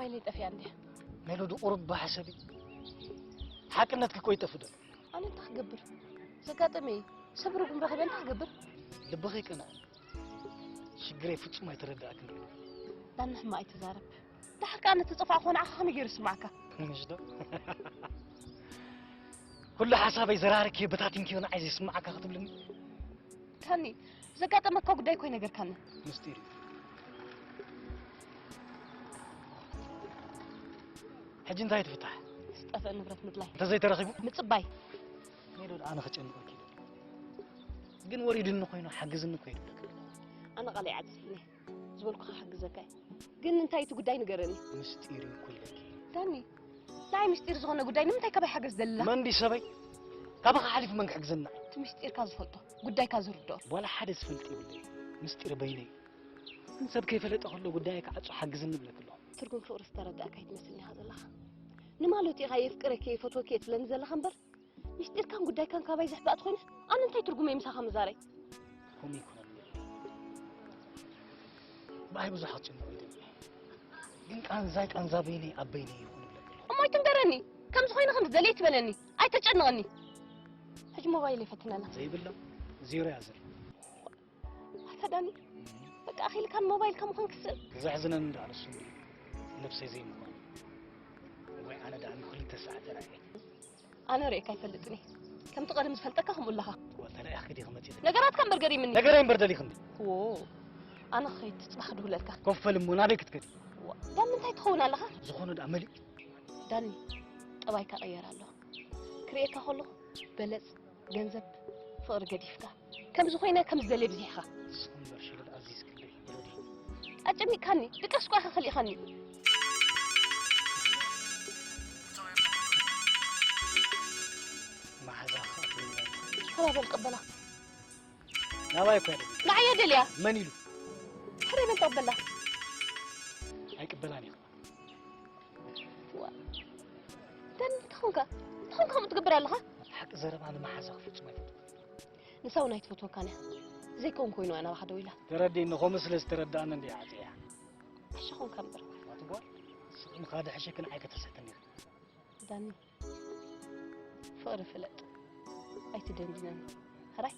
ሜሊ ጠፊኣ እንዲያ። ሜሎዲ ቁሩብ ብሓሰቢ ሓቅነትኪ እኮ ይጠፍእ ዶ? ኣነ እንታይ ክገብር? ዘጋጠመ እዩ። ሰብ ርጉም ረኺበ እንታይ ክገብር? ልብኺ ቅንዕ። ሽግረይ ፍጹም ኣይተረዳእክን። ዳኒ ሕማቕ ኣይትዛረብ። ደሓር ከኣ ነቲ ጽፋዕ ክኾነ ዓኻ ከመይ ገይሩ ይስማዓካ? ምሽ ዶ? ኩሉ ሓሳበይ ዘራርኪ በታቲንኪ ንዓይ ዘይስማዓካ ክትብልኒ? ዳኒ ዘጋጠመካ ጉዳይ እኮ ኣይነገርካኒ። ምስጢር እዩ። ሕጂ እንታይ ትፍታሕ? ዝጠፍአ ንብረት ምድላይ። እንተዘይተረኺቡ? ምጽባይ። ሜዶ ደኣ ኣነ ክጨንቐኪ ኢለ። ግን ወሪድኒ ኮይኑ ሓግዝኒ እኮ ይብለካ። ኣነ ቃለይ ዓጺፍኒ ዝበልኩኻ ክሕግዘካ እየ። ግን እንታይ እቲ ጉዳይ ንገረኒ። ምስጢር እዩ እኮ ኢለኪ። ዳኒ ንዓይ ምስጢር ዝኾነ ጉዳይ ንምንታይ ካባይ ሓገዝ ደልላ? መን ድዩ ሰበይ? ካባኻ ሓሊፉ መን ክሕግዘና? እቲ ምስጢርካ ዝፈልጦ ጉዳይካ ዝርድኦ። ዋላ ሓደ ዝፈልጥ የብለይ። ምስጢር በይነይ። ግን ሰብ ከይፈለጠ ከሎ ጉዳይ ክዓጹ ሓግዝኒ እብለኪ ኣለኹ። ትርጉም ፍቕሪ ዝተረዳእካ ኣይትመስልን ኢኻ ዘለኻ። ንማለቱ ኢኻ የፍቅረኪ እየ ይፈትወኪ እየ ትብለኒ ዘለኻ እምበር ምስጢርካን ጉዳይካን ካባይ ዝሕባእ ተኾይኑስ ኣነ እንታይ ትርጉም እየ ምሳኻ ምዛረይ? ከምኡ ይኩነኒ እብለኪ። ብኣይ ብዙሕ ክትጭነቕ ይደሊ። ግን ቃንዛይ ቃንዛ በይነይ ኣብ በይነይ ይኹን እብለኪ ኣለኹ። እሞ ኣይትንገረኒ። ከምዚ ኮይኑ ከምዚ ደልየ ትበለኒ። ኣይተጨንቐኒ። ሕጂ ሞባይል ይፈትነላ። ዘይብላ ዜሮ እያ ዘላ። ኣታ ዳኒ በቃ ኣኺልካን ሞባይልካ ምዃን ክስእል። ዘሕዝነኒ ደኣ ንሱ እንድዩ። ነብሰይ ዘይምዃኑ። ወይ ኣነ ደኣ ንክልተ ሰዓት ተራእየ። ኣነ ርእየካ ኣይፈልጥን እየ። ከምቲ ቀደም ዝፈልጠካ ከምኡ ኣለኻ። ተለኢኽኪ ዲኺ መጺእኪ? ነገራትካ እምበር ገሪምኒ። ነገረይ እምበር ደሊኽኒ። ዎ ኣነ ክኸይድ ጽባሕ ክድውለልካ። ኮፍ በል እሞ ናበይ ክትከዲ? ዋ፣ ዳኒ እንታይ ትኸውን ኣለኻ? ዝኾነ ደኣ መሊኡ። ዳኒ ጠባይካ ቀየር ኣለኹ። ክርእየካ ከለኹ በለጽ፣ ገንዘብ፣ ፍቕሪ ገዲፍካ። ከምዚ ኮይነ ከም ዝደልየ ብዚሕኻ። ንስኺ እምበር ሽሉል ኣዚዝክለይ ሜሎዲ። ኣጨኒቕካኒ፣ ድቃስ እኳ ኢኻ ከሊእኻኒ። መሓዛኻ ኣትብለኒ። ሃላ በል ቀበላ። ናባይ እኮ እያ ደልያ። ንዓይ እያ ደልያ። መን ኢሉ? ሕረይ በል ተቐበላ። ኣይቅበላን ኢኻ። ዋ። ደን እንታይ ኾንካ? እንታይ ኾንካ ከምኡ ትገብር ኣለኻ? ሓቂ ዘረባ ንመሓዛኺ ፍጹም ኣይፈትዎን። ንሳ እውን ኣይትፈትወካን እያ። ዘይከውን ኮይኑ እያ ናባኻ ደው ኢላ። ተረዲእኒ፣ ከምኡ ስለ ዝተረድኣኒ እንድየ ዓጽየያ። ዓሻ ኾንካ እምበር። ኣቲ ጓል፣ ስቕ ምኻድ ሕሸኪ ንዓይ ከተስሕትኒ ኢኺ። ዳኒ፣ ፍቕሪ ፍለጥ፣ ኣይትደንድነኒ። ሕራይ?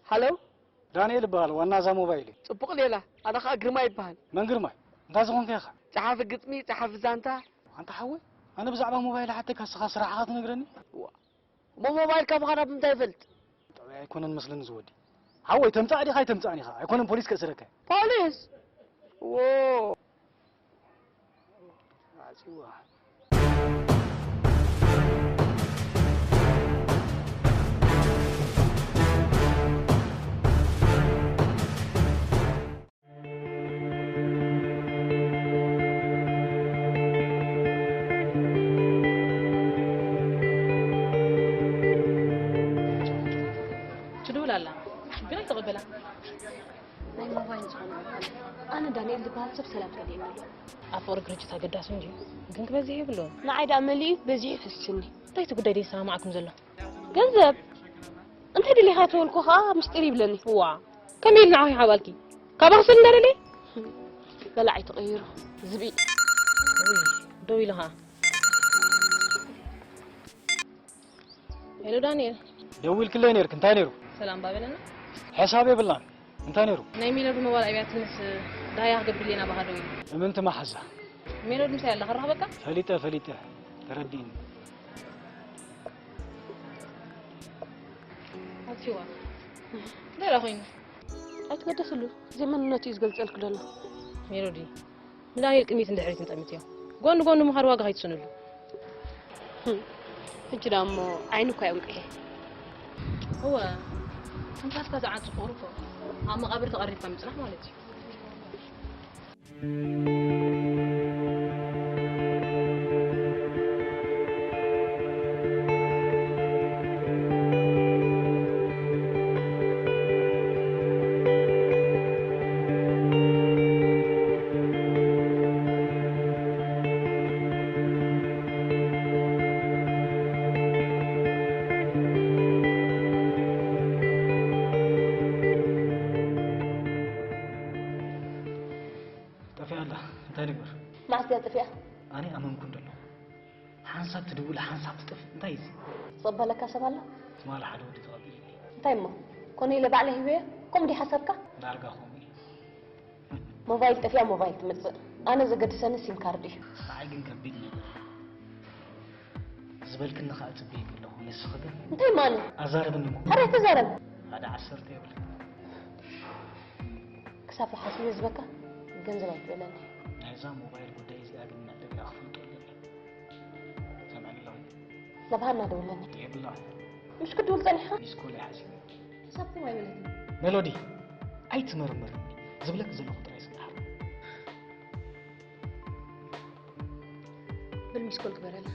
ሃሎ፣ ዳንኤል እበሃል፣ ዋና እዛ ሞባይል እየ። ጽቡቕ ሌላ፣ ኣነ ኸኣ ግርማይ ይበሃል። መን ግርማይ? እንታይ ዝኾንካ ኢኻ? ጸሓፊ ግጥሚ፣ ጸሓፊ ዛንታ። ኣንታ ሓወይ፣ ኣነ ብዛዕባ ሞባይል ሓተካ፣ ንስኻ ስራሕኻ ትነግረኒ? እዋ፣ እሞ ሞባይልካ ምዃና ብምንታይ ይፈልጥ? ጠባይ ኣይኮነን መስለኒ ዝወዲ። ሓወይ፣ ተምጻእ ዲኻ ኣይተምጻእን ኢኻ? ኣይኮነን ፖሊስ ከእስረካ። ፖሊስ? እዎ። ኣጽዋ። ትድውል ኣላ ግን ኣይተቐበላ። ናይ ሞባይል ዝኾነ ኣነ ዳንኤል ዝበሃል ሰብ ሰላም ከሊእኒ ኣሎ። ኣብ ፍቕሪ ግርጭት ኣገዳሲ እንድዩ ግን ክበዝሕ የብሉን። ንዓይ ደኣ መሊኡ በዚሑ ይፈስስኒ። እንታይ እቲ ጉዳይ ደይሰማማዓኩም ዘሎ? ገንዘብ እንታይ ደሊኻ ተበልኩ ኸኣ ምስጢር ይብለኒ። ዋ ከመይ ኢልና ዓኺ ሓባልኪ ካባኺ ስል እንዳደለየ በላዓይ ተቐይሩ ዝብኢ። ደው ኢሉ ኸኣ ሄሎ ዳንኤል። ደዊልክለይ ነይርክ፣ እንታይ ነይሩ? ሰላም ባበለና። ሕሳብ የብላን። እንታይ ነይሩ? ናይ ሜሎዲ ሞባይል ኣብያትንስ ዳያ ክገብር ኢለና ባህዶ እዩ። እምንቲ መሓዛ። ሜሎዲ ምሳይ ኣላ ክራኸበካ? ፈሊጠ፣ ፈሊጠ። ተረዲእኒ። ኣትዋ። ደራ ኮይኑ። ኣይትገደስሉ። እዚ መንነቱ እዩ ዝገልጸልክ ዘሎ። ሜሎዲ። ንዳንኤል ቅድሚት ንድሕሪት ንጠምት እዮም። ጎኒ ጎኒ ምኻድ ዋጋ ከይትስእንሉ። ህም፣ ሕጂ ደኣ እሞ ዓይኑ እኳ ይውቅየ። እወ፣ ትንፋስካ ዝዓጹ ፍቕሪ እኮ ኣብ መቓብር ተቐሪብካ ምጽናሕ ማለት እዩ። ጠፊኣ ኣላ። እንታይ ንግበር? መዓስ ድያ ጠፊኣ? ኣነ ኣመንኩ እንደሎ። ሓንሳብ ትድውል፣ ሓንሳብ ትጠፍእ። እንታይ እዚ? ዝቕበለካ ሰብ ኣሎ? ትማሊ ሓደ ወዲ ተቐቢሉኒ። እንታይ እሞ? ኮነ ኢለ ባዕለ ሂበዮ? ከምኡ ድዩ ሓሳብካ? ዳርጋ ከምኡ እዩ። ሞባይል ጠፊኣ ሞባይል ትመጽእ። ኣነ ዘገድሰኒ ሲም ካርድ እዩ። ንዓይ ግን ከቢድ ነይሩ። ዝበልክኒ ከኣ ጽበየኪ ኣለኹ። ንስኺ ግን እንታይ ማለት? ኣዛርብኒ እሞ። ሓራይ ተዛረብ። ሓደ ዓሰርተ የብለይ። ክሳብ ሓሲበ ዝበካ ገንዘብ ኣይትበለኒ። ናይዛ ሞባይል ጉዳይ እዚኣ ግን መዕለቢኣ ክፈልጦ ኣለኒ። ሰምዕኒ ኣለኺ? ናብ ሃና ደውለኒ። የብላ። ምሽ ክድውል ጸኒሕካ? ሚስኮል ኣይሓሲበ። ክሳብ ከም ኣይበለትን። ሜሎዲ፣ ኣይትመርምር። ዝብለኪ ዘለኹ ጥራይ ስምዓኒ። በል ሚስኮል ግበረላ።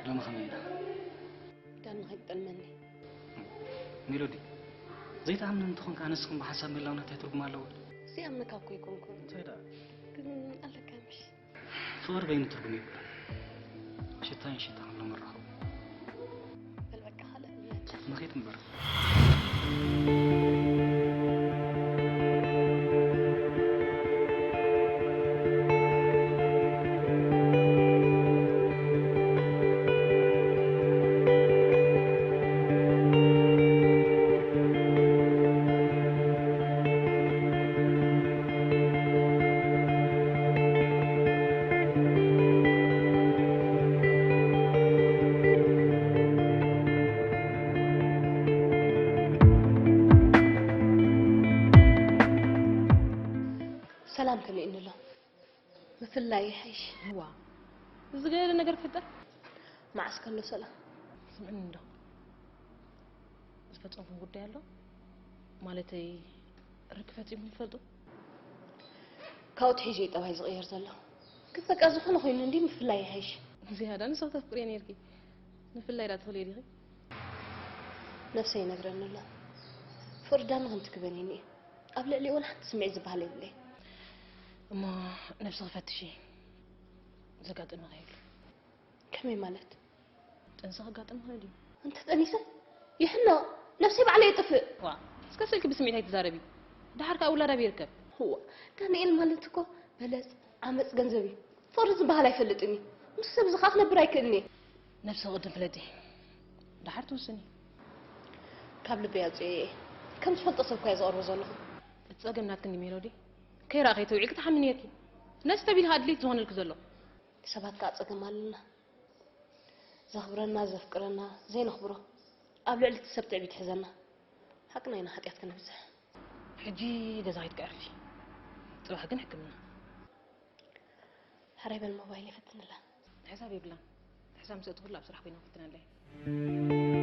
ሎሚ ከመይ ኢላ? ዳኒ ከይትጠልመኒ። ሜሎዲ፣ ዘይትኣምኒ እንተኾንካ፣ ኣነስ ከም ብሓሳብ ምህላውና እንታይ ትርጉም ኣለዎ? ዘይኣምነካ እኮ ኣይኮንኩን። እንታይ ደኣ? ግን ኣለካ ምሽ? ፍቕሪ በይኑ ትርጉም የብሉን። ሽታ ይሽታ፣ ከም ሎሚ ንራኸቦ። በል በቃ፣ ካልእ ንመድ። ንኸይድ እምበር። ሰላም ከመይ እንሎ? ምፍላይ ይሓይሽ። እዋ፣ እዚ ገለ ነገር ክፍጠር? መዓስ ከሎ ሰላም? ስምዕኒ እንዶ። ዝፈጸምኩም ጉዳይ ኣሎ? ማለተይ፣ ርክ ፈጺምኩም ትፈልጡ? ካብኡ ትሒዙ እዩ ጠባይ ዝቕየር ዘሎ። ግን በቃ ዝኾነ ኮይኑ እንዲ ምፍላይ ይሓይሽ። ዝያዳ ንስኺ ተፍቅርዮ ነይርኪ። ምፍላይ ዳ ትኽልዮ ዲኺ? ነብሰይ ይነግረኒ ኣሎ። ፍርዳኒ ከምቲ ክበን እዩ። ኣብ ልዕሊ እውን ሓንቲ ስምዒት ዝበሃል የብለይ። እሞ ነብስኺ ፈትሺ። ዘጋጥመ ከይብሉ። ከመይ ማለት? ጥንሲ ከጋጥም ይኽእል እዩ። እንተ ጠኒሰ? ይሕኖ፣ ነብሰይ ባዕለይ የጥፍእ። ዋ፣ እስከ ስልኪ ብስምዒት ኣይትዛረቢ። ደሓር ከኣ ውላድ ኣበይ ይርከብ? እዋ፣ ዳንኤል ማለት እኮ በለጽ፣ ዓመጽ፣ ገንዘብ እዩ። ፍቕሪ ዝበሃል ኣይፈልጥን እዩ። ምስ ሰብ እዚ ከኣ ክነብር ኣይክእልን እየ። ነብስኺ ቅድም ፍለጢ። ደሓር ትውስኒ። ካብ ልበይ ኣውፅኤ እየ። ከም ዝፈልጦ ሰብ እኳ እየ ዘቕርቦ ዘለኹ። እቲ ጸገም ናትክን ድዩ ሜሎዲ? ከይረኣኺ ተውዒልኪ ትሓሚ ነይርኪ። ነዚ ተቢልካ ኣድሌት ዝኾነልኪ ዘሎ። ሰባት ከኣ ጸገም ኣለና። ዘኽብረና፣ ዘፍቅረና ዘይነኽብሮ፣ ኣብ ልዕሊ እቲ ሰብ ትዕቢት ሒዘና፣ ሓቅና ኢና ሓጢኣት ከነብዝሕ። ሕጂ ገዛ ከይድኪ ዕረፊ። ጽባሕ ግን ሕክምና። ሕራይ በል ሞባይል ይፈትንላ። ሕሳብ የብላን። ሕሳብ ምስ ኣእተኹላ ኣብ ስራሕ ኮይነ ክፍትነላ እየ።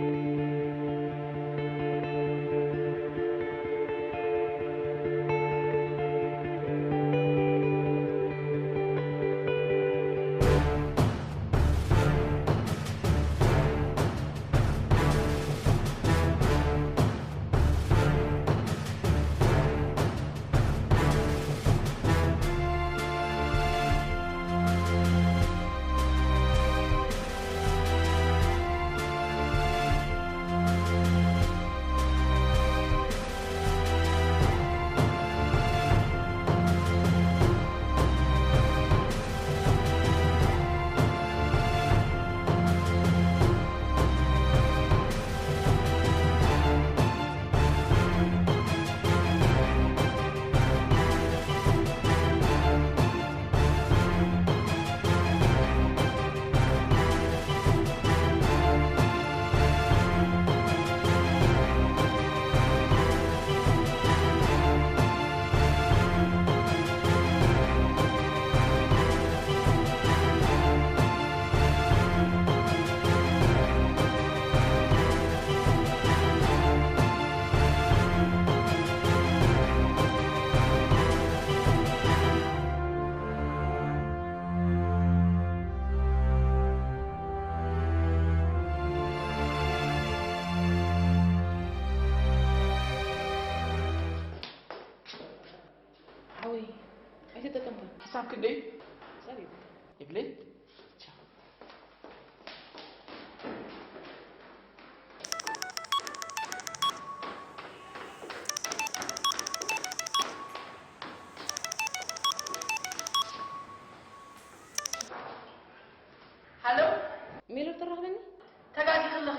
ሓሳብ ክንደይ? ሰብ ይብለይ። ቻው። ሃሎ። ሜሎድ ትራኽበኒ? ተጋጊኺ ኣለኺ።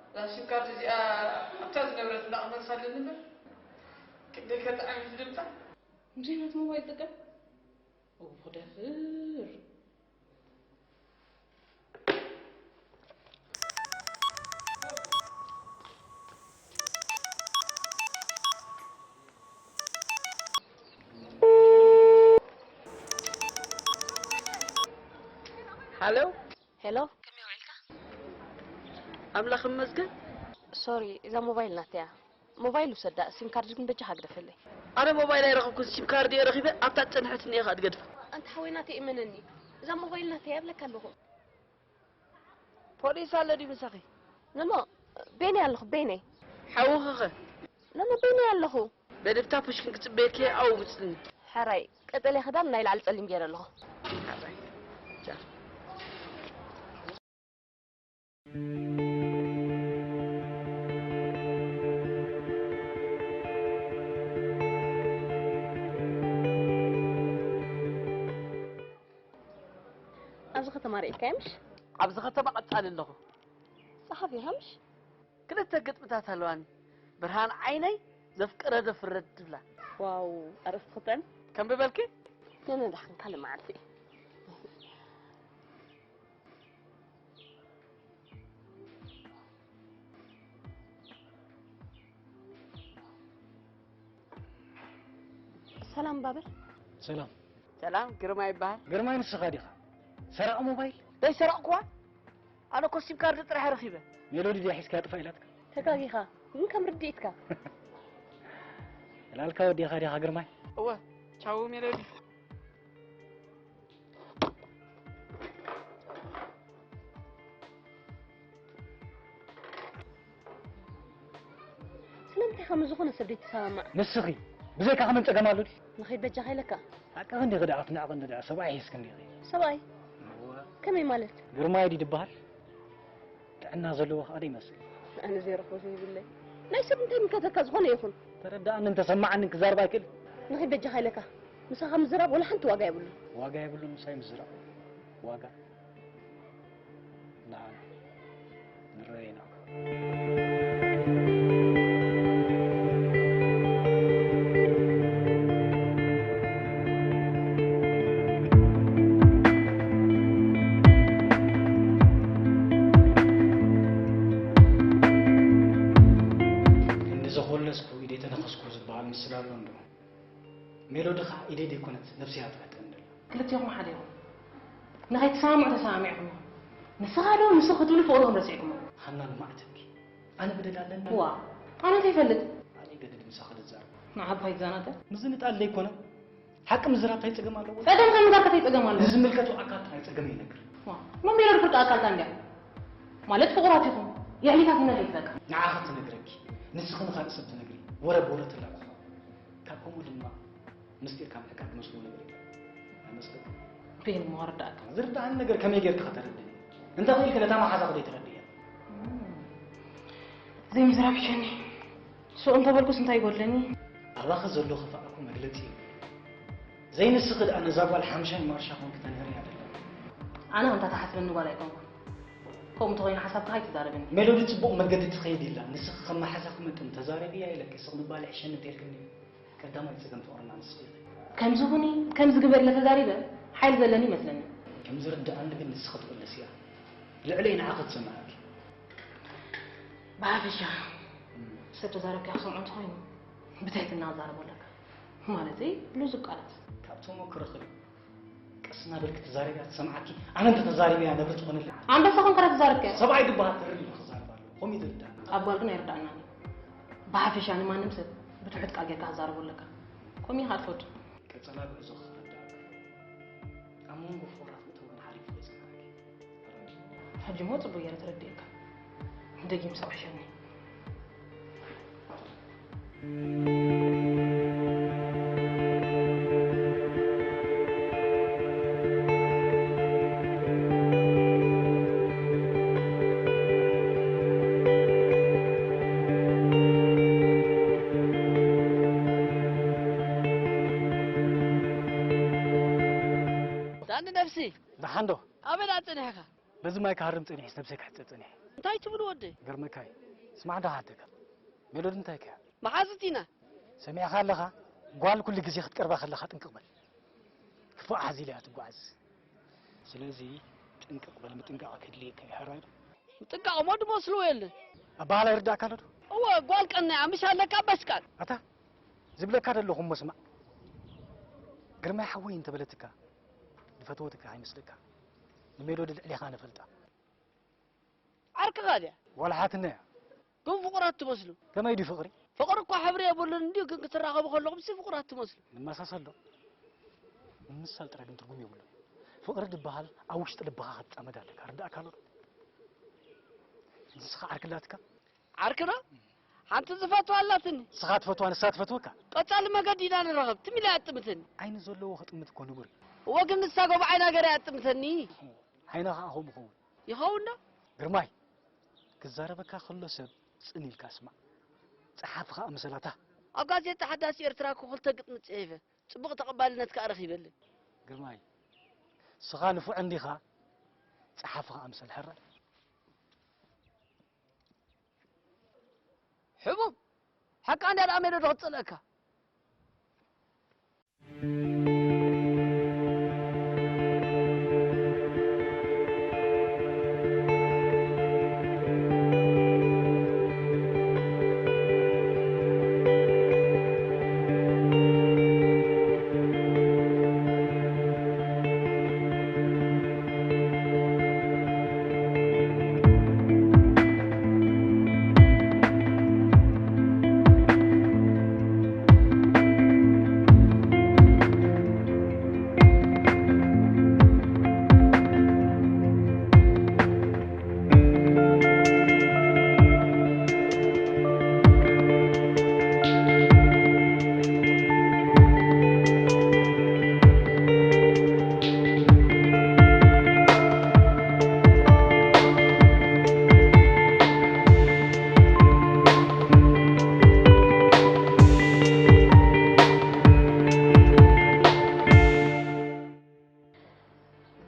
እዛ ሲም ካርድ እዚኣ ኣብታ ዝነበረት እንዳ ክመልሳ ኣለኒ እምበር፣ ክንደይ ከጥዕም እዩ ድምጻ። ብዘይ ናቱ ሞባይል ጥቀም። እዎ ደፍር። ሃሎ። ሄሎ። ከመይ ውዒልካ? ኣምላኽ ይመስገን። ሶሪ፣ እዛ ሞባይል ናተይ እያ። ሞባይል ውሰዳ፣ ሲም ካርድ ግን በጃኻ ግደፈለይ። ኣነ ሞባይል ኣይረኸብኩን፣ ሲም ካርድ እየ ረኺበ፣ ኣብታ ዝጸንሐትኒ እየ ከኣ ዝገድፋ። ኣንታ ሓወይ ናተይ እመነኒ፣ እዛ ሞባይል ናተይ እያ እብለካ ኣለኹ። ፖሊስ ኣሎ ድዩ ምሳኺ? ኖኖ፣ ቤነይ ኣለኹ፣ ቤነይ። ሓውኺኸ? ኖኖ፣ ቤነይ ኣለኹ። በድብታ ፑሽኪን ክጽበየኪ እየ፣ ኣብኡ ምጽኒ። ሕራይ፣ ቀጠልያ ክዳን ናይ ላዕሊ ጸሊም ገይረ ኣለኹ። ሕራይ። ቻው። ኣብዚ ከተማ ርኢካዮ ምሽ? ኣብዚ ከተማ ቀጻሊ ኣለኹ። ጸሓፊ ኢኻ ምሽ? ክልተ ግጥምታት ኣለዋኒ። ብርሃን ዓይነይ ዘፍቀረ ዘፍረድ ትብላ። ዋው፣ ኣርእስቲ ክተን? ከንብበልኪ? ነነ ዳሕን ካልእ መዓልቲ። ሰላም ባበል። ሰላም። ሰላም፣ ግርማ ይበሃል። ግርማይ ንስኻ ዲኻ? ሰራቒ ሞባይል? ዘይሰረቕኩዋ? ኣነ እኮ ሲም ካርድ ጥራሕ ረኺበ። ሜሎዲ ድያ ሒዝካ ጥፋ ኢላትካ? ተጋጊኻ፣ ግን ከም ርድኢትካ። ዕላልካ ወዲኻ ዲኻ ግርማይ? እወ፣ ቻው ሜሎዲ። ስለምንታይ ከም ዝኾነ ሰብ ዘይትሰማማዕ? ንስኺ ብዘይካኺ መን ጸገም ኣሎ ድዩ? ንኸይድ በጃኻ ኢለካ። ሓቅኺ እንዲኺ ደኣ ክትንዕቂ እንዲ ደኣ ሰብኣይ ሒዝኪ እንዲኺ። ሰብኣይ? እወ። ከመይ ማለት? ግርማይ ድዩ ዝበሃል? ጥዕና ዘለዎ ከኣ ዶ ይመስል? ኣነ ዘይረኽቦ ዘይብለይ። ናይ ሰብ እንታይ ይምልከተካ ዝኾነ ይኹን? ተረድኣንን ተሰማዓንን ክዛረብ ኣይክእል። ንኸይድ በጃኻ ኢለካ። ምሳኻ ምዝራብ ወላ ሓንቲ ዋጋ የብሉን። ዋጋ የብሉን ምሳይ ምዝራብ። ዋጋ? ንዓና ንረኣየና። ክንዲ ዘኾለስኩ ኢደይ ተነኸስኩ ዝበሃል ምስላ ኣሎ እንዶ። ሜሎዲ ኸዓ ኢደይ ደይኮነት ነብሰይ እያ ትዕጥን ዘላ። ክልቴኹም ሓደ ኢኹም። ንኸይትሰማምዑ ተሰማሚዕኩም ኢኹም። ንስኻ ዶ ንሱ ክትብሉ ፍቕርኹም ረሲዕኩሞ። ሃና ልማዕትኪ። ኣነ በደል ኣለኒ? ዋ፣ ኣነ እንታይ ይፈልጥ? ኣነ ገድድ ምሳኺ ልዛረብ። ንዓባ ይዛናተ? ምዝንጣል ዘይኮነ። ሓቂ ምዝራብ እንታይ ጸገም ኣለዎ? ጸገም ካብ ምዛር ከታይ ጸገም ኣለዎ? ንዝምልከቶ ኣካል ጥራይ ጸገም ይነግር። ዋ፣ ኖ ሜሎዲ ፍርቂ ኣካልካ እንድያ። ማለት ፍቑራት ኢኹም። የዕሊታትና ከይትበቃ። ንዓኺ ትነግረኪ። ንስኺ ንኻልእ ሰብ ትነግሪ። ወረ ብወረ ትላቀሑ። ካብ ከምኡ ድማ ምስጢር ካብ ምሕቃቅ ዝመስሎ ነገር የለን። ኣይመስለኩም? በይን እሞ ኣረዳእካ። ዝርድኣኒ ነገር ከመይ ጌርካ ከተረድእኒ? እንተኽኢልኪ ነታ መሓዛኺ ዘይተረድእያ። እም፣ ዘይምዝራብ ይሸኒ። ሱቕ እንተበልኩስ እንታይ ይጎድለኒ? ኣባኺ ዘሎ ክፋእ እኮ መግለጺ የብሉን። ዘይንስኺ ደኣ ነዛ ጓል ሓምሻይ ማርሻ ኮንኪ ተንህርያ ደለኺ። ኣነ ከምታ ትሓስበኒ ጓል ኣይኮንኩን። ከምኡ እንተኾይኑ ሓሳብካ ኣይትዛረበኒ። ሜሎዲ ጽቡቕ መገዲ ትኸይድ ኢላ። ንስኺ ከም መሓዛኺ መጠን ተዛረብያ ኢለኪ፣ ስቕ ምባል ይሕሸኒ እንተኢልክኒ። ቀዳማይ ጸገም ፍቕርና ንስኺ ኢኺ። ከምዚ ኩኒ፣ ከምዚ ግበሪ ኢለ ተዛሪበ፣ ሓይሊ ዘለኒ ይመስለኒ። ከም ዝርድኣኒ ግን ንስኺ ትቕለስያ። ልዕለይ ንዓኺ ትሰምዓኪ። ብሓፈሻ፣ እም። ሰብ ተዛረብካ ክሰምዖ እንተኾይኑ፣ ብትሕትና ክዛረቦ ኣለካ። ማለተይ፣ ብልዙብ ቃላት። ካብ ተመክሮኺ ድዩ? ቀስ እናበልኪ ትዛረብያ ትሰምዓኪ፣ ኣነ እንተተዛሪበያ ነብሪ ትኾነለይ። ኣንበሳ ኮንካ ዶ ትዛረብካዮ? ሰብኣይ ድበሃል ተረዲኡ ክዛረብ ኣለዎ። ከምኡ እዩ ዝርዳእኒ። ኣብ ጓል ግን ኣይርዳእናን እዩ። ብሓፈሻ ንማንም ሰብ ብትሑት ቃል ጌርካ ክትዛረቦ ኣለካ። ከምኡ ኢኻ ትፈቱ። ቀጸላ ጉዕዞ ክርዳእካ። ኣብ መንጎ ፍቑራት ምእታው ግን ሓሊፉ ዘይጸንሓኪ። ሕጂ እሞ ጽቡቕ ገይረ ተረዲኤካ። ደጊም ሰብኣይ ሸኒ። ኣንዲ ነብሲ። ደሓን ዶ? ኣበይ ደኣ ጸኒሕካ? በዚ ማይ ክሃርም ጸኒሐስ ነብሰይ ክሕጸብ ጸኒሐ። እንታይ ትብሉ ወደይ? ገርመካይ። ስማዕ ደኣ ሓተካ። ሜሎዲ እንታይ ከያ? መሓዙት ኢና። ሰሚዕካ ኣለኻ? ጓል ኩሉ ግዜ ክትቀርባ ከለኻ ጥንቅቕ በል። ክፉእ ሓዚላ እያ ትጓዓዝ። ስለዚ ጥንቅቕ በል፣ ምጥንቃቕ ከድልየካ እዩ፣ ሕራይ ዶ? ምጥንቃቕ እሞ ድመስልዎ የለን። ኣበሃህላ ይርዳእካ ኣሎ ዶ? እወ፣ ጓል ቀናያ ምሽ ኣለካ በስቃል። ኣታ ዝብለካ ዘለኹ እሞ ስማዕ። ግርማይ ሓወይ እንተበለትካ፣ ዝፈተወትካ ኣይመስለካ። ንሜሎዲ ልዕሌኻ ንፈልጣ። ዓርክኻ ድያ? ዋላ ሓትና እያ። ግን ፍቑራት ትመስሉ። ከመይ ድዩ ፍቕሪ? ፍቕሪ እኮ ሕብሪ የብሉን እንድዩ፣ ግን ክትራኸቡ ከለኹም ሲ ፍቑራት ትመስሉ። ንመሳሰል ዶ? ንምምሳል ጥራይ ግን ትርጉም የብሉን። ፍቕሪ ድበሃል ኣብ ውሽጢ ልብኻ ክትጻመድ ኣለካ። ርዳእካ ኣሎ ዶ? ንስኻ ዓርኪ ኣላትካ? ዓርኪ ዶ? ሓንቲ ዝፈትዋ ኣላትኒ። ንስኻ ትፈትዋ፣ ንሳ ትፈትወካ? ቀጻሊ መገዲ ኢና ንራኸብ። ትም ኢላ እያ ትጥምተኒ። ዓይኒ ዘለዎ ክጥምት እኮ ንቡር እዩ። እወ፣ ግን ንሳ ጎቦ ዓይና ገይራ እያ ትጥምተኒ። ዓይና ኸኣ ከምኡ ይኸውን። ይኸውን ዶ? ግርማይ፣ ክዛረበካ ከሎ ሰብ ጽን ኢልካ ስማዕ። ጸሓፊ ኸኣ ምሰላታ። ኣብ ጋዜጣ ሓዳስ ኤርትራ እኮ ክልተ ግጥሚ ጽሒፈ። ጽቡቕ ተቐባልነት ከኣ ረኺበለን። ግርማይ፣ ስኻ ንፉዕ እንዲኻ፣ ጸሓፊ ኸኣ ምሰል ሕራይ። ሕቡብ፣ ሓቃ እንድያ ደኣ ሜሎዲ ክትጸልአካ።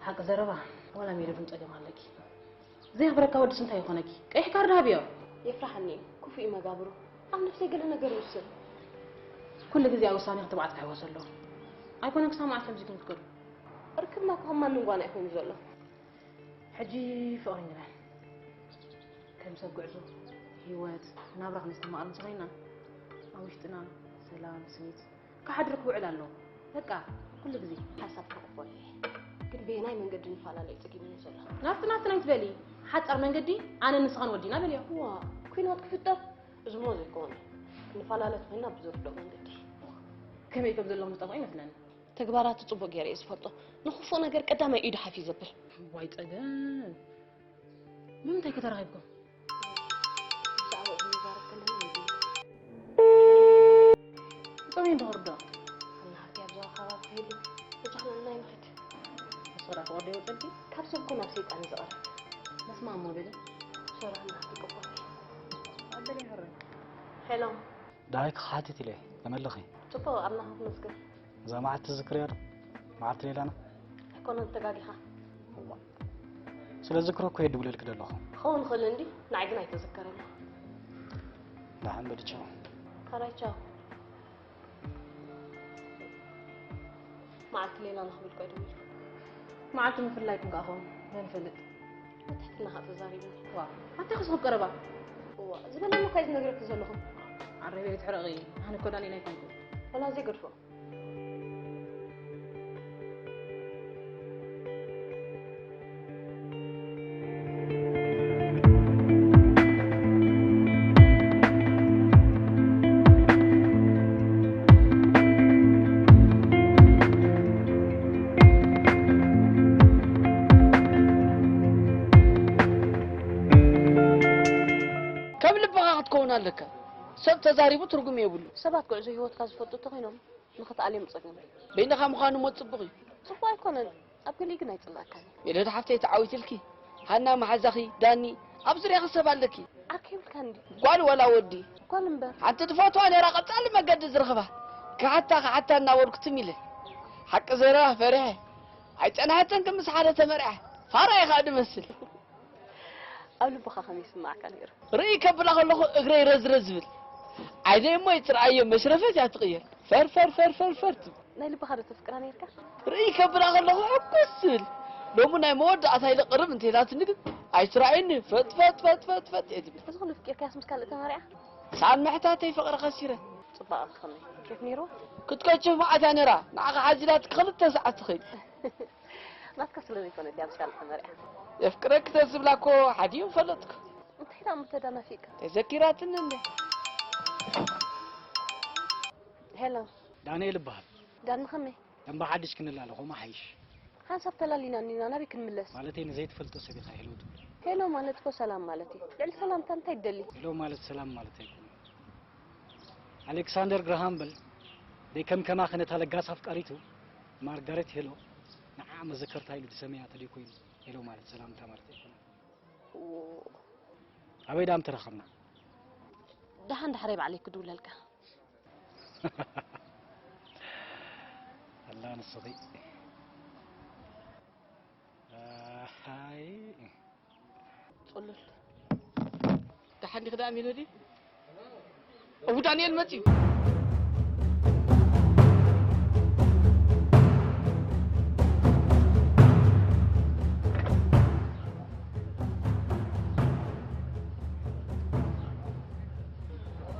ሓቂ ዘረባ፣ ዋላ ሜሪ እውን ጸገም ኣለኪ። ዘየኽብረካ ወድስ እንታይ ይኾነኪ? ቀይሕ ካርድ ሃብዮ። የፍርሓኒ እዩ፣ ክፉእ እዩ መጋብሩ። ኣብ ነፍሰይ ገለ ነገር ይውስን። ኩሉ ግዜ ኣብ ውሳኔ ክትብዓት ክሕወስ ኣለዎ። ኣይኮነን ክሳብ መዓስ ከምዚ ክንክር? ርክብና እኮ ከም ማንም ጓና እዩ ኮይኑ ዘሎ። ሕጂ ፍቕሪ ንበል። ከም ሰብ ጉዕዞ፣ ህይወት፣ ናብራ ክነስተማቕር ምስ ኾይና፣ ኣብ ውሽጥና ሰላም፣ ስኒት፣ ክሓድር ክውዕል ኣለዎ። በቃ፣ ኩሉ ግዜ። ሓሳብ ክቕበሎ እየ። ግን በየናይ መንገዲ ንፈላለ እዩ ጸጊሙኒ ዘሎ። ናፍቲ ናፍቲ ኣይትበሊ። ሓጻር መንገዲ ኣነን ንስኻን ወዲና በልዮ። ዋ፣ ኲናት ክፍጠር? እዚ እሞ ዘይኮነ። ክንፈላለ ተኾይንና ብዝርድኦም መንገዲ። ከመይ ከም ዘለኹም ዝጠፍኦ ይመስለኒ። ተግባራቱ ጽቡቕ ገይረ እየ ዝፈልጦ። ንኽፉእ ነገር ቀዳማይ ኢዱ ሓፍ እዩ ዘብል። ዋይ ጸገም። ንምንታይ ከ ተራኺብኩም? ብዛዕባኡ ክንዛረብ ከለና እዩ። ጾም እንዶ ወርዶ። ኣላ ሃብቲ ኣብ ዞባ ከባቢ ከይዱ፣ ብቻ ንሕና ይንኸድ። ንሱ ራሱ ወርዶ ይወጸልኪ? ካብ ሰብ እኮ ናብ ሰይጣን እዩ ዝቐርብ። መስማዕ እሞ በሊ። ሶራ፣ ኣላ ሃብቲ ቅቡል። ኣበለ ይኸረ። ሄሎ። ደሃይ ክሓትት ኢለ፣ ከመይ ኣለኺ? ጽቡቕ፣ ኣብ ናኹ ክመስገን። እዛ መዓልቲ ትዝክርያ ዶ? መዓልቲ ሌላና? ኣይኮነን፣ ተጋጊኻ። እዋ። ስለ ዝዝክሮ እኮ እየ ድውለልኪ ዘለኹ። ክኸውን ይኽእል እንዲ፣ ንዓይ ግን ኣይተዘከረኒ። ደሓን በሊ ቻው። ካራይ ቻው። መዓልቲ ሌላና ክብል እኮ እየ ደዊልኩ። መዓልቲ ምፍልላይኩም ከኣ ኸውን፣ መን ይፈልጥ? ኣብ ትሕትና ከኣ ተዛሪብኒ። ዋ፣ ኣታ ክስኹብ ቀረባ። እዋ፣ ዝበለኒ እኳ እዩ ዝነግረኪ ዘለኹ። ዓረበይ ትሕረቒ፣ ኣነ እኮ ዳንኤል ኣይኮንኩን። ወላ ዘይገድፎ። ከም ልብኻ ክትከውን ኣለካ። ሰብ ተዛሪቡ ትርጉም የብሉ። ሰባት ጉዕዞ ህይወትካ ዝፈልጡ እንተኾይኖም፣ ንኽትኣልዮም ጸገም። በይንኻ ምዃኑ እሞ ጽቡቕ እዩ። ጽቡቕ ኣይኮነን፣ ኣብ ገሊኡ ግን ኣይጽላእካን እዩ። ሜሎዲ ሓፍተይ ተዓዊትልኪ። ሃና መሓዛኺ፣ ዳኒ፣ ኣብ ዙርያኺ ሰብ ኣለኪ። ዓርኪ የብልካን ድዩ? ጓል ዋላ ወዲ? ጓል እምበር። ሓንቲ ትፈትዋ ነይራ ቀጻሊ መገዲ ዝረኽባ። ክሓታ ክሓታ እናበልኩ ትም ኢለ። ሓቂ ዘረባ ፈሪሐ። ኣይጸናሕትን ከም ምስ ሓደ ተመርዓ። ፋራ ኢኻ ድመስል። ኣብ ልብኻ ከመይ ይስምዓካ ነይሩ? ርእይ ከብላ ከለኹ እግረይ ረዝረዝ ዝብል። ዓይነይ እሞ ይትርኣዮ መሽረፈት እያ ትቕየር። ፈር ፈር ፈር ፈር ፈር ትብል። ናይ ልብኻ ዶ ተፍቅራ ነይርካ? ርእይ ከብላ ከለኹ ሕጉስ ዝብል። ሎሚ ናይ መወዳእታ ኢለ ቅርብ እንተኢላትኒ ግን ኣይትርኣየኒ። ፈጥ ፈጥ ፈጥ ፈጥ ፈጥ እየ ዝብል። እዚ ኩሉ ፍቂርካያስ ምስ ካልእ ተመርዓ? ሰኣን ምሕታተይ ፍቕሪ ከሲረ። ጽባቐ ከመይ? ኬፍ ነይርዋ? ክትከችፍ መዓት እያ ነይራ። ንዓኻ ሓዚላትኪ ክልተ ሰዓት ትኸይድ። ናትካ ስለ ዘይኮነት እያ ምስ ካልእ ተመርዓ። የፍቅረኪ ተዝብላ እኮ ሓዲኡ ፈለጥኩ። እንታይ ደኣ እሞ ተዳናፊእካ? ተዘኪራትኒ እንደ። ሄሎ። ዳንኤል እበሃል። ዳኒ ከመይ? ደንበ ሓድሽ ክንላለ ኾማ ሓይሽ። ሓንሳብ ተላሊና እኒና ናበይ ክንምለስ? ማለተይ ንዘይትፈልጦ ሰብ ኢኻ ሄሎ ትብሎ። ሄሎ ማለት እኮ ሰላም ማለት እዩ። ልዕሊ ሰላምታ እንታይ ትደሊ? ሄሎ ማለት ሰላም ማለት ኣይኮነን። ኣሌክሳንደር ግራሃም በል ደይ ከም ከማኸ ነታ ለጋስ ኣፍቃሪቱ ማርጋሬት ሄሎ ንዓ መዘከርታ ኢሉ ዝሰመያ ተደይ ኮይኑ ሄሎ ማለት ሰላምታ ማለት ኣይኮነን። ው- ኣበይ ዳም ተራኸብና? ደሓን ዳሕረይ ባዕለይ ክድውለልካ። ኣላ ንስኺ። ኣሃይ። ጽሉል። ደሓን ዲኺ ደኣ ሜሎዲ? እው ዳንኤል መጺኡ።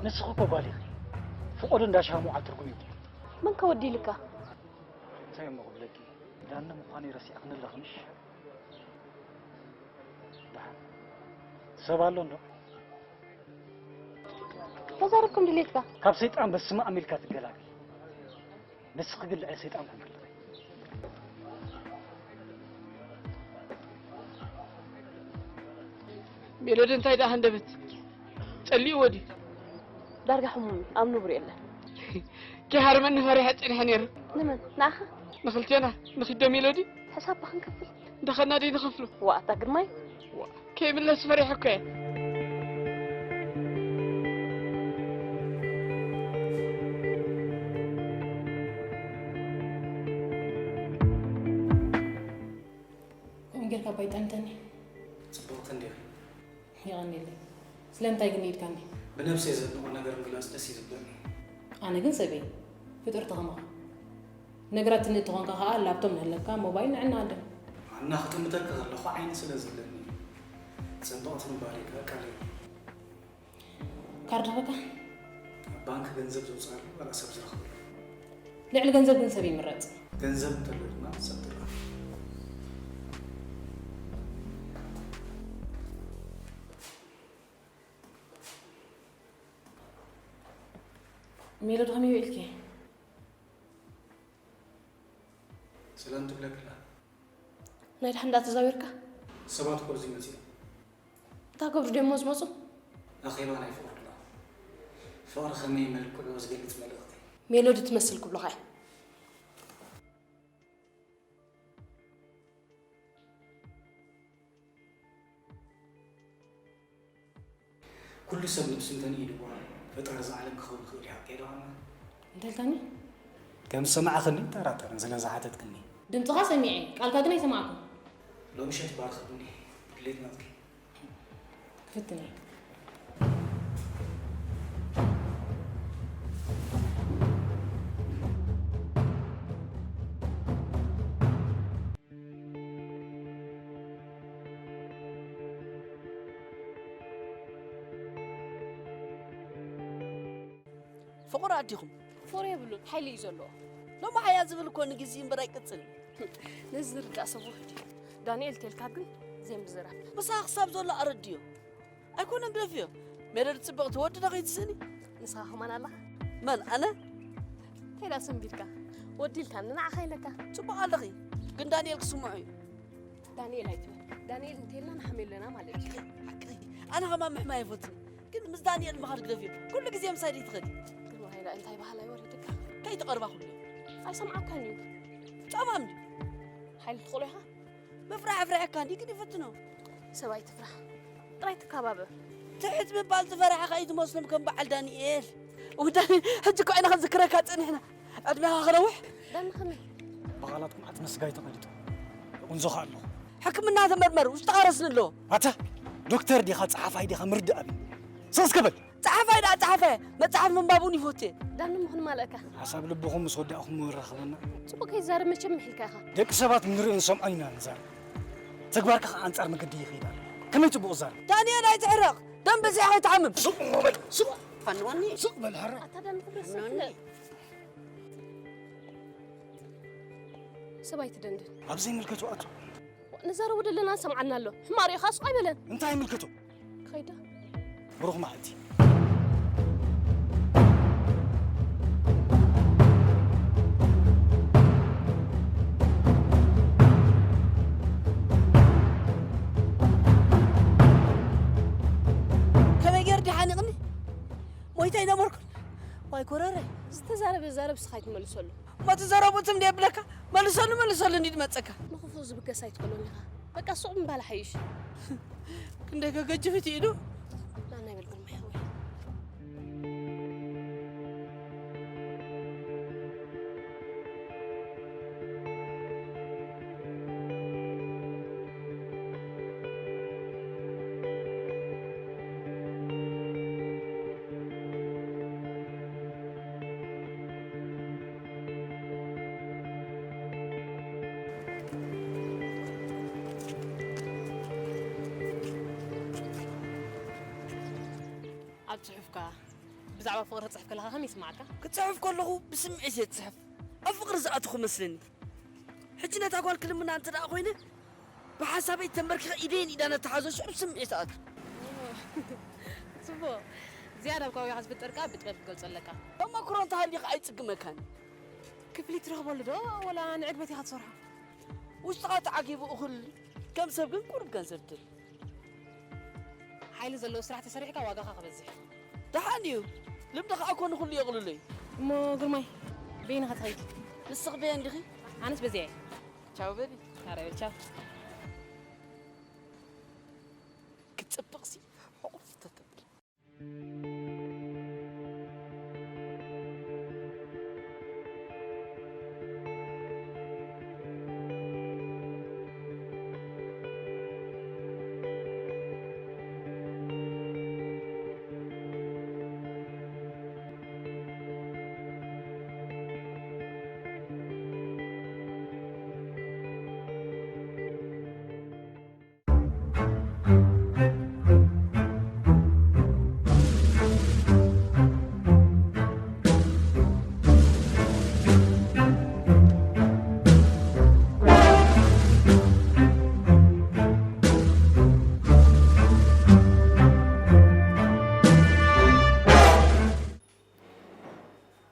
ንስኺ እኮ ጓል ኢኺ። ፍቖዱ እንዳ ሻሙዓ ትርጉም የብሉን። መን ከ ወዲልካ? እንታይ እሞ ክብለኪ? ዳኒ ምዃነይ ረሲዕክኒ ኣለኺ ምሽ? ደሓን። ሰብ ኣሎ እንዶ? ተዛረብ ከም ድሌትካ። ካብ ሰይጣን በስመ ኣብ ኢልካ ትገላገል። ንስኺ ግን ልዕሊ ሰይጣን ኮንኪ ኣለኺ። ሜሎዲ እንታይ ደኣ ሃንደበት? ጸሊእዎ ድዩ? ዳርጋ ሕሙም እዩ፣ ኣብ ንቡር የለን። ከይሃርመኒ ፈሪሐ ጸኒሐ ነይረ። ንመን? ንዓኻ? ንኽልቴና። ንኺዶ ሜሎዲ? ሕሳብካ ክንከፍል? ደኸና ደይ ንኸፍሎ? ዋእ፣ ኣታ ግርማይ። ዋእ፣ ከይምለስ ፈሪሐ እኮ እየ። ከምኡ ጌርካ እባ ኣይጠንተኒ። ጽብቕቲ እንዲኺ። የቐንየለይ። ስለምንታይ ግን ኢድካኒ? ብነብሰይ ዘድንቖ ነገር ምግላጽ ደስ እዩ ዝብለኒ። ኣነ ግን ሰብ እየ። ፍጥርቲ ከማኻ። ነገራት ትንእድ ተኾንካ ኸኣ ላፕቶም ንህለካ፣ ሞባይል ንዕና ኣለ። ኣና ክጥምተካ ከለኹ ዓይኒ ስለ ዘለኒ። ጽብቕቲ ምባለይ ከኣ ቃለይ። ካርድ ኸካ? ኣብ ባንክ ገንዘብ ዘውፅኣሉ ዋላ ሰብ ዝረኽበሉ። ልዕሊ ገንዘብ ግን ሰብ ይምረጽ። ገንዘብ እንተሎ ድማ ሰብ ትረኽብ። ሜሎዲ ከመይ ውዒልኪ? ሰላም ትብለክላ። ናይ ደሓን ደኣ ተዛዊርካ? ሰባት እኮ ኣብዚ መጺኦም። እንታይ ክገብሩ ድዮም ዝመጹ? ኣኼባ ናይ ፍቕሪ ድላ። ፍቕሪ ከመይ መልክዑ ዝገልጽ መልእኽቲ። ሜሎዲ ትመስል ክብሉኻ እዮም። ኩሉ ሰብ ነብሱ እንተንኢድዋ፣ ፈጣሪ እዛ ዓለም ክኸውን ይኽእል እዩ፣ ሓቀይ ዶ ሃና? እንታይ ኢልካኒ? ከም ዝሰማዕኽኒ ይጠራጠርን ስለ ዝሓተትክኒ። ድምፅኻ ሰሚዐ፣ ቃልካ ግን ኣይሰማዕኩን። ሎሚ ምሸት ባርኽኒ፣ ድሌት ናትኪ። ክፍትን እየ። ፍቑር ኣዲኹም? ፍቑር የብሉን፣ ሓይሊ እዩ ዘለዎ። ሎሚ ሓያ ዝብል እኮ ንግዜ እምበር ኣይቅጽልን። ነዚ ዝርዳእ ሰብ ውሑድ እዩ። ዳንኤል ተልካ ግን ዘይምዝራብ። ምሳኻ ክሳብ ዘሎ ኣረድዮ። ኣይኮነን ግደፍዮ። ሜረድ ጽብቕቲ ወዲ ዶ ከይትስእኒ? ንስኻ ከማን ኣለኻ? መን ኣነ? ከይዳ ሰንቢድካ። ወዲ ኢልካ ንዓኻ ኢለካ። ጽቡቕ ኣለኺ። ግን ዳንኤል ክስምዖ እዩ። ዳንኤል ኣይትበል። ዳንኤል እንተይልና ንሓምዮ ኣለና ማለት እዩ። ሓቂ፣ ሓቂ። ኣነ ከማን ምሕማይ ኣይፈትን። ግን ምስ ዳንኤል ምኻድ ግደፍዮ። ኩሉ ግዜ ምሳይ ደይትኸዲ። ግርማ ሃይላ እንታይ ባህላ ይወርድካ? ከይትቐርባ ኩሉ። ኣይሰምዓካን እዩ። ጸማም ድዩ? ሓይሊ ትኽእሎ ኢኻ? ምፍራሕ ኣፍርሐካ እንዲ ግን ይፈትኖ። ሰብ ኣይትፍራሕ። ጥራይ ትከባበር። ትሕት ምባል ዝፈራሕኻ እዩ ዝመስሎም ከም በዓል ዳንኤል። እው ዳንኤል፣ ሕጂ እኮ ኢና ክንዝክረካ ጸኒሕና። ዕድሜኻ ክነውሕ። ዳኒ ከመይ? ብቓላትኩም ዓጽሚ ስጋይ ተቐሊጡ። ወንዞኻ ኣለኹ። ሕክምና ተመርመር፣ ውሽጥኻ ረስኒ ኣለዎ። ኣታ ዶክተር ዲኻ ጸሓፋይ ዲኻ ምርዳእ ኣብኒ። ሰስከበል። ጸሓፋይ ደኣ ጸሓፋይ፣ መጽሓፍ ምንባብ እውን ይፈቱ እየ። ዳኒ ምኹን ማለእካ። ሓሳብ ልብኹም ምስ ወዳእኹም ንራኸበና። ጽቡቕ ከይዛረብ መቸም ምሒልካ ኢኻ። ደቂ ሰባት ንርእዮን ሰምዖን ኢና ንዛረብ። ተግባርካ ከኣ ኣንጻር መገዲ ይኸይድ ኣሎ። ከመይ ጽቡቕ ዛረብ? ዳንኤል ኣይትሕረቕ። ደም በዚሕኻ ኣይትሓምም። ሱቕ በል፣ ሱቕ። ፈንወኒ። ሱቕ በል፣ ሓራ። ኣታ ዳኒ ክብረት ሰብ ፈንወኒ። ሰብ ኣይትደንድን። ኣብ ዘይምልከቱ ኣቱ። ንዛረቡ ዘለና ሰምዓና ኣሎ። ሕማቕ ሪኢኻ ሱቕ ኣይበለን። እንታይ ይምልከቶ? ከይዳ። ብሩኽ መዓልቲ። ከመይ ገይሩ ድሓኒቕኒ? ሞይተ ኣይነበርኩን። ዋይ ኮረረ። ዝተዛረበ ዛረብ ስኻ ኣይትመልሰሉ። እሞ እቲ ዘረብኡ ትም ድየ ብለካ? መልሰሉ፣ መልሰሉ እንዲ ድመጸካ። ንኽፉእ ዝብገስ ኣይትኾኖን ኢኻ። በቃ ሱቕ ምባል ሓይሽ። ክንደይ ከገጅፍ እቲ ኢዱ። ና ናይ በል ግርማይ ሓወይ። ኣብ ጽሑፍካ ብዛዕባ ፍቕሪ ትጽሕፍ ከለኻ ከመይ ይስምዓካ? ክጽሕፍ ከለኹ ብስምዒት እየ ዝጽሕፍ። ኣብ ፍቕሪ ዝኣተኹ መስለኒ። ሕጂ ነታ ጓል ክልምና እንተ ደኣ ኮይነ፣ ብሓሳበይ ተንበርኪኸ ኢደይን ኢዳ ነተሓዞ ሽዑ ብስምዒት እኣቱ። ጽቡቕ። ዝያዳ ኣብ ከባቢኻ ዝፍጠር ከኣ ብጥበብ ክትገልጾ ኣለካ። ተመክሮ እንተሃልዩ ከኣ ኣይጽግመካን። ክፍሊት ትረኽበሉ ዶ ወላ ንዕግበት ኢኻ ትሰርሖ? ውሽጥኻ ተዓጊቡ እኹል፣ ከም ሰብ ግን ቁሩብ ገንዘብ ትደሊ። ሓይሊ ዘለዎ ስራሕ ተሰሪሕካ ዋጋኻ ክበዝሕ። ደሓን እዩ። ልምዲ ኸኣ እኮ ንኹሉ የቕልሎ እዩ። እሞ ግርማይ፣ በይንኻ ትኸይድ? ንስኺ በየን ዲኺ? ኣነስ በዚኣ እየ። ቻው በሊ። ኣረ በል ቻው። ክትጽብቕሲ ሕቑፍ ተተብል።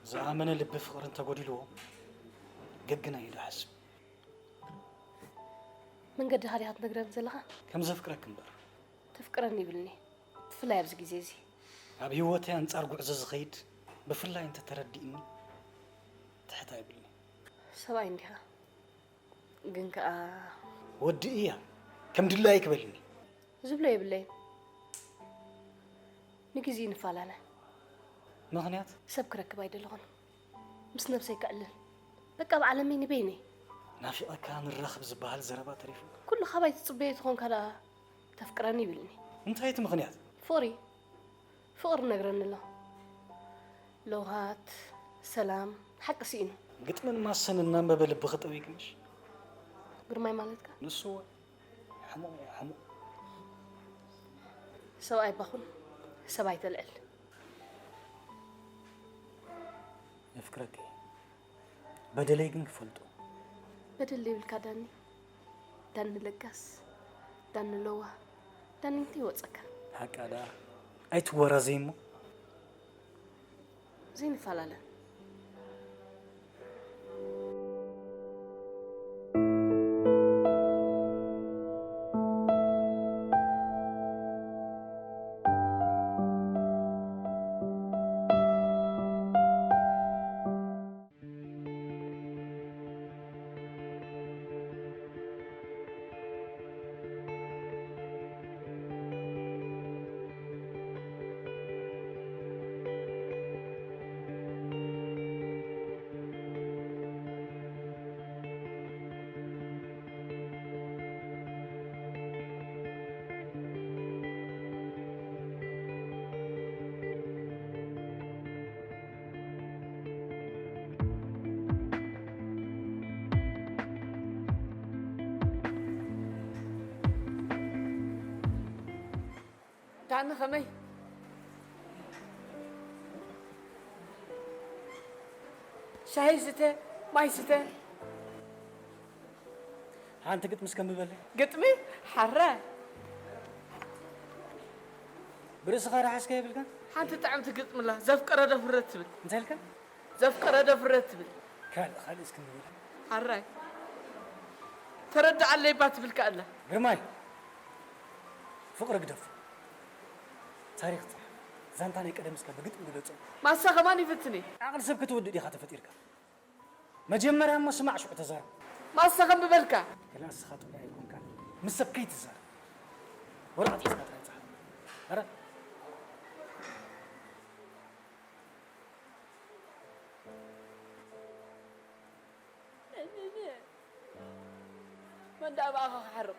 ዝኣመነ ልቢ ፍቕሪ እንተጎዲልዎ፣ ገግና እዩ ዝሓስብ። መንገድኻ ዲኻ ትነግረኒ ዘለኻ? ከም ዘፍቅረኪ እምበር። ተፍቅረኒ ይብልኒ፣ ብፍላይ ኣብዚ ግዜ እዚ። ኣብ ህይወተይ ኣንጻር ጉዕዞ ዝኸይድ፣ ብፍላይ እንተ ተረዲእኒ፣ ትሕት ኣይብልኒ። ሰብኣይ እንዲኻ፣ ግን ከኣ ወዲ እያ፣ ከም ድላዩ ክበልኒ። ዝብሎ የብለይን። ንግዜኡ ንፈላለ። ምኽንያት? ሰብ ክረክብ ኣይደለኹን። ምስ ነብሰይ ከዕልል። በቃ ኣብ ዓለመይ ንበይነይ። ናፊቐካ ንራኽብ ዝበሃል ዘረባ ተሪፉ። ኩሉ ካባይ ትጽበዮ ተኾንካ ደኣ ተፍቅረኒ ይብልኒ። እንታይ እቲ ምኽንያት? ፍቕሪ። ፍቕሪ ነግረኒ ኣሎ። ለውሃት፣ ሰላም፣ ሓቂ ስኢኑ። ግጥምን ማሰን እናንበበ ልብኺ ጠዊቂ ምሽ? ግርማይ ማለትካ? ንሱ እወ። ሕሙቕ እየ፣ ሕሙቕ። ሰብኣይ እባ ኩን፣ ሰብ ኣይተልዕል። የፍቅረኪ እየ። በደለይ ግን ክፈልጦ። በደል ዘይብልካ ዳኒ። ዳኒ ለጋስ፣ ዳኒ ለዋህ፣ ዳኒ እንታይ ይወጸካ? ሓቃ ደኣ ኣይትወራዘይ እሞ። ዘይንፈላለ። ዳኒ ከመይ? ሻሂ ስተ፣ ማይ ስተ። ሓንቲ ግጥሚ እስከ ምበል። ግጥሚ? ሓረ። ብርእስኻ ረሓስካ የብልካ? ሓንቲ ጥዕምቲ ግጥሚ ኣላ፣ ዘፍቀረ ዶ ፍረ ትብል። እንታይ ኢልካ? ዘፍቀረ ዶ ፍረ ትብል። ካልእ፣ ካልእ እስኪ ንበል። ሓራይ። ተረድኣለይ እባ ትብል ከኣ ኣላ። ግርማይ፣ ፍቕሪ ግደፎ። ታሪኽ ጽሓፍ። ዛንታ ናይ ቀደም እስከ ብግጥሚ ግለጾ። ማሳ ከማን ይፍትኒ። ዓቕሊ ሰብ ክትውድእ ዲኻ ተፈጢርካ? መጀመርያ እሞ ስማዕ ሽዑ ተዛረብ። ማሳ ከም ብበልካ። ገና ንስኻ ጥራይ ኣይኮንካን። ምስ ሰብ ከይትዛረብ። ወረቐት ሒዝካ ጥራይ ጽሓፍ። ኣረ። መን ደኣ ብኣኻ ክሓርቕ?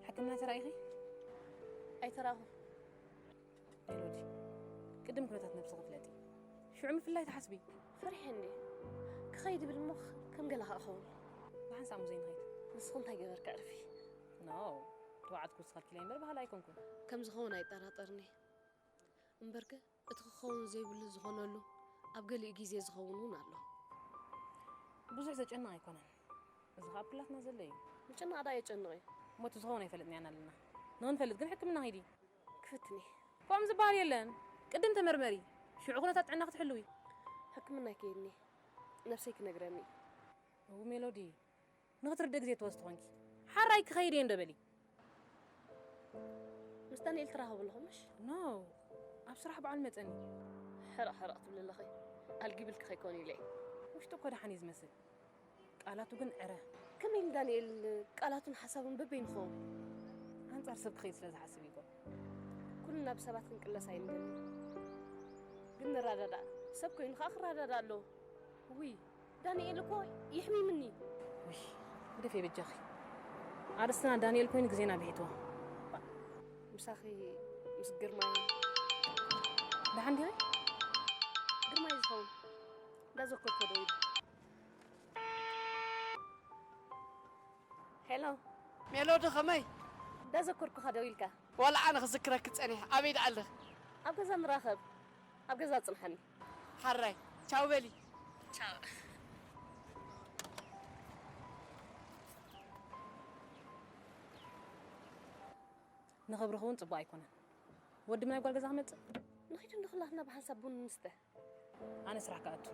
ሕክምና ተራኢኺ? ኣይተራኹ። ሜሎዲ፣ ቅድም ኩነታት ነብስኺ ፍለጢ። ሽዑ ምፍላይ ትሓስቢ? ፈሪሐ እንዴ? ክኸይድ ይብል እሞ ከም ገለ ከኣ ክኸውን። ብሓንሳእ ሙዘይ ንኸይድ። ንስኺ እንታይ ገበርኪ ዕርፊ? ኖ፣ ተባዕትኩ ዝኸልኪለይ እምበር ባህላ ኣይኮንኩን። ከም ዝኸውን ኣይጠራጠርኒ። እምበርከ፣ እቲ ክኸውን ዘይብሉ ዝኾነሉ ኣብ ገሊኡ ግዜ ዝኸውን እውን ኣሎ። ብዙሕ ዘጨንቕ ኣይኮነን። እዚ ኸኣ ኣብ ኩላትና ዘሎ እዩ። ምጭናቕ ደኣ የጨንቕ እዩ። እሞ እቲ ዝኸውን ኣይፈለጥናዮን ኣለና። ንኽንፈልጥ ግን ሕክምና ኺዲ። ክፍትን እየ። ከምኡ ዝበሃል የለን። ቅድም ተመርመሪ። ሽዑ ኩነታት ጥዕናኺ ትሕልዊ። ሕክምና ይከይድኒ። ነብሰይ ክነግረኒ እዩ። እው ሜሎዲ፣ ንኽትርድእ ግዜ ትወስዲ ኾንኪ። ሓራይ ክኸይድ እየ እንዶ በሊ። ምስ ዳንኤል ትራኸቡ ኣለኹም ምሽ? ኖ፣ ኣብ ስራሕ በዓል መጸኒ። ሕርቕ ሕርቕ ትብሊ ኣለኺ። ኣልጊብልኪ ከይኮን ኢለ እየ። ውሽጡ እኮ ደሓን እዩ ዝመስል። ቃላቱ ግን ዕረ። ከመይ ኢሉ ዳንኤል ቃላቱን ሓሳቡን በበይኑ ክኸውን? ኣንጻር ሰብ ክኸይድ ስለ ዝሓስብ እዩ እኮ። ኩልና ብሰባት ክንቅለስ ኣይንደልን። ግን ንረዳዳእ። ሰብ ኮይኑ ከኣ ክረዳዳእ ኣለዎ። ውይ፣ ዳንኤል እኮ የሕሚምኒ። ውይ፣ ግደፊ በጃኺ። ኣርእስትና ዳንኤል ኮይኑ ግዜና ብሒትዎ። ምሳኺ ምስ ግርማይ። ደሓን ዲኺ? ግርማይ ዝኸውን። እንዳዘከርኩ ደው ኢሉ። ሄሎ። ሜሎዲ ከመይ? እንዳዘከርኩኻ ደው ኢልካ። ዋላ ኣነ ክዝክረኪ ጸኒሐ። ኣበይ ደኣ ኣለኺ? ኣብ ገዛ ንራኸብ። ኣብ ገዛ ጽንሓኒ። ሓራይ። ቻው በሊ። ቻው። ንኽብርኺ እውን ጽቡቕ ኣይኮነን። ወዲ ምናይ ጓል ገዛ ክመጽእ? ንኺድ እንዶ ኩላትና ብሓንሳብ ቡን ንስተ። ኣነ ስራሕ ክኣቱ፣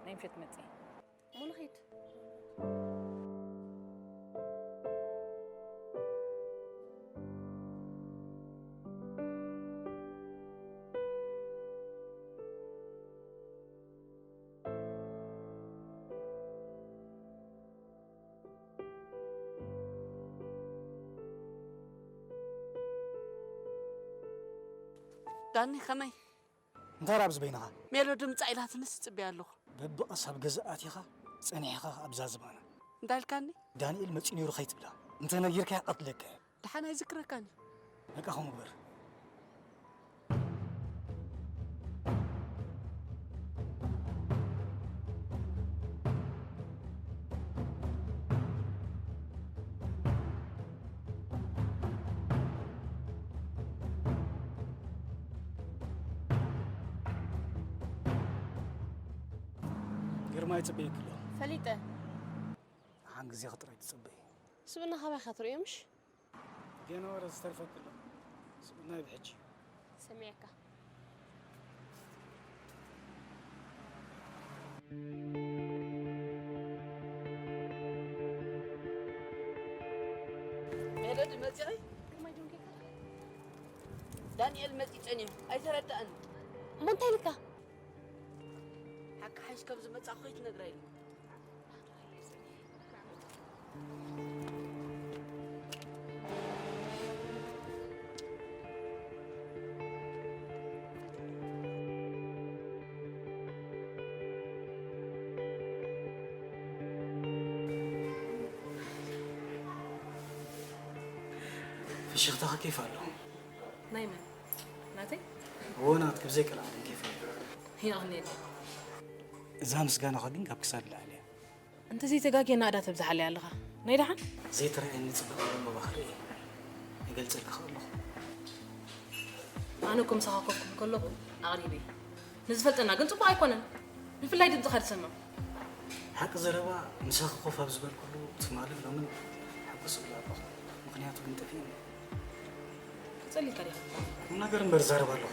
ናይ ምሸት ክመጽእ እየ። እሞ ንኺድ። ዳኒ፣ ከመይ? እንታይ ደኣ ኣብዚ በይንኻ? ሜሎዲ ምጻእ ኢላትንስ እጽበያ ኣለኹ። በብቐስ ኣብ ገዛ ኣቲኻ ጸኒሕኻ ኣብዛ ዝባና። እንታይ ኢልካኒ? ዳንኤል መጺኡ ነይሩ ከይትብላ። እንተ ነጊርካዮ ቀትለካ እየ። ደሓን ኣይዝክረካን እዩ። በቃ ከምኡ ግበር። ግርማ ይጽበየኪ ኣሎ። ፈሊጠ። ሓን ግዜኺ ጥራይ ትጽበዪ። ስብእና ካባይ ኢኻ ትርእዮ ምሽ? ገና ወረ ዝተርፈኪ ኣሎ። ስብእናይ ብሕጂ። ሰሚዐካ። ሜሎዲ መጺኺ? ግርማይ ጆን ኬክ። ዳንኤል መጺ ጸኒሑ። ኣይተረዳእን። እሞ እንታይ ኢልካ? ሓቂ ሓይሽ ከም ዝመጻ ኮይት ነግራ ኢሉ። ፍሽኽታኺ ኬፍ ኣለዎ። ናይ መን? ናተይ? እወ ናትኪ ብዘይ ቀልዓለም ኬፈይ። የቕንየለይ። እዛ ምስጋናኻ ግን ካብ ክሳድ ላዕሊ እያ። እንተ ዘይተጋግየ ናእዳ ተብዝሓለይ ኣለኻ። ናይ ደሓን? ዘይተራእየኒ ጽባቐ መባኽሪ እየ። እገልጸልካ ኣለኹ። ኣነ እኮ ምሳኻ ኮፍ ክብል ከለኹ ኣቕሪበ እየ። ንዝፈልጠና ግን ጽቡቕ ኣይኮነን። ብፍላይ ድምጽኻ ዝሰምዕ። ሓቂ ዘረባ ምሳኺ ኮፍ ኣብ ዝበልኩሉ ትማልን ሎምን ሕጉስ እብል ኣለኹ። ምኽንያቱ ግን ጠፊእኒ። ክጸልካ ዲኻ? ቁም ነገር እምበር እዛረብ ኣለኹ።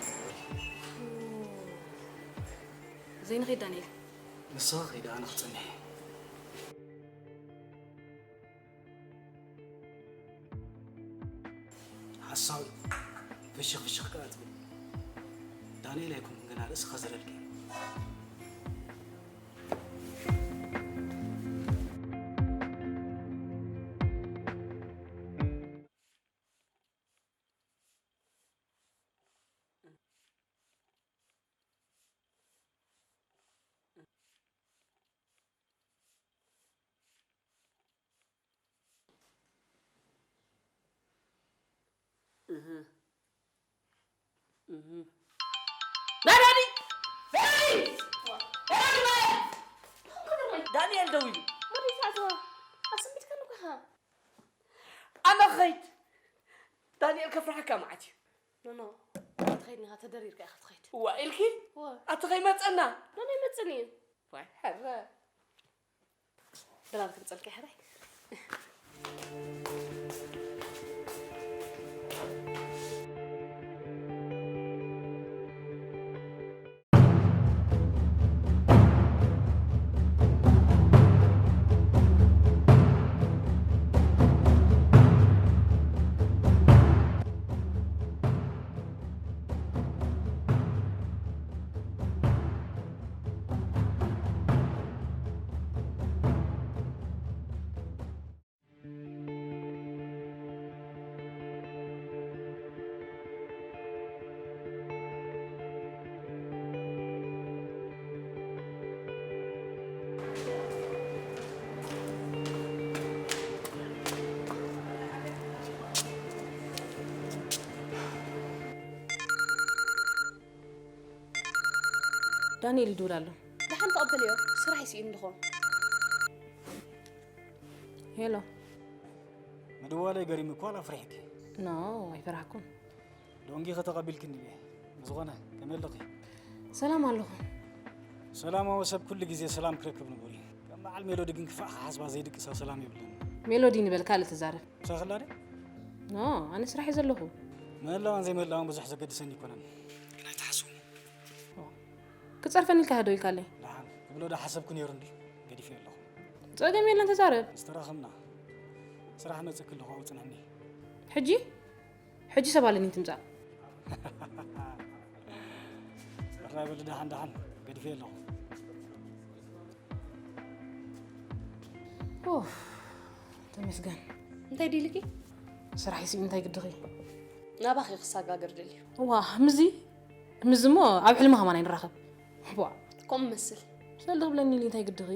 ዘይንኸይድ ዳንኤል። ንስኻ ኸይዳ ኣነ ክጸንሕ እየ። ሓሳዊ ፍሽኽ ፍሽኽ ከኣ ትብል። ዳንኤል ኣይኮንኩን ገና ርእስኻ ዝረልከ። ዳዲ! ዳዲ! ዳዲ! ዳንኤል ደዊሉ። ወዴት ኣተዋ? ኣሰንቢድካኒ እኮ ኢኻ። ኣነ ክኸይድ። ዳንኤል ከፍርሓካ መዓት እዩ። ኖ፣ ኖ። ኣትኸይድ ኒኻ ተደሪርካ ኢኻ ትኸይድ። እዋ ኢልኪ? እዋ። ኣቲ ከይመጸና? ኖ፣ ኖ፣ ይመጽን እዩ። ዋይ፣ ሕረ። ድራር ክምጸልካ ሕራይ። ዳንኤል ይድውል ኣሎ። ደሓን ተቐበልዮ፣ ስራሕ ይስኢኑ ድኾን። ሄሎ። ምድዋለይ ገሪሙ እኳ ኣፍሪሕኪ። ኖ፣ ኣይፈራሕኩን። ዶንጊ ከተቐቢልክኒ ድየ? ብዝኾነ፣ ከመይ ኣለኺ? ሰላም ኣለኹ። ሰላማዊ ሰብ ኩሉ ግዜ ሰላም ክረክብ ንቡር እዩ። ከም በዓል ሜሎዲ ግን ክፋእ ክሓስባ ዘይድቅሳ ሰላም የብለን። ሜሎዲ ንበል ካልእ ትዛረብ። ምሳኺ ኣላ ድያ? ኖ፣ ኣነ ስራሕ እየ ዘለኹ። ምህላዋን ዘይምህላዋን ብዙሕ ዘገድሰኒ ኣይኮነን። ግን ኣይትሓስቡ። ክጸርፈኒ ኢልካ ዶ ኢልካለይ? ደሓን ክብሎ ዶ ሓሰብኩ ነይሩ እንዲ ገዲፈዮ ኣለኹ። ጸገም የለን ተዛረብ። ምስ ተራኸብና ስራሕ መጽእኪ ኣለኹ ኣብኡ ጽንሕኒ። ሕጂ? ሕጂ ሰብ ኣለኒ ትምጻእ። ራይ በሊ ደሓን ደሓን ገዲፈዮ ኣለኹ። ኡፍ፣ ተመስገን። እንታይ ድልኪ? ስራሕ ይስኢ እንታይ ግድኺ? ናባኺ ክሰጋገር ደልዩ። ዋ፣ ምዚ ምዚ እሞ ኣብ ሕልሚ ከማን ኣይንራኸብ። ዋ። ከምኡ መስል። ሰልዲ ክብለኒ ኢሉ እንታይ ግድኺ?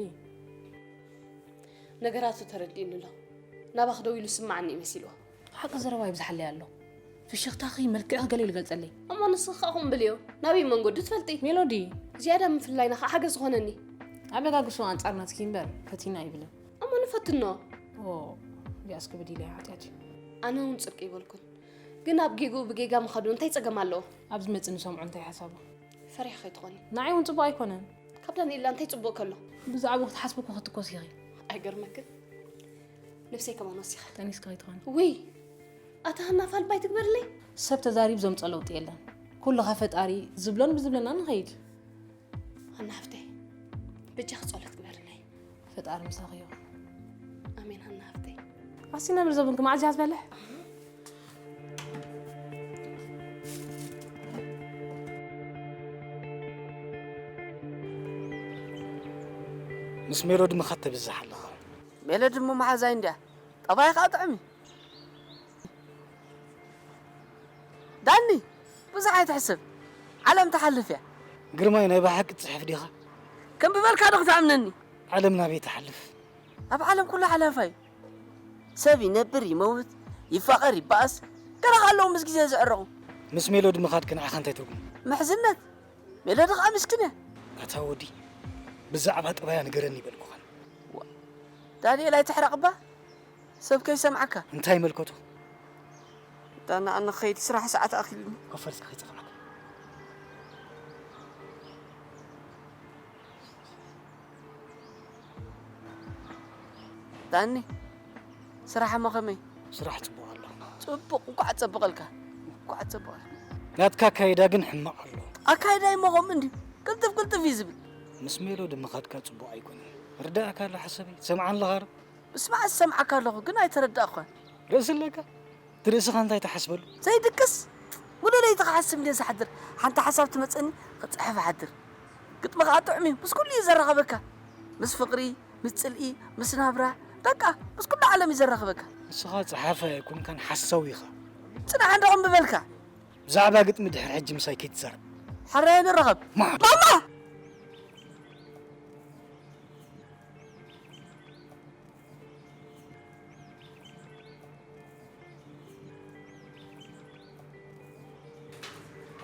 ነገራቱ ተረዲእኒ ኣሎ። ናባኺ ደው ኢሉ ስማዓኒ እዩ መሲልዎ። ሓቂ ዘረባ ይብዝሓለይ ኣሎ። ፍሽኽታኺ፣ መልክዕኺ ገለ ኢሉ ገልጸለይ። እሞ ንስኺ ከኣ ከምኡ ብልዮ። ናበይ መንገዱ ትፈልጢ? ሜሎዲ። ዝያዳ ምፍልላይና ከኣ ሓገዝ ዝኾነኒ። ኣበጋግሶ ኣንጻር ናትኪ እምበር ፈቲና ኣይብልን። እሞ ንፈትኖ። ኦ፣ ቢኣስ ክብድ ኢለ ሓጢኣት እዩ። ኣነ እውን ጽድቂ ይበልኩን። ግን ኣብ ጌግኡ ብጌጋ ምኻዱ እንታይ ጸገም ኣለዎ? ኣብ ዝመጽእ ንሰምዖ እንታይ ሓሳቡ? ፈሪሕ ከይትኾኒ። ንዓይ እውን ጽቡቕ ኣይኮነን። ካብ ዳንኤላ እንታይ ጽቡቕ ከሎ? ብዛዕባኡ ክትሓስቢ እኮ ክትኮሲ ኢኺ። ኣይገርመክን? ነብሰይ ከማን ወሲኸ። ጠኒስኪ ከይትኾኒ። ውይ! ኣታ ሃና ፋልባይ ትግበርለይ? ሰብ ተዛሪቡ ዘምጾ ለውጢ የለን። ኩሉ ካብ ፈጣሪ ዝብሎን ብዝብለና ንኸይድ። ሃና ሓፍተይ፣ በጃኺ ጸሎት ግበርለይ። ፈጣሪ ምሳኺ ይኹን። ኣሜን ሃና ሓፍተይ። ኣስቲ ነብር ዘቡንኪ መዓዝ እያ ዝበልሕ? ምስ ሜሎዲ ምኻድ ተብዝሕ ኣለኻ። ሜሎዲ እሞ መሓዛይ እንድያ። ጠባይ ኸኣ ጥዑም እዩ። ዳኒ፣ ብዙሕ ኣይትሕሰብ። ዓለም ትሓልፍ እያ። ግርማይ፣ ናይ ብሓቂ ትጽሕፍ ዲኻ? ከም ዝበልካ ዶ ክትኣምነኒ? ዓለም ናበይ ትሓልፍ? ኣብ ዓለም ኩሉ ሓላፋ እዩ። ሰብ ይነብር፣ ይመውት፣ ይፋቐር፣ ይበኣስ፣ ገለ ከ ኣለዉ ምስ ግዜ ዝዕረቑ። ምስ ሜሎዲ ምኻድኪ ንዓኻ እንታይ ትርጉም? ምሕዝነት፣ ሜሎዲ ኸኣ ምስኪን እያ። ኣታ ወዲ፣ ብዛዕባ ጠባያ ንገረኒ ይበልኩኻን። ዋ፣ ዳንኤል ኣይትሕረቕ እባ፣ ሰብ ከይሰምዓካ። እንታይ ይመልከቶ? ዳና፣ ኣነ ክኸይድ፣ ስራሕ ሰዓት ኣኺሉኒ። ኮፍ በል እስከ ከይጸፍዓካ። ዳኒ፣ ስራሕ እሞ ከመይ? ስራሕ ጽቡቕ ኣሎ። ጽቡቕ፣ እንኳዕ ጸብቐልካ። እንኳዕ ጸብቐልካ። ናትካ ኣካይዳ ግን ሕማቕ ኣሎ። ኣካይዳ እሞ ከምኡ እንድዩ። ቅልጥፍ ቅልጥፍ እዩ ዝብል። ምስ ሜሎዲ ምኻድካ ጽቡቕ ኣይኮነን። ርዳእካ ኣሎ ሓሳበይ። ትሰምዓኒ ኣለኻ ዶ? ምስማዕ ዝሰምዓካ ኣለኹ፣ ግን ኣይተረዳእኳን። ርእሲ ኣለካ? እቲ ርእስኻ እንታይ ትሓስበሉ? ዘይድቅስ፣ ሙሉእ ለይቲ ክሓስብ እንድየ ዝሓድር። ሓንቲ ሓሳብ ትመጸኒ፣ ክጽሕፍ እሓድር። ግጥሚ ከኣ ጥዑም እዩ፣ ምስ ኩሉ እዩ ዘራኽበካ። ምስ ፍቕሪ፣ ምስ ጽልኢ፣ ምስ ናብራ፣ በቃ፣ ምስ ኩሉ ዓለም እዩ ዘራኽበካ። ንስኻ ጸሓፋይ ኣይኮንካን፣ ሓሳዊ ኢኻ። ጽናሕ እንዶ ቁም በልካ። ብዛዕባ ግጥሚ ድሕሪ ሕጂ ምሳይ ከይትዛረብ። ሕራይ ንራኸብ። ማዕዶ። ማማ!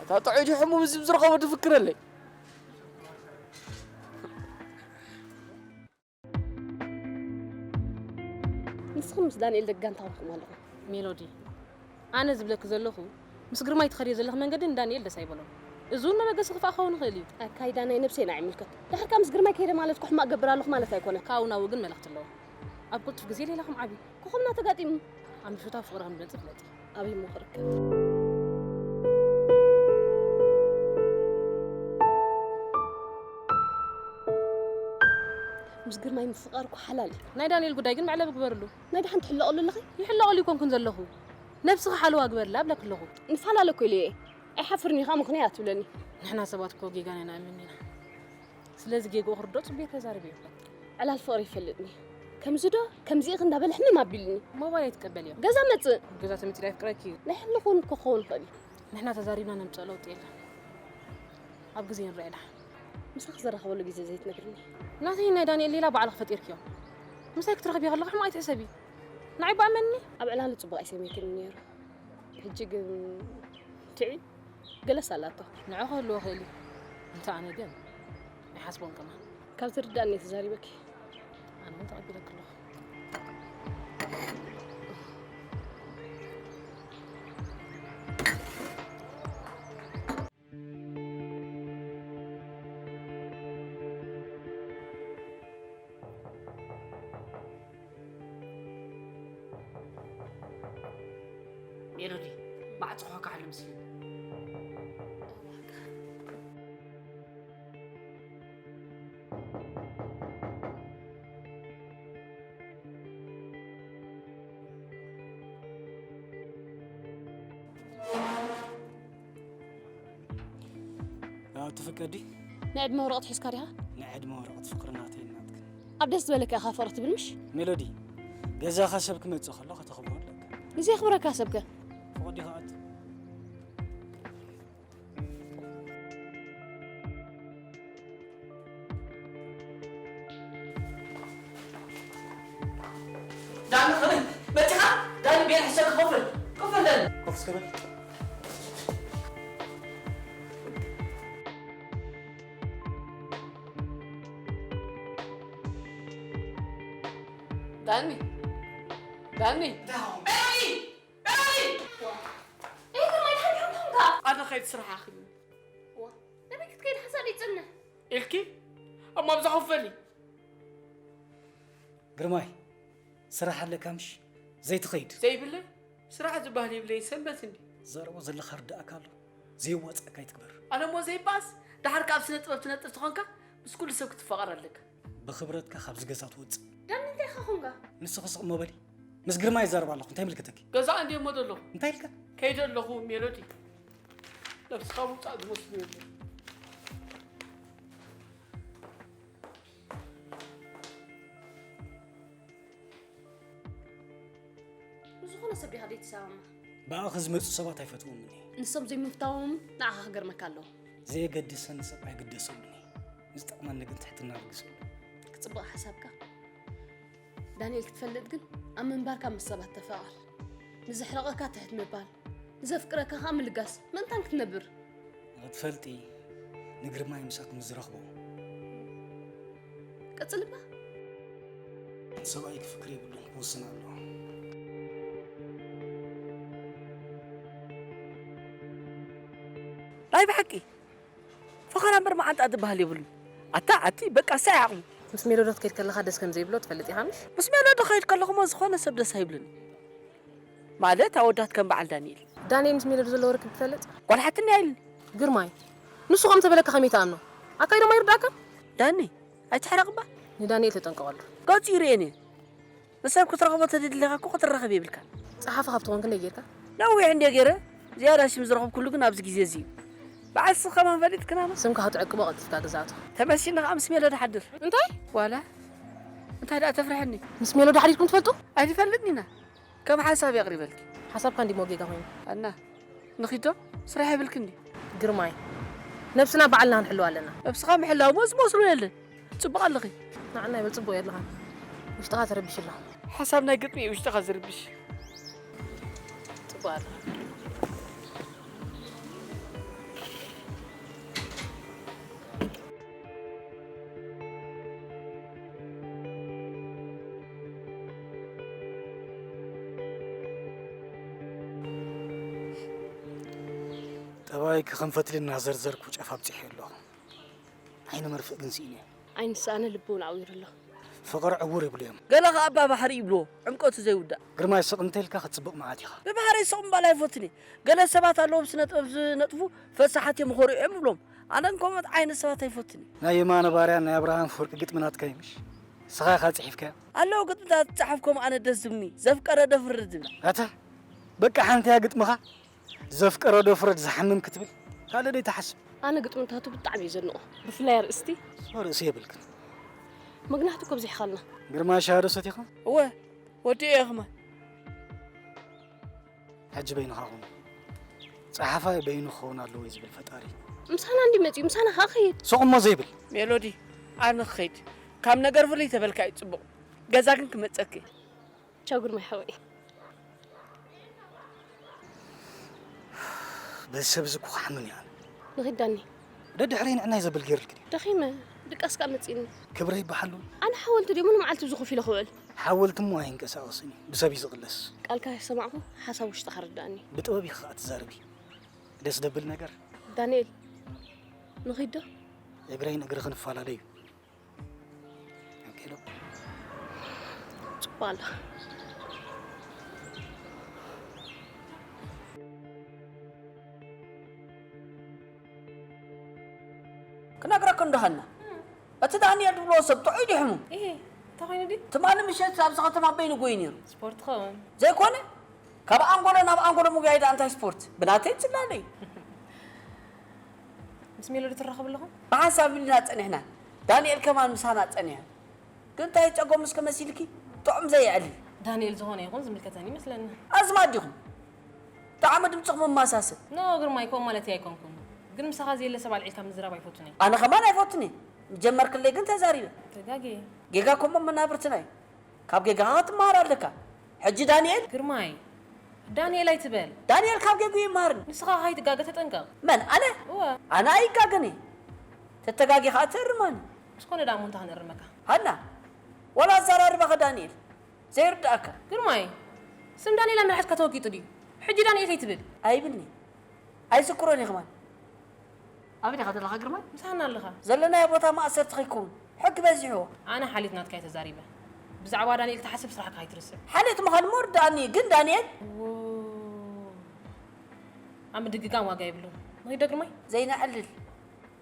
ኣታ ጥዑይ ድዩ ሕሙም፣ እዚ ዝረኸቦ ድፍክረለይ። ንስኹም ምስ ዳንኤል ደጋንታ ኮይንኩም ኣለኹም። ሜሎዲ፣ ኣነ ዝብለኪ ዘለኹ፣ ምስ ግርማይ ትኸድዮ ዘለኺ መንገዲ ንዳንኤል ደስ ኣይበሎን። እዚ እውን መበገሲ ክፋእ ክኸውን ይኽእል እዩ። ኣካይዳ ናይ ነብሰይ ኢና ይምልከት። ድሕርካ ምስ ግርማይ ከይደ ማለት እኮ ሕማቕ ገብር ኣለኹ ማለት ኣይኮነን። ካብኡ ናብኡ ግን መልእኽቲ ኣለዎ። ኣብ ቅልጡፍ ግዜ ሌላኹም ዓብዩ። ኮኾብና ተጋጢሙ። ኣብ ምሽቱ ኣብ ፍቕሪ ከም ዝመጽእ ፍለጢ። ኣበይ እሞ ክርከብ? ምስ ግርማይ ምፍቓር እኮ ሓላል እዩ። ናይ ዳንኤል ጉዳይ ግን መዕለቢ ግበርሉ። ናይ ደሓን ትሕለቐሉ ኣለኺ? ይሕለቐሉ ይኮንኩን ዘለኹ። ነብስኺ ሓለዋ ግበርላ እብለኪ ኣለኹ። ንፈላለ እኮ ኢለ እየ። ኣይሓፍርን ኢኻ ምኽንያት ትብለኒ። ንሕና ሰባት እኮ ጌጋና ኢና ንኣምን ኢና። ስለዚ ጌግኡ ክርድኦ ጽቡቕ ተዛሪበዮ። ዕላል ፍቕሪ ይፈልጥኒ። ከምዚ ዶ ከምዚ ኢኺ እንዳበለ ሕምም ኣቢሉኒ። ሞባይል ኣይትቀበልዮ። ገዛ መጽእ። ገዛ ተመጺኡ ኣይፍቅረኪ እዩ። ናይ ሕልኹን ክኸውን ይኽእል እዩ። ንሕና ተዛሪብና ነምጽኦ ለውጢ የለን። ኣብ ግዜ ንረኣየላ። ምሳኺ ዘራኽበሉ ግዜ ዘይትነግርኒ? ናተይ ናይ ዳንኤል ሌላ ባዕልኺ ፈጢርክዮ። ምሳይ ክትረኽብዮ ከለኺ ሕማቕ ኣይትሕሰቢ። ንዓይ ብኣመኒ። ኣብ ዕላሉ ጽቡቕ ኣይሰምየክን ነይሩ። ሕጂ ግን ትዒ ገለስ ኣላቶ። ንዑ ክህልዎ ክእል እዩ። እንተ ኣነ ግን ኣይሓስቦን ከማን። ካብ ዝርዳእኒ እየ ተዛሪበኪ። ኣነ እውን ተቐቢለኪ ኣለኹ። ሜሎዲ፣ ማዕጾ ከዓሉ ምስልን። ኣዎ፣ ትፍቀዲ? ናይ ዕድመ ወረቐት ሒዝካ ዲኻ? ናይ ዕድመ ወረቐት ፍቕሪ ናተይን ናትክን። ኣብ ደስ ዝበለካ ኢኻ ፍቕሪ ትብል ምሽ? ሜሎዲ፣ ገዛኻ ሰብ ክመጽእ ከሎ ከተኽብሮ ኣለካ። ንዘየኽብረካ ሰብከ? ፍቕዲ ከኣቱ። ዳኒ፣ ከመይ መጺኻ? ዳኒ፣ ቤት ሕሰብ ክኸፍል። ክፈል ዳኒ። ኮፍ እስከ በል። ዳኒ፣ ዳኒ። ዳኒ! ዳኒ! ኤይ፣ ግርማይ፣ ድሓን ዲኹም ኾንካ? ኣነ ኸይድ ስራሕ ኣኺሉ። ዋ፣ ናበይ ክትከይድ ሓሳብ ይጽንሕ? ኢልኪ? እሞ ኣብዛ ኮፍ በሊ። ግርማይ፣ ስራሕ ኣለካ ምሽ? ዘይትኸይድ? ዘይብለይ? ስራሕ ዝበሃል የብለይን፣ ሰንበት እንዲ። ዘረቦ ዘለኻ ርዳእካ ኣሎ። ዘየዋጽኣካ ኣይትግበር። ኣነ እሞ ዘይበኣስ፣ ደሓር ከኣ ኣብ ስነ ጥበብ ትነጥፍ ተኾንካ፣ ምስ ኩሉ ሰብ ክትፋቐር ኣለካ። ብኽብረትካ ካብዚ ገዛ ትወጽእ። ዳኒ፣ እንታይ ኢኻ ኾንካ? ንስኺ ስቕ እሞ በሊ። ምስ ግርማይ ይዛረብ ኣለኹ። እንታይ ይምልከተኪ? ገዛ እንድየ እሞ ዘለኹ። እንታይ ኢልካ? ከይደ ኣለኹ፣ ሜሎዲ። ነብስኻ ምውጻእ ዝመስሉ የለን። ብዝኾነ ሰብ ዲኻ ዘይትሰማማዕ? ብኣኺ ዝመጹ ሰባት ኣይፈትዎምን እየ። ንሶም ዘይምፍታዎም ንዓኻ ክገርመካ ኣለዎ። ዘየገድሰኒ ሰብ ኣይግደሰሉን እየ። ንዝጠቕመኒ ግን ትሕትና ልግሰሉ። ክጽብቕ ሓሳብካ። ዳንኤል ክትፈልጥ ግን ኣብ ምንባርካ ምስ ሰባት ተፋቐር። ንዘሕረቐካ ትሕት ምባል፣ ንዘፍቅረካ ከኣ ምልጋስ ምእንታን ክትነብር። ክትፈልጢ፣ ንግርማይ ምሳኹም ዝረኽቦ። ቀጽል እባ። ሰብኣይ ክፍክር የብሉን፣ ክውስን ኣለዎ። ናይ ብሓቂ ፈኸራ እምበር መዓንጣ ዝበሃል የብሉን። ኣታ ኣቲ በቃ ሳይ ዓቕሙ። ምስ ሜሎዶ ክትከይድ ከለኻ ደስ ከም ዘይብሎ ትፈልጥ ኢኻ ምሽ? ምስ ሜሎዶ ከይድ ከለኹሞ ዝኾነ ሰብ ደስ ኣይብልን። ማለት ኣወዳት ከም በዓል ዳንኤል። ዳንኤል ምስ ሜሎዶ ዘለዎ ርክብ ትፈልጥ? ጓል ሓትኒ ኣይልን። ግርማይ ንሱ ከም ተበለካ ከመይ ተኣምኖ? ኣካይዶም ኣይርዳእካን? ዳኒ ኣይትሕረቕባ። ንዳንኤል ተጠንቀቐሉ። ገጹ ይርእየን እየ። ንሰብ ክትረኽቦ ተደሊኻ እኮ ክትራኸብ የብልካን። ጸሓፊ ካብ ትኾን ክንደይ ጌርካ? ነዊሕ እንድየ ገይረ። ዝያዳ ሽም ዝረኸብኩሉ ግን ኣብዚ ግዜ እዚ እዩ። በዓል ስኻ ከማን ፈሊጥክና ዶ? ስምካ ክትዕቅቦ ቀልጢፍካ ግዛቱ። ተመሲልና ከዓ ምስ ሜሎ ድሓድር። እንታይ? ዋላ እንታይ ደኣ ተፍርሐኒ? ምስ ሜሎ ድሓዲርኩም ትፈልጡ? ኣይትፈልጥን ኢና። ከም ሓሳብ የቕሪበልኪ። ሓሳብካ እንዲ ሞጌጋ ኮይኑ። ኣና ንኺዶ ስራሕ የብልክን ድዩ? ግርማይ ነብስና ባዕልና ክንሕልዋ ኣለና። ነብስኻ ምሕላው እሞ ዝመስሎ የለን። ጽቡቕ ኣለኺ። ንዓና ይበል ጽቡቕ የለኻን። ውሽጥኻ ተረቢሹ ኣሎ። ሓሳብ ናይ ግጥሚ እዩ ውሽጥኻ ዝርብሽ። ጽቡቕ ኣለኻ። ጠባይኪ ከም ፈትሊ እናዘርዘርኩ ጫፍ ኣብጺሐ ኣለኹ። ዓይኒ መርፍእ ግን ስኢነ። ዓይኒ ዝሰኣነ ልቢ እውን ዓዊሩ ኣሎ። ፍቕሪ ዕውር ይብሉ እዮም። ገለ ኸኣ ኣባ ባሕሪ ይብልዎ፣ ዕምቀቱ ዘይውዳእ። ግርማይ ስቕ እንተኢልካ ክትጽብቕ መዓት ኢኻ። ብባህረይ ስቕ ምባል ኣይፈቱን እየ። ገለ ሰባት ኣለዉ ኣብ ስነ ጥበብ ዝነጥፉ ፈሳሓት እዮም ኾሪዖም እብሎም። ኣነ ግን ከምኦት ዓይነት ሰባት ኣይፈቱን እየ። ናይ የማነ ባርያን ናይ ኣብርሃም ኣፈወርቂ ግጥሚ ናትካ እዩ ምሽ? ንስኻ ኢኻ ጽሒፍካዮ። ኣለዉ ግጥምታት ዝጸሓፍኮም ኣነ ደስ ዝብሉኒ፣ ዘፍቀረ ዶ ፍረድ ዝብላ። ኣታ በቃ ሓንቲ እያ ግጥምኻ። ዘፍቀረ ዶ ፍረድ ዝሓምም ክትብል ካልእ ደይ ትሓስብ። ኣነ ግጥምታቱ ብጣዕሚ እየ ዘድንቖ፣ ብፍላይ ኣርእስቲ። ርእሲ የብልክን። መግናሕቲ እኮ ኣብዚሕኻልና። ግርማይ ሻሂ ዶ ሰቲኻ? እወ፣ ወዲኤ እየ ከማን። ሕጂ በይንኻ ኩን። ጸሓፋይ በይኑ ክኸውን ኣለዎ እዩ ዝብል ፈጣሪ። ምሳና እንዲ መጺኡ፣ ምሳና ከኣ ክኸይድ። ስቕ እሞ ዘይብል። ሜሎዲ፣ ኣነ ክኸይድ። ካብ ነገር ፍልይ ተበልካ እዩ ጽቡቕ። ገዛ ግን ክመጸኪ። ቻው ግርማይ ሓወይ። በዚ ሰብ እዚ እኮ ክሓምም እየ ኣነ። ንኺድ ዳኒ። ደድሕረይ ንዕናይ ዘብል ገይሩልኪ ድዩ? ደኺመ። ድቃስ ከኣ መጺእኒ። ክብረይ ይበሓሉ። ኣነ ሓወልቲ ድየ ምንም መዓልቲ እዚ ኮፍ ኢለ ክውዕል? ሓወልቲ እሞ ኣይንቀሳቐስን እዩ። ብሰብ እዩ ዝቕለስ። ቃልካ ከይሰማዕኩ ሓሳብ ውሽጥኻ ርድኣኒ። ብጥበብ ኢኺ ከኣ ትዛረቢ። ደስ ደብል ነገር። ዳንኤል። ንኺድ ዶ? እግረይ ንእግርኺ ንፈላለ እዩ። ኣንኬሎ። ጽቡቕ ኣሎ። ክነግረኪ እንዶ ሃና፣ እቲ ዳንኤል ዝብልዎ ሰብ ጥዑይ ድዩ ሕሙም? ኢሂ፣ እንታይ ኮይኑ ድዩ? ትማሊ ምሸት ኣብዚ ከተማ በይኑ ጎዩ ነይሩ። ስፖርት ክኸውን። ዘይኮነ ካብ ኣንጎሎ ናብ ኣንጎሎ ምጉያይ ደኣ እንታይ ስፖርት? ብናተይ ጽላለ እዩ። ምስ ሜሎዲ ትራኸቡ ኣለኹም? ብሓንሳብ ኢልና ጸኒሕና። ዳንኤል ከማን ምሳና ጸኒሑ። ግን እንታይ ጸገሙ እስከ መሲልኪ? ጥዑም ዘየዕሊ። ዳንኤል ዝኾነ ይኹን ዝምልከተኒ ይመስለኒ። ኣዝማድ ዲኹም? ጣዕሚ ድምጽኹም መማሳስል። ኖ ግርማይ፣ ከምኡ ማለተይ ኣይኮንኩን። ግን ምሳኻ ዘየለ ሰብ ኣልዒልካ ምዝራብ ኣይፈቱን እየ። ኣነ ከማን ኣይፈቱን እየ። ምጀመርክለይ ግን ተዛሪበ። ተጋግየ። ጌጋ ከምኦም መናብርትና እዩ። ካብ ጌጋኻ ክትመሃር ኣለካ። ሕጂ ዳንኤል። ግርማይ፣ ዳንኤል ኣይትበል። ዳንኤል ካብ ጌግኡ ይመሃር። ንስኻ ከይትጋገ ተጠንቀቕ። መን ኣነ? እወ። ኣነ ኣይጋገን እየ። ተተጋጊኻ እትእርማኒ። ምስ ኮነ ደኣ እሞ እንታይ ክንእርመካ? ሃና፣ ዋላ ኣዘራርባኻ ዳንኤል ዘይርድኣካ። ግርማይ፣ ስም ዳንኤል ኣብ መልሓስካ ተወቂጡ ድዩ? ሕጂ ዳንኤል ከይትብል። ኣይብልኒ። ኣይዝክሮን እየ ከማን። ኣበይ ዲኻ ዘለኻ ግርማይ? ምሳና ኣለኻ። ዘለናዮ ቦታ ማእሰርቲ ከይከውን ሕጊ በዚሕዎ። ኣነ ሓልዮት ናትካ እየ ተዛሪበ። ብዛዕባ ዳንኤል ትሓስብ ስራሕካ ከይትርስዕ። ሓልዮት ምዃን እሞ ርድኣኒ እዩ፣ ግን ዳንኤል። ዎ፣ ኣብ ምድግጋም ዋጋ የብሉን። ንኺዶ ግርማይ? ዘይነዕልል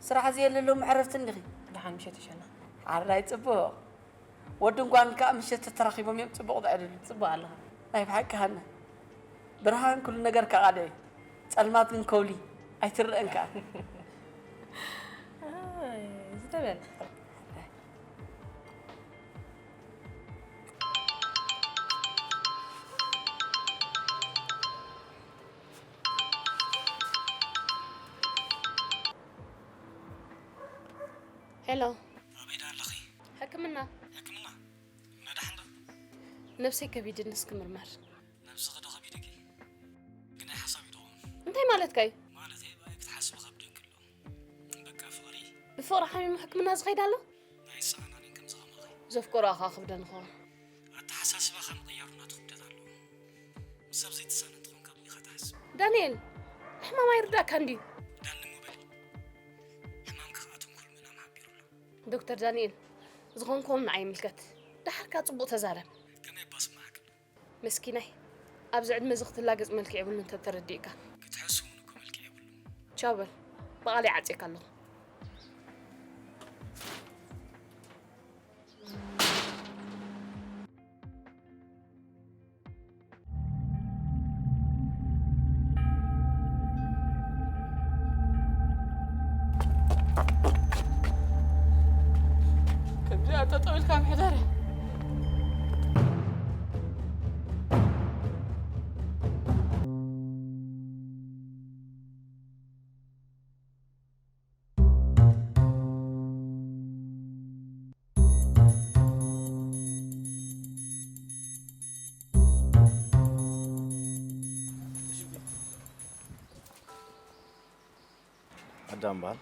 ስራሕ ዘየለሎም መዕረፍቲ እንዲኺ። ደሓን ምሸት ይሸና። ሓራይ ጽቡቕ። ወድን ጓልን ከኣ ምሸት ተተራኺቦም እዮም ጽቡቕ ዘዕልሉ። ጽቡቕ ኣለኻ። ናይ ብሓቂ ሃና። ብርሃን ኩሉ ነገር ከቓልዕ እዩ። ጸልማት ግን ከውሊ ኣይትረእን ከኣ። ኣይ፣ ዝተበል። ሄሎ። ኣበይ ደኣ ኣለኺ? ሕክምና። ሕክምና? ነዳሕ እንዶ? ነብሰይ ከቢድኒ እስክምርመር። ነብስኺ ዶ ከቢድኪ? ግን ናይ ሓሳብ እዩ ድኸውን። እንታይ ማለትካ እዩ? ማለተይ ብኣይ ክትሓስቢ ከብደኪ ኣሎ። ፍቕሪ ሓሚሙ ሕክምና ዝኸይድ ኣሎ? ናይ ሰኣናኒን ከም ዝኸማኺ። ዘፍቅሮ ኣኻ ክብደን ኸውን። ኣተሓሳስባኻ ምቕያሩ ናቱ ክብደት ኣለዎ። ምስ ሰብ ዘይትሳነ እንተኾንካ ብኒኻ ትሓስብ። ዳንኤል፣ ሕማም ኣይርዳእካ እንድዩ። ዳኒ እሞ በሊ። ሕማምኪ ከኣ ትንኩል ምእናም ሓቢሩ ኣሎ። ዶክተር ዳንኤል፣ ዝኾን ክኾን ንዓይ ይምልከት። ደሓርካ ጽቡቕ ተዛረብ። ከመይ እባ ስምዓክኒ? መስኪናይ፣ ኣብዚ ዕድመ እዚ ክትላገጽ መልክዕ የብሉን እንተ ተረዲእካ። ክትሕሱ እውን እኮ መልክዕ የብሉን። ቻው በል፣ ብቓለይ ዓጽየካ ኣለኹ። ከምዚኣ ጠጠው ኢልካ ምሕዳር። ኣዳም በሃል።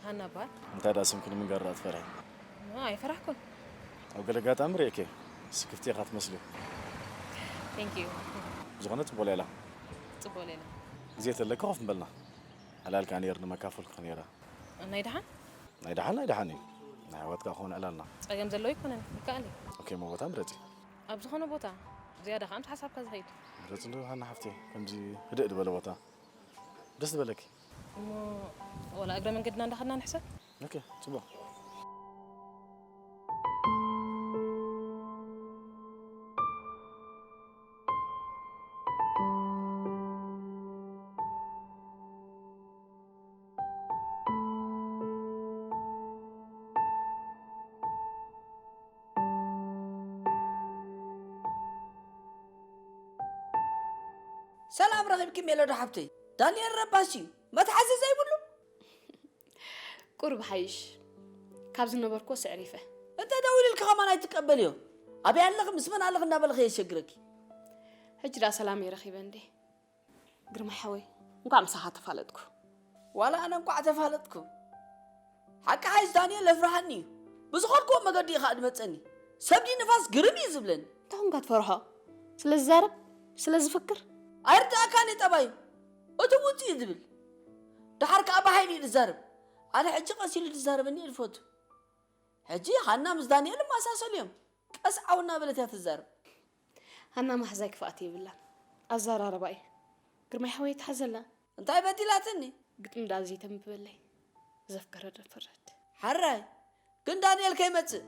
ሃና በሃል። እንታይ ደኣ ስምኪ ንምንጋር ደኣ ትፈርሒ? ኣይፈራሕኩን። ኣብ ገለ ኣጋጣሚ ርእየኪ፣ ስክፍቲ ኢኻ ትመስሊ። Thank you። ዝኾነ ጽቡቕ ሌላ። ጽቡቕ ሌላ። ግዜ ተለኪ ኮፍ ምበልና። ዕላል ከኣ ነይርኒ መካፈልኩኺ ነይረ። ናይ ደሓን? ናይ ደሓን፣ ናይ ደሓን እዩ። ናይ ኣሕዋት ከኣ ክኾን ዕላልና። ጸገም ዘለዎ ኣይኮነን፣ ይከኣል እዩ። ኦኬ፣ እሞ ቦታ ምረጺ። ኣብ ዝኾነ ቦታ፣ ዝያዳ ከኣ ምስ ሓሳብካ ዝኸይድ። ምረጺ እንዶ ሃና ሓፍተይ፣ ከምዚ ህድእ ዝበለ ቦታ። ደስ ዝበለኪ። እሞ ወላ እግረ መንገድና እንዳኸድና ንሕሰብ። ኦኬ፣ ጽቡቕ። ሰላም ረኺብኪ ሜሎዲ ሓብተይ። ዳንኤል ረባሺ እዩ። መትሓዚ ዘይብሉ? ቁሩብ ሓይሽ። ካብ ዝነበርኩዎ ስዕሪፈ። እንተ ደዊልልኪ ከማን ኣይትቀበልዮ። ኣበይ ኣለኺ፣ ምስ መን ኣለኺ እናበለ ከየሸግረኪ። ሕጂ ደኣ ሰላም እየ ረኺበ እንዴ። ግርማይ ሓወይ፣ እንኳዕ ምሳኻ ተፋለጥኩ። ዋላ ኣነ እንኳዕ ተፋለጥኩ። ሓቂ ሓይሽ ዳንኤል የፍርሃኒ እዩ። ብዝኸድኩዎ መገዲ እዩ ኸኣ ዝመጸኒ። ሰብ ድዩ ንፋስ ግርም እዩ ዝብለኒ። እንታይ ኾንካ ትፈርሖ? ስለ ዝዛረብ? ስለ ዝፍክር? ኣይርድኣካን እዩ ጠባዩ። እትውት እዩ ዝብል። ደሓር ከኣ ብሓይሊ እዩ ዝዛረብ። ኣነ ሕጂ ቀስ ኢሉ ዝዛረበኒ እየ ዝፈቱ። ሕጂ ሃና ምስ ዳንኤል ይመሳሰሉ እዮም። ቀስ ዓው እናበለት እያ ትዛረብ። ሃና ማሕዛይ ክፍኣት የብላን። ኣዘራርባ እዩ። ግርማይ ሓወይ ትሓዘላ። እንታይ በዲላትኒ? ግጥሚ ደኣ ዘይተንብበለይ። ዘፍቀረ ዶ ፍረድ። ሓራይ። ግን ዳንኤል ከይመጽእ።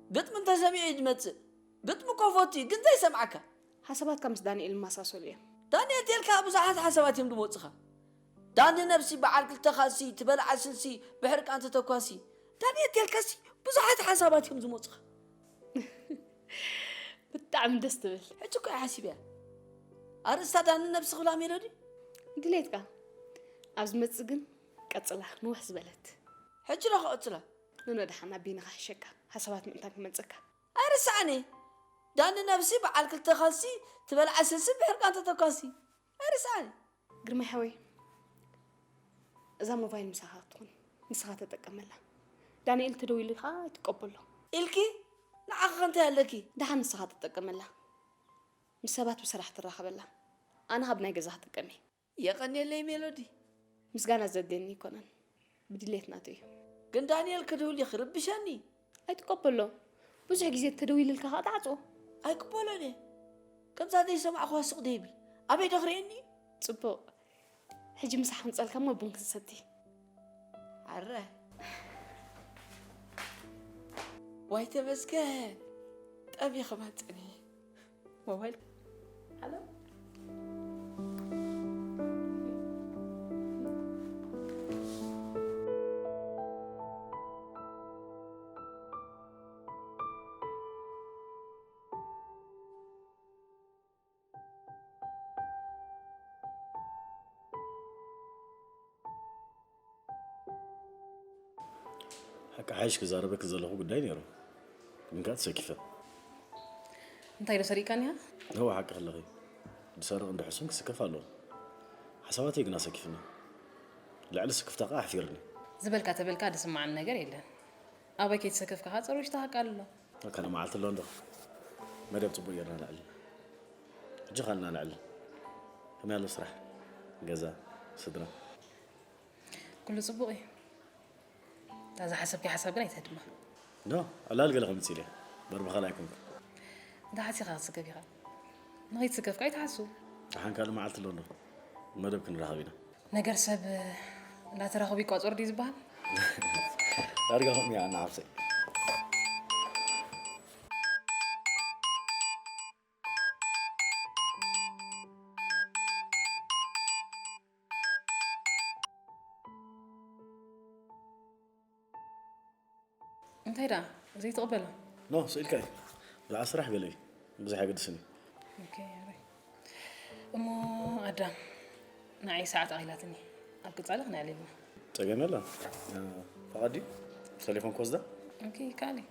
ግጥሚ እንተሰሚዑ እዩ ዝመጽእ። ግጥሚ እኮ ፈቱ እዩ፣ ግን ዘይሰምዓካ። ሓሳባትካ ምስ ዳንኤል ይመሳሰሉ እዮም። ዳንኤል ቴልካ ብዙሓት ሓሳባት እዮም ዝመጹኻ። ዳኒ ነብሲ በዓል ክልተ ካልሲ፣ ትበልዓ ስልሲ፣ ብሕርቃን ተተኳሲ። ዳንኤል ቴልካሲ ብዙሓት ሓሳባት እዮም ዝመጹኻ። ብጣዕሚ ደስ ትብል። ሕጂ እኮ እየ ሓሲበያ። ኣርእስታ ዳኒ ነብሲ ክብላ ሜሎዲ? ድሌትካ። ኣብ ዝመጽእ ግን ቀጽላ፣ ንውሕ ዝበለት። ሕጂ ዶ ክቕጽላ? ንኖ ደሓን ኣቢኒ ክሕሸካ፣ ሓሳባት ምእንታን ክመንጸካ። ኣይርስዓኒ። ዳኒ ነብሲ በዓል ክልተ ካልሲ፣ ትበልዓ ስልሲ ብሕርቃን ተተኳሲ። ኣይርስዓኒ። ግርማይ ሓወይ፣ እዛ ሞባይል ምሳኻ ትኹን፣ ንስኻ ተጠቀመላ። ዳንኤል ተደዊሉ ኸዓ ኣይትቀበሎ። ኢልኪ? ንዓኺ ኸ እንታይ ኣለኪ? ደሓን ንስኻ ተጠቀመላ። ምስ ሰባት ብስራሕ ትራኸበላ። ኣነ ኻብ ናይ ገዛ ክጥቀም እየ። የቐንየለይ ሜሎዲ። ምስጋና ዘድልየኒ ኣይኮነን። ብድሌት ናቱ እዩ። ግን ዳንኤል ክድውል እዩ ክርብሸኒ። ኣይትቀበሎ። ብዙሕ ግዜ እንተደዊልልካ ኸዓ ትዓጽዎ። ኣይቅበሎን እየ። ከምዛ ዘይሰማዕኽዋ ስቕ ደይብል። ኣበይ ዶ ክርእየኒ እዩ? ጽቡቕ። ሕጂ ምሳሕ ክንጸልካ እሞ ቡን ክንሰቲ። ኣረ። ዋይ ተመስገን። ጠብየ ክመጽኒ። ሞባይል። ሃሎ። ሓቂ ሓይሽ ክዛረበኪ ዘለኹ ጉዳይ ነይሩ፣ ግን ከኣ ተሰኪፈ። እንታይ ዶ ሰሪቕካኒ ኢኻ? እወ፣ ሓቂ ኣለኺ። ዝሰርቕ እንድሕሱን ክስከፍ ኣለዎ። ሓሳባተይ ግና ሰኪፍኒ። ልዕሊ ስክፍታ ከኣ ኣሕፊርኒ። ዝበልካ ተበልካ ዝስማዓኒ ነገር የለን። ኣባይ ከይተሰከፍካ ኸዓ ጸርቢሽ ተሃቃ ኣሎ። ካልእ መዓልቲ ኣሎ እንዶ? መደብ ጽቡቕ ጌርና ነዕልል። ሕጂ ኸኣ ንዕልል። ከመይ ኣሎ ስራሕ? ገዛ? ስድራ? ኩሉ ጽቡቕ እዩ። እታ ዝሓሰብካያ ሓሳብ ግን ኣይትህድማ። ኖ፣ ዕላል ገለ ከምጽእ ኢለ። በርብኻል ኣይኮንኩ። እንተ ሓሲኻ ክትስከፍ ኢኻ። ንኸይትስከፍ ከኣ ኣይትሓስብ። ደሓን ካልእ መዓልቲ ኣሎ እንዶ? መደብ ክንራኸብ ኢና። ነገር ሰብ እንዳተራኸቡ ይቋጸሩ ድዩ ዝበሃል? ዳርጋ ከምኡ እያ ንዓብሰይ። እንታይ ደኣ ዘይትቕበሎ? ኖ፣ ስኢልካ እዩ። ብዛዕባ ስራሕ ገለ እዩ። ብዙሕ ኣየገድስን እዩ። ኦኬ፣ ኣረ። እሞ ኣዳም፣ ንዓይ ሰዓት ኣኺላትኒ። ኣብ ቀጻሊ ክነዕልል ኢና። ጸገም የለን። ፈቓድ ድዩ? ቴሌፎን ክወስዳ? ኦኬ፣ ይከኣል እዩ።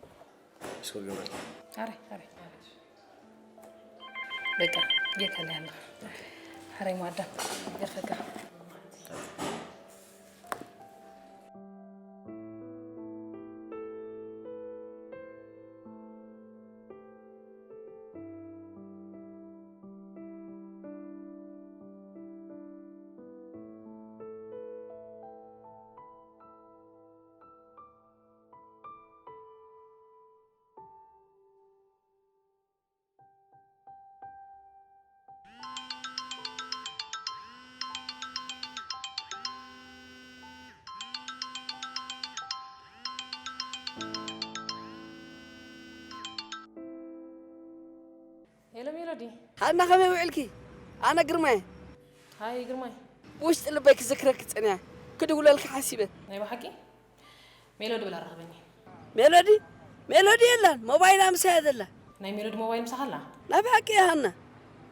እስኮ ገብረ። ኣረ፣ ኣረ። በቃ፣ ጌርካለይ ኣለኻ። ሓራይ እሞ ኣዳም፣ ይደርፈካ። ሄሎ ሜሎዲ። ሃና፣ ከመይ ውዕልኪ? ኣነ ግርማይ። ሃይ ግርማይ። ብውሽጢ ልበይ ክዝክረኪ ጸኒሐ፣ ክድውለልኪ ሓሲበ። ናይ ብሓቂ? ሜሎዲ በላ ራኸበኒ። ሜሎዲ? ሜሎዲ የላን፣ ሞባይላ ምሳያ ዘላ። ናይ ሜሎዲ ሞባይል ምሳኻ ኣላ? ናይ ብሓቂ እያ ሃና።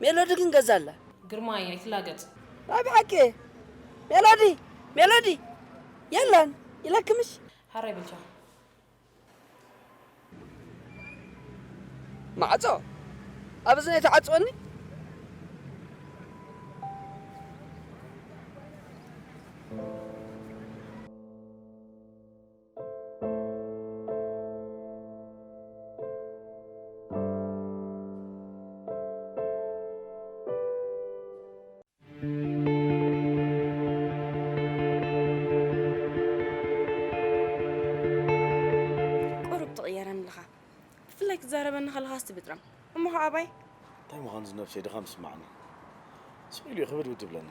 ሜሎዲ ግን ገዛ ኣላ። ግርማይ ኣይትላገጽ። ናይ ብሓቂ እየ። ሜሎዲ! ሜሎዲ! የላን ኢለኪ ምሽ? ሓራይ በል ቻው። ማዕጾ ኣብ እዝነይ ትዓጽወኒ? ቁሩብ ትቕየረኒ ኣለኻ። ብፍላይ ክትዛረበኒ ከለኻስ ትብጥረም። እሞ ኸኣ ኣባይ? እንታይ ምዃኑ ዝነብሰይ ድኻም ይስምዓኒ። ስቕ ኢሉ እዩ ክብድብድ ዝብለኒ።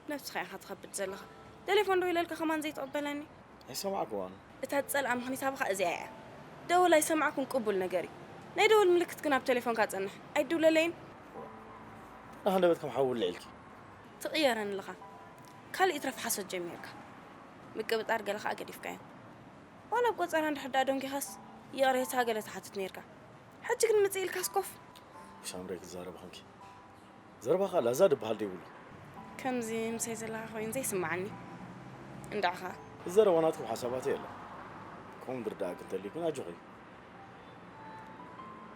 ነብስኻ ኢኻ ትኸብድ ዘለኻ። ቴሌፎን ዶ ኢለልካ ከማን ዘይትቕበለኒ? ኣይሰማዕክዋን። እታ ዝጸልኣ ምኽኒት ኣባኻ እዚኣ እያ። ደወል ኣይሰማዕኩን ቅቡል ነገር እዩ። ናይ ደወል ምልክት ግን ኣብ ቴሌፎንካ ጸንሕ። ኣይትድውለለይን? ንሃንደበት ከም ሓዊ ውልዕ ኢልኪ። ትቕየረኒ ኣለኻ። ካልእ ይትረፍ ሓሶት ጀሚርካ። ምቅብጣር ገለ ኸኣ ገዲፍካዮ። ዋላ ኣብ ቆጸራ እንድሕር ደኣ ደንጒኻስ ይቕሬታ ገለ ትሓትት ነይርካ። ሕጂ ግን ምጽእ ኢልካስ ኮፍ። ብሳምረይ ክትዛረቢ ኾንኪ። ዘረባኻ ላዛ ድበሃል ደይብሉ። ከምዚ ምሳይ ዘለኻ ኮይኑ ዘይስምዓኒ። እንድዒ ኸኣ። ዝዘረባ ናትኩም ሓሳባት የለን። ከምኡ ድርዳኣኪ እንተልዩ ግን ኣጆኺ።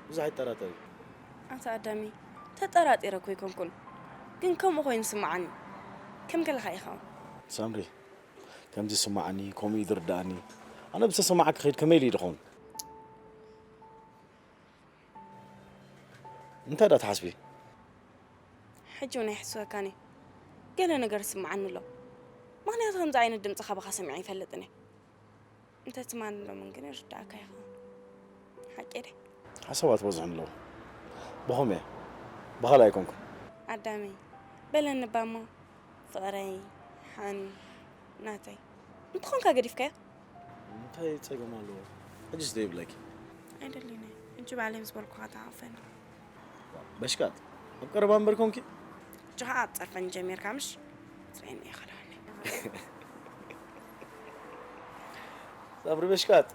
ብዙሕ ኣይጠራጠሪ። ኣታ ኣዳሚ፣ ተጠራጢረ እኮ ኣይኮንኩን። ግን ከምኡ ኮይኑ ይስምዓኒ። ከም ገለኻ ኢኻ። ሳምሪ፣ ከምዚ ይስምዓኒ፣ ከምኡ እዩ ዝርድኣኒ። ኣነ ብዝተሰማዓኪ ክኸይድ ከመይ ኢሉ እዩ ድኸውን? እንታይ ደኣ ትሓስቢ? ሕጂ እውን ኣይሕስወካን እየ። ገለ ነገር ይስምዓኒ ኣሎ። ምኽንያቱ ከምዚ ዓይነት ድምፂ ካባኻ ሰሚዐ ኣይፈልጥን እየ። እንተትማን ሎምን ግን ይርድኣካ ይኸውን። ሓቂ ድየ? ሓሳባት በዝሑኒ ኣለዉ። ብኸም እየ። ብኻልእ ኣይኮንኩን። ኣዳመይ፣ በለኒ እባ እሞ። ፍቕረይ፣ ሓኒ፣ ናተይ። እንተኾንካ ገዲፍካዮ? እንታይ ጸገም ኣለዎ? ሕጅስ ደይብለኪ? ኣይደልን እየ። ሕጂ ባዕለይ ምስ በልኩኻ ተሓቑፈኒ። በሽካት፣ ኣብ ቀረባ እምበር ኮንኪ? ሕጂ ኸኣ ትጸርፈኒ ጀሚርካ ምሽ? ትርእየኒ ኢኻ ደሓን። ሳምሪ በሽካት።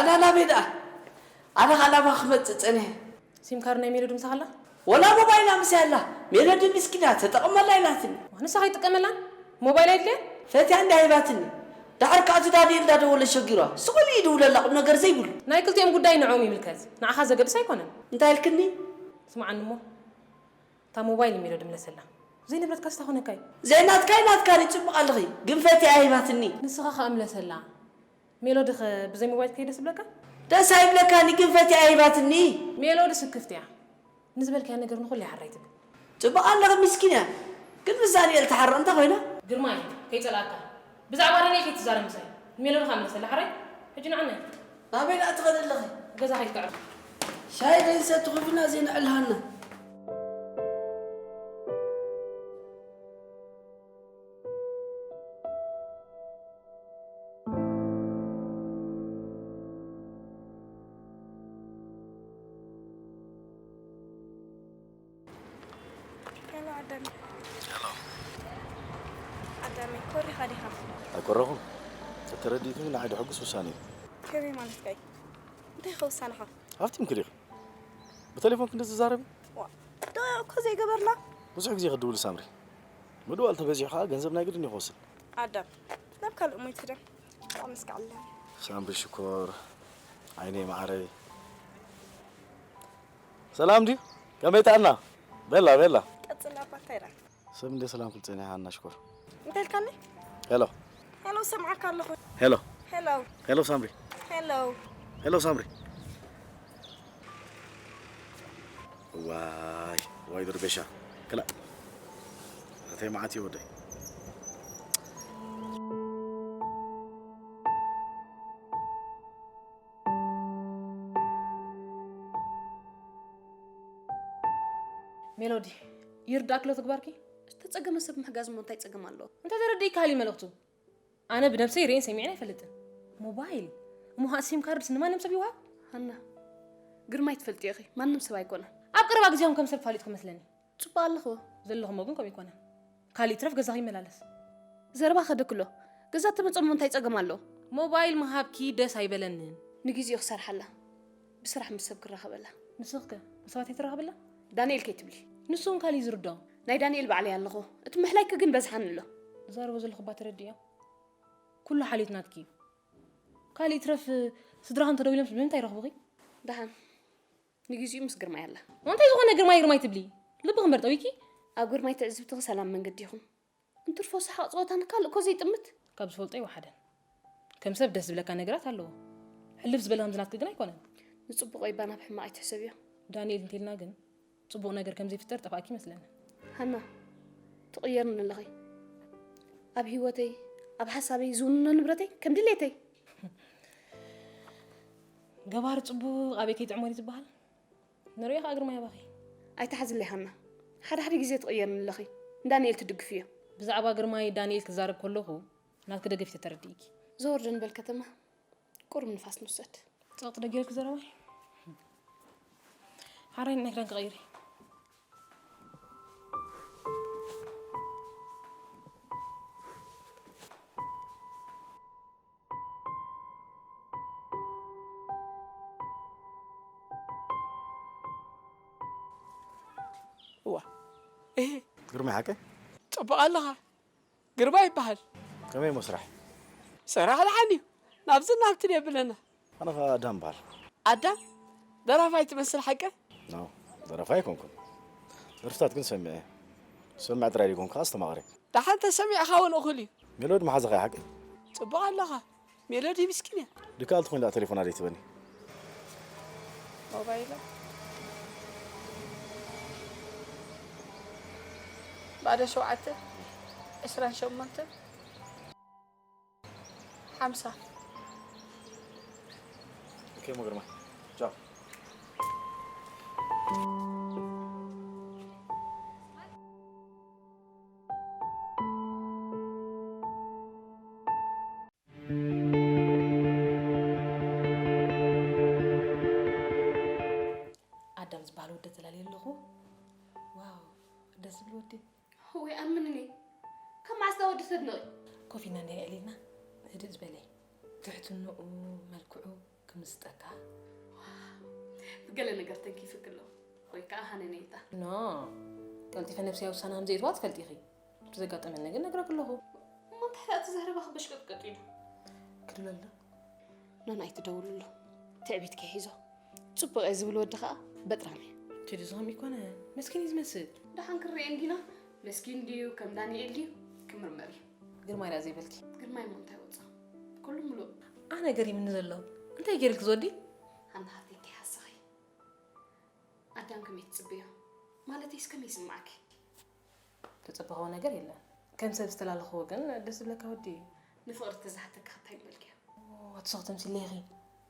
ኣላ ናበይ ደኣ? ኣነ ኸኣ ናባኺ ክመጽእ ጸኒሐ። ሲም ካርድ ናይ ሜሎዲ ምሳኻ ኣላ? ወላ ሞባይላ ምሳይ ኣላ። ሜሎዲ ምስኪና ተጠቐመላ ኢላትኒ። ንሳ ከይትጥቀመላን ሞባይል ኣይድልያን? ፈትያ እንድያ ሂባትኒ። ደሓር ከኣ እቲ ዳንኤል እንዳደወለ ሸጊሯ። ስቕ ኢሉ ይድውለላ ቁም ነገር ዘይብሉ። ናይ ክልቲኦም ጉዳይ ንዕኦም ይምልከት። ንዓኻ ዘገድስ ኣይኮነን። እንታይ ኢልክኒ? ስምዓኒ እሞ፣ እታ ሞባይል ንሜሎዲ ምለሰላ። ዘይንብረትካ ስታ ኮነካ እዩ። ዘይናትካ እዩ ናትካ እዩ፣ ጽቡቕ ኣለኺ። ግን ፈትያ ሂባትኒ። ንስኻ ከኣ ምለሰላ። ሜሎዲ ኸ ብዘይ ሞባይል ከይደስ ይብለካ? ደስ ኣይብለካኒ፣ ግን ፈትያ ሂባትኒ። ሜሎዲ ስክፍቲ እያ። ንዝበልካያ ነገር ንኹሉ ይሓራ ኣይትብል። ጽቡቕ ኣለኺ፣ ምስኪን እያ። ግን ምስ ዳንኤል ትሓርቕ እንታይ ኮይና? ግርማይ፣ ከይጸልኣካ። ብዛዕባ ዳንኤል ከይትዛረብ ምሳይ። ንሜሎዲ ከኣ ምለሰላ ሓራይ? ሕጂ ንዓናይ። ናበይ ደኣ ትኸዲ ኣለኺ? ገዛ ከይትዕርፍ። ሻሂ ዘይንሰቲ ኮፍ ኢልና ዘይንዕልሃና። ሄሎ ኣዳም። ሄሎ። ኣዳም፣ ኮሪኻ ዲኻ? ኣይኮረኹን። ተተረዲእክኒ ንዓይ ደሐጉስ ውሳነ እዩ። ከመይ ማለትካ እዩ? እንታይ ከ ውሳነኻ? ሃፍቲም ክዲኺ? ብቴሌፎን ክንዲ ትዛረቢ? ዋ፣ ዶ እኮ ዘይገበርና? ብዙሕ ግዜ ክድውል ሳምሪ። ምድዋል ተበዚሑ ከዓ ገንዘብ ናይ ግድን እዩ ክወስድ። ኣዳም፣ ናብ ካልእ እሞ ይትደም። ኣመስግዓለን። ሳምሪ ሽኮር፣ ዓይነይ መዓረይ። ሰላም ድዩ? ከመይ ጥዕና? ቤላ፣ ቤላ። ቀጽል ኣባ፣ እንታይ ኢላ? ሰብ እንደ ሰላም ክብል ጸኒሓ፣ ሃና ሽኮር። እንታይ ኢልካኒ? ሄሎ። ሄሎ፣ ሰምዓካ ኣለኹ። ሄሎ። ሄሎ። ሄሎ ሳምሪ። ሄሎ። ሄሎ ሳምሪ። ዋይ፣ ዋይ ድርቤሻ። ክላ። ኣተይ መዓት እዩ ወደይ። ሜሎዲ፣ ይርዳእኪ ሎ ተግባርኪ? ዝተጸገመ ሰብ ምሕጋዝ እሞ እንታይ ጸገም ኣለዎ? እንተ ተረዲእካ ሃልዩ መልእኽቱ። ኣነ ብነብሰይ ርእየን ሰሚዐን ኣይፈልጥን። ሞባይል፣ እሞ ኸኣ ሲም ካርድስ ንማንም ሰብ ይወሃብ? ሃና፣ ግርማይ ትፈልጥዮ ኢኺ፣ ማንም ሰብ ኣይኮነን። ኣብ ቀረባ ግዜ ከም ሰብ ተፋሊጥኩ መስለኒ። ጽቡቕ ኣለኽዎ። ዘለኹሞ ግን ከምኡ ኣይኮነን። ካልእ ይትረፍ ገዛኺ ይመላለስ። ዘረባ ከደክሎ። ገዛ ተመጸሞ እንታይ ጸገም ኣለዎ? ሞባይል ምሃብኪ ደስ ኣይበለንን። ንግዜኡ ክሰርሓላ። ብስራሕ ምስ ሰብ ክራኸበላ። ንስኽከ ብሰባት ኣይትራኸብላ? ዳንኤል ከይትብሊ። ንሱ እውን ካልእ እዩ ዝርድኦ። ናይ ዳንኤል ባዕለይ ኣለኹ። እቲ ምሕላይኪ ግን በዝሓኒ ኣሎ። ዝዛረቦ ዘለኹ እባ ተረድእዮ። ኩሉ ሓልዮት ናትኪ እዩ። ካልእ ይትረፍ ስድራኺ እንተደዊሎም ብምንታይ ይረኽቡኺ? ደሓን። ንግዜኡ ምስ ግርማይ ኣላ። እንታይ ዝኾነ ግርማይ ግርማይ ትብሊ? ልብኺ እምበር ጠዊኪ? ኣብ ግርማይ ትዕዝብትኺ ሰላም መንገዲ ኢኹም። እንትርፎ ሰሓቕ ጸወታን ካልእ እኮ ዘይጥምት። ካብ ዝፈልጦ ኣይወሓደን። ከም ሰብ ደስ ዝብለካ ነገራት ኣለዎ። ሕልፍ ዝበለ ከምዚ ናትኪ ግን ኣይኮነን። ንጽቡቕ ወይ ባ ናብ ሕማቕ ኣይትሕሰብዮ። ዳንኤል እንተኢልና ግን ጽቡቕ ነገር ከም ዘይፍጠር ጠፋእኪ ይመስለኒ። ሃና፣ ትቕየርኒ ኣለኺ። ኣብ ህይወተይ፣ ኣብ ሓሳበይ ዝውንኖ ንብረተይ ከም ድሌተይ። ገባር ጽቡቕ ኣበይ ከይጥዕሞ ድዩ ዝበሃል? ንሪኦ ከኣ ግርማይ ኣባኺ። ኣይትሓዝለይ ሃና። ሓደ ሓደ ግዜ ትቕየርኒ ኣለኺ። ንዳንኤል ትድግፍዮ። ብዛዕባ ግርማይ ዳንኤል ክዛረብ ከለኹ ናትኪ ደገፍ ተረዲእኪ። ዘወርዶ ንበል ከተማ። ቁሩብ ንፋስ ንውሰድ። ጸቕጢ ዶ ጌርኪ ዘረባይ? ሓራይ ናይ ክዳን ክቐይር እየ። እዋ። እህ። ግርማይ ሓቀይ? ጽቡቕ ኣለኻ። ግርማይ ይበሃል። ከመይ እሞ ስራሕ? ስራሕ ደሓን እዩ። ናብዚ ናብትን የብለና። ኣነ ኸኣ ኣዳም እበሃል። ኣዳም? ደራፋይ ትመስል ሓቀ? ኖ፣ ደራፋይ ኣይኮንኩን። ደርፍታት ግን ሰሚዐ። ሰምዕ ጥራይ ዘይኮንኩ ከኣ ኣስተማቕር እየ። ደሓን ተሰሚዕኻ እውን እኹል እዩ። ሜሎዲ መሓዛኻ እያ ሓቂ? ጽቡቕ ኣለኻ። ሜሎዲ ምስኪን እያ። ድከኣል ትኾይን ደኣ ቴሌፎና ዘይትበኒ? ሞባይላ። ባዶ ሸውዓተ፣ ዕስራን ሸሞንተን፣ ሓምሳ። ኦኬ፣ እሞ ግርማይ። ቻው። ኣዳም ዝበሃል ወዲ ተላልየ ኣለኹ። ዋው፣ ደስ ዝብል ወዲ። ወይ ኣምንኒ፣ ካብ መዓስ እታ ወዲ ተድንቒ? ኮፍ ኢልና እንድየ ኣዕሊልና፣ ህድእ ዝበለ እዩ። ትሕትንኡ፣ መልክዑ፣ ምስጠካ። ገለ ነገር ተንኪፍክ ኣሎ። ወይ ከዓ ሃነነይታ። ኖ፣ ቀልጢፈ ነብሰይ ውሳነ ከም ዘየትዋ ትፈልጢ ኢኺ። ብዘጋጠመኒ ግን ነግረክ ኣለኹ። እሞ እንታይ እቲ ዘረባ ክበሽቀጥቀጥ ኢሉ? ክድለሎ። ኖን ኣይትደውልሉ። ትዕቢት ከይሒዞ። ጽቡቕ እየ ዝብል ወዲ ከዓ በጥራም እየ። ቴዲ ዝኸም ይኮነ። መስኪን እዩ ዝመስል። ደሓን ክንሪኦ እንዲና። መስኪን ድዩ፣ ከም ዳንኤል ድዩ፣ ክምርመር እዩ። ግርማይ ደኣ ዘይበልኪ። ግርማይ እሞ እንታይ ወፃ? ኩሉ ምሉእ። ኣነ ገሪምኒ ዘሎ። እንታይ ገይርልኪ ዝወዲ? ሃና ሓፍተይ ከይሓሰኺ። ኣዳም ከመይ ትጽብዮ? ማለተይስ ከመይ ይስምዓኪ? ተጸበኸዎ ነገር የለን። ከም ሰብ ዝተላለኽዎ ግን ደስ ዝብለካ ወዲ እዩ። ንፍቕሪ ተዝሓተካ እንታይ ምበልክዮ? ኦ፣ ኣቲ ሶኽ ተምሲለ ኢኺ።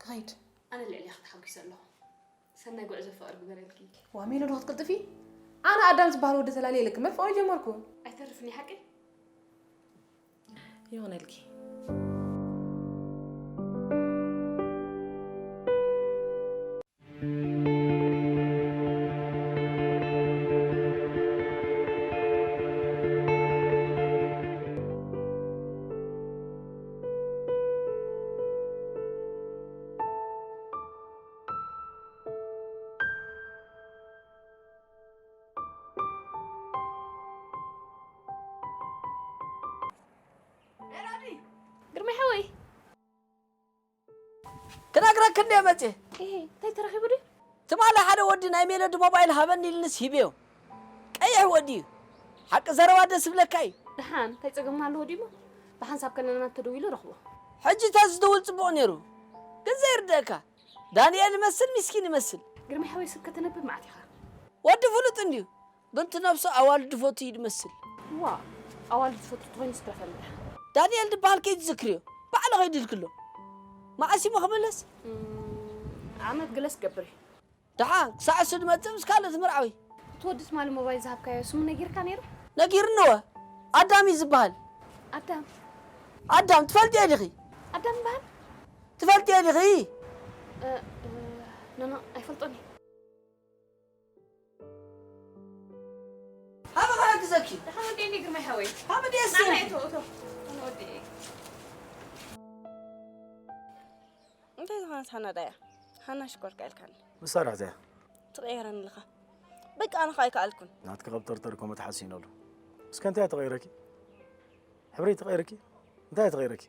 ክኸይድ። ኣነ ልዕሌኺ ተሓጒሰ ኣለኹ። ሰናይ ጉዕዞ ፍቕሪ ግበረልኪ። ዋ፣ ሜሎዶ ክትቅልጥፊ? ኣነ ኣዳም ዝበሃል ወዲ ተላልየ ኢለኪ መፍቐሪ ጀመርኩ። ኣይተርፍን እዩ ሓቀይ? ይኹነልኪ። ግርማይ ሓወይ። ክነግረክ እንደ መጽየ። እሄ፣ እንታይ ተረኺቡ ድዩ? ትማሊ ሓደ ወዲ ናይ ሜሎዲ ሞባይል ሃበኒ ኢልንስ ሂብዮ። ቀይሕ ወዲ እዩ። ሓቂ ዘረባ ደስ ዝብለካ እዩ። ደሓን፣ እንታይ ጸገም ኣለዎ ድዩ እሞ? ብሓንሳብ ከለና ተደዊሉ ረኽቦ። ሕጂ ተዝድውል ጽቡቕ ነይሩ። ግን ዘይርደእካ። ዳንኤል ይመስል፣ ሚስኪን ይመስል። ግርማይ ሓወይ፣ ስብ ከተነብብ መዓት ኢኻ። ወዲ ፍሉጥ እንድዩ። ግን እቲ ነብሱ ኣዋልድ ዝፈቱ እዩ ዝመስል። ዋ፣ ኣዋልድ ዝፈቱ ተኾይኑ ስትረፈኒ ደሓን። ዳንኤል ዝበሃል ከይትዝክርዮ፣ ባዕሉ ከይዱ ኢልክሎ። መዓስ እሞ ክምለስ? እም፣ ዓመት ገለስ ክገብር እዩ። ደሓን፣ ክሳዕ እሱ ዝመጽእ ምስ ካልእ ትምርዓዊ። እቲ ወዲ ትማሊ ሞባይል ዝሃብካዮ ስሙ ነጊርካ ነይሩ? ነጊርንወ። ኣዳም እዩ ዝበሃል። ኣዳም? ኣዳም፣ ትፈልጥዮ ዲኺ? ኣዳም ይበሃል? ትፈልጥዮ ዲኺ? እ፣ እ፣ ኖ፣ ኖ፣ ኣይፈልጦን እየ። ኣበ ክሕግዘኪ። ደሓን ወዲኤኒ ግርማይ ሓወይ። ኣበ ደስ ናና ይብል። እቶ፣ እቶ፣ እቶ ወዲኤ። እንታይ ዝኾነት ሃና ዳያ? ሃና ሽኮር ከ ኢልካኒ። መሳርሕቲ እያ። ትቐየረኒ ኣለኻ። በቃ ኣነ ኸኣ ኣይከኣልኩን። ናትኪ ከብጠርጠር እኮ መትሓስ ይነሉ። እስከ እንታይ እያ ተቐይረኪ? ሕብረይ ተቐይርኪ? እንታይ ተቐይርኪ?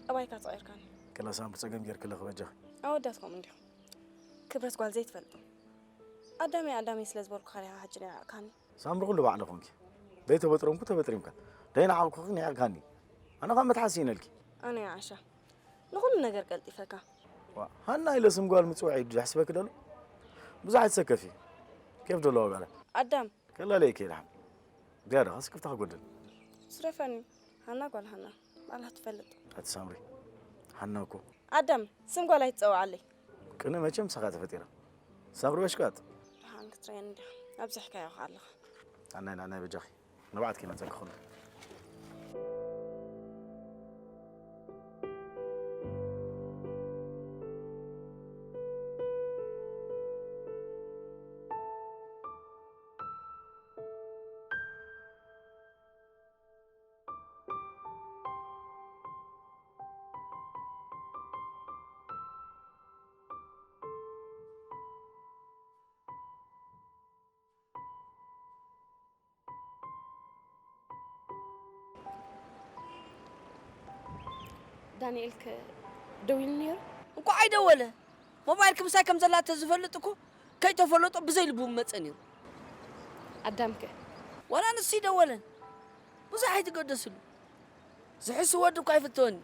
ጠባይካ ተቐይርካኒ። ክላ ሳምሪ ጸገም ጌርክለኺ በጃኺ። ኣወዳት ከምኡ እንዲኹም። ክብረት ጓል ዘይትፈልጡ። ኣዳመይ ኣዳመይ ስለ ዝበልኩኻ ዲኻ ሕጂ ነዒቕካኒ? ሳምሪ ኩሉ ባዕሊ ኾንኪ። ደይ ተበጥረምኩ ተበጥሪምካ። ደይ ነዓቕኩኺ ነዒቕካኒ። ኣነ ኸኣ መትሓስ ይነልኪ። ኣነ ይዓሻ። ንኹሉ ነገር ቀልጢፈካ። ዋ፣ ሃና ኢለ ስም ጓል ምጽዋዕ እዩ ድሕስበኪ ደሎ? ብዙሕ ኣይትሰከፊ። ኬፍ ደለዋ ጓል። ኣዳም። ከላለየኪ እየ ደሓን። ዝያዳ ኸስ ክፍታ ክጎድል። ስረፈኒ። ሃና ጓል ሃና። ባዕላ ትፈልጥ። ኣቲ ሳምሪ። ሃና እኮ። ኣዳም፣ ስም ጓል ኣይትጸውዓለይ። ቅነ መቸም ንስኻ ተፈጢራ። ሳምሪ በሽቃጥ። ደሓን ክትርእየኒ ዲኻ። ኣብዚሕካዮ ኸኣ ኣለኻ። ኣናይ ንኣናይ በጃኺ። ንብዓት ከይመጸኪ ኹሉ። ዳንኤል ከ ደዊሉ ነይሩ? እንኳዕ ኣይደወለ። ሞባይልኪ ምሳይ ከም ዘላ ተዝፈልጥ እኮ ከይተፈለጦ ብዘይ ልቡ ምመጸ ነይሩ። ኣዳም ከ? ዋላ ንሱ ይደወለን። ብዙሕ ኣይትገደስሉ። ዝሕሱ ወዲ እኳ ኣይፍተወኒ።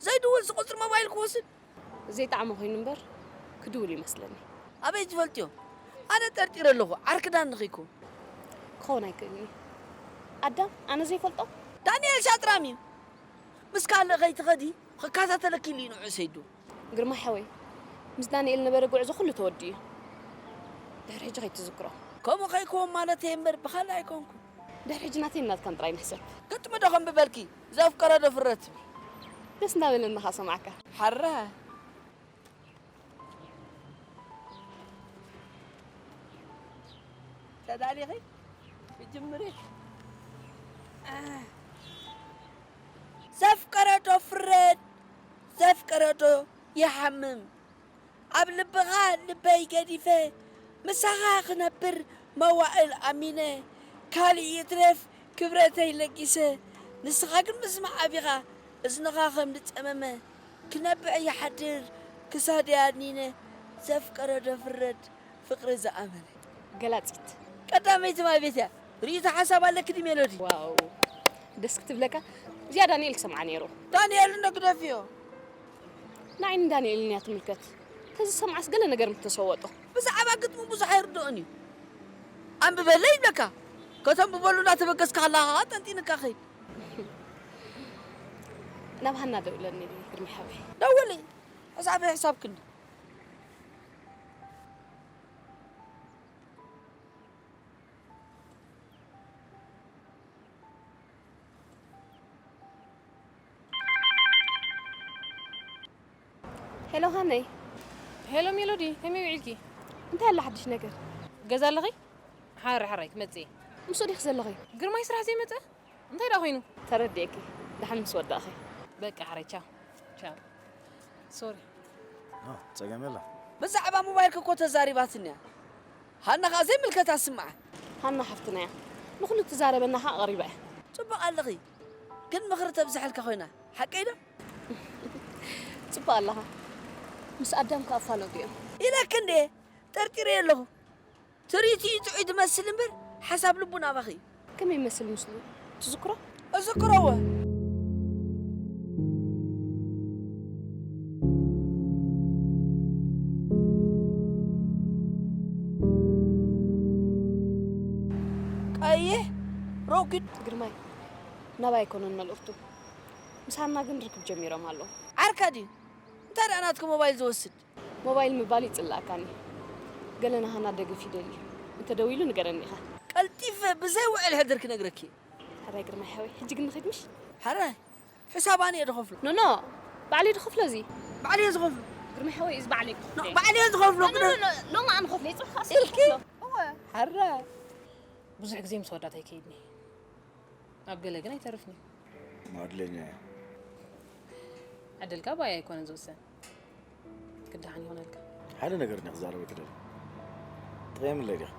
ዘይድውል ዝቁጽሪ ሞባይል ክወስድ። ዘይጠዓሞ ኮይኑ እምበር ክድውል ይመስለኒ። ኣበይ ትፈልጥዮ? ኣነ ጠርጢረ ኣለኹ። ዓርኪ ዳኒ ኺኮ። ክኸውን ኣይክእልን እዩ። ኣዳም ኣነ ዘይፈልጦ? ዳንኤል ሻጥራም እዩ። ምስ ካልእ ከይትኸዲ ክከታተለኪ ኢሉ እዩ ንዑ ሰይዱ። ግርማ ሓወይ፣ ምስ ዳንኤል ነበረ ጉዕዞ ኩሉ ተወዲኡ እዩ። ድሕሪ ሕጂ ከይትዝክሮ። ከምኡ ከይከውን ማለት እየ እምበር ብኻልእ ኣይኮንኩን። ድሕሪ ሕጂ ናተይን ናትካን ጥራይ ንሕሰብ። ግጥሚ ዶ ከንብበልኪ? ዘፍቀረ ዶ ፍረ ትብል? ደስ እንዳበለኒ ኸኣ ሰማዕካ። ሓራ። ተዳሊኺ? ክጅምር እየ። ዘፍቀረ ዶ ፍረድ፣ ዘፍቀረ ዶ ይሓምም። ኣብ ልብኻ ልበይ ገዲፈ፣ ምሳኻ ክነብር መዋእል ኣሚነ፣ ካልእ ይትረፍ ክብረተይ ለጊሰ፣ ንስኻ ግን ምስማዕ ኣቢኻ፣ እዝንኻ ከም ዝጸመመ፣ ክነብዕ ይሓድር ክሳደይ ኣድኒነ፣ ዘፍቀረ ዶ ፍረድ ፍቕሪ ዝኣመነ። ገላጺት። ቀዳመይቲ ማይ ቤት እያ። ርእይቶ ሓሳብ ኣለኪ ድዩ ሜሎዲ? ዋው፣ ደስ ክትብለካ። እዚኣ ዳንኤል ክሰምዓ ነይሩ። ዳንኤል እንዶ ግደፍዮ። ንዓይኒ ዳንኤልን እያ ትምልከት። ተዝሰምዓስ ገለ ነገር ምተሰወጦ። ብዛዕባ ግጥሙ ብዙሕ ኣይርድኦን እዩ። ኣንብበለይ ይብለካ። ከተንብበሉ እናተበገስካ ከለኻ ኸኣ ጠንጢንካ ኸይድ። ናብ ሃና ደውለኒ ግርሚ ሓወይ። ደውሊ። ሕሳበይ ሕሳብ ክንዲ። ሄሎ ሃነይ። ሄሎ ሜሎዲ፣ ከመይ ውዒልኪ? እንታይ ኣሎ ሓድሽ ነገር? ገዛ ኣለኺ? ሓራይ ሓራይ ክመጽእ እየ። ምስኡ ዲኺ ዘለኺ? ግርማይ ስራሕ ዘይመጸ? እንታይ ደኣ ኮይኑ? ተረዲኤኪ። ደሓን ምስ ወዳእኺ። በቃ ሓራይ ቻው። ቻው። ሶሪ። ኖ፣ ጸገም የለን። ብዛዕባ ሞባይልኪ እኮ ተዛሪባትኒ እያ። ሃና ኸኣ ዘይምልከታ ስምዓ። ሃና ሓፍትና እያ። ንኹሉ ትዛረበና ኸኣ ቀሪባ እያ። ጽቡቕ ኣለኺ። ግን ምኽሪ ተብዝሐልካ ኮይና። ሓቀይ ዶ? ጽቡቕ ኣለኻ። ምስ ኣዳም ከኣ ኣፋለጡ እዮም። ኢለኪ እንዴ? ጠርጢረዮ ኣለኹ። ትርኢቱ እዩ ጥዑይ ትመስል እምበር፣ ሓሳብ ልቡ ናባኺ እዩ። ከመይ ይመስል ምስሉ? ትዝክሮ? እዝክሮ እወ። ቀይሕ፣ ረጒድ። ግርማይ፣ ናባይ ኣይኮነን መልእኽቱ። ምስ ሃና ግን ርክብ ጀሚሮም ኣለዉ። ዓርካ ድዩ? እንታይ ደኣ ናትኪ ሞባይል ዝወስድ? ሞባይል ምባል ይጽላእካኒ። ገለ ንሃና ደገፍ ይደሊ። እንተ ደዊሉ ንገረኒ ኢኻ። ቀልጢፈ ብዘይ ውዕል ሕድር ክነግረኪ። ሕራይ ግርማይ ሓወይ፣ ሕጂ ግን ንኸይድ ምሽ? ሕራይ፣ ሕሳብ ኣነ እየ ዝኸፍሎ። ኖ፣ ኖ፣ ባዕለይ ዝኸፍሎ እዚ። ባዕለይ እየ ዝኸፍሎ። ግርማይ ሓወይ፣ እዚ ባዕለይ ኖ፣ ክኸፍሎ። ባዕለይ እየ ዝኸፍሎ። ኖ፣ ኖ፣ ኖ፣ ኖ፣ ሎሚ ኣነ ክኸፍሎ፣ ይጽብሓ ስልኪ? ስልኪ? እወ። ሕራይ። ብዙሕ ግዜ ምስ ወዳት ኣይከይድኒ። ኣብ ገለ ግን ኣይተርፍኒ። ማድለኛ እያ። ዕድልካ ብኣይ ኣይኮነን ዝውሰን። ክደሓን ይኾነልካ። ሓደ ነገር እኔ ክዛረበኪ ደሊ። ትቐየምለይ ዲኻ?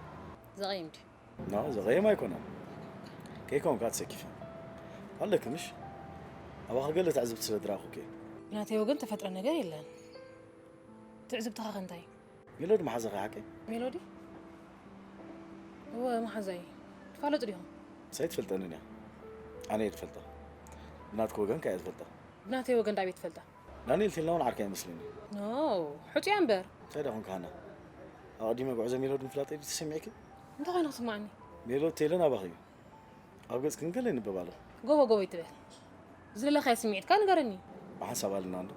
ዘቐይም ድዩ? ኖ፣ ዘቐይም ኣይኮነን። ከይከውንካ ትሰኪፈ። ኣለኪ ምሽ? ኣባኺ ገለ ትዕዝብቲ ስለ ዝረኣኹኪ። ብናተይ ወገን ተፈጥረ ነገር የለን። ትዕዝብትኻ ከ እንታይ? ሜሎዲ መሓዛኺ ሓቀይ? ሜሎዲ? እወ፣ መሓዛይ። ትፋለጡ ዲኹም? ሳይ ትፈልጠንን እያ። ኣነ እየ ዝፈልጣ። ብናትኪ ወገን ከ እያ ዝፈልጣ። ብናተይ ወገን ዳቤት ትፈልጣ? ዳንኤል ቴልና እውን ዓርካ ይመስለኒ። ኖ፣ ሕጹያ እምበር። እንታይ ደኣ ኮንካ ሃና? ኣቐዲመ ጉዕዞ ሜሎዲ ምፍላጠይ ድዩ ተሰሚዕኪ? እንታይ ኮይኑ ክስማዓኒ? ሜሎዲ ቴለን ኣባኺ እዩ። ኣብ ገጽክን ገለ ይንበብ ኣሎ። ጎቦ ጎቦ ይትበል። ዝደለኻዮ ስምዒትካ ንገረኒ። ብሓንሳብ ኣለና እንዶ።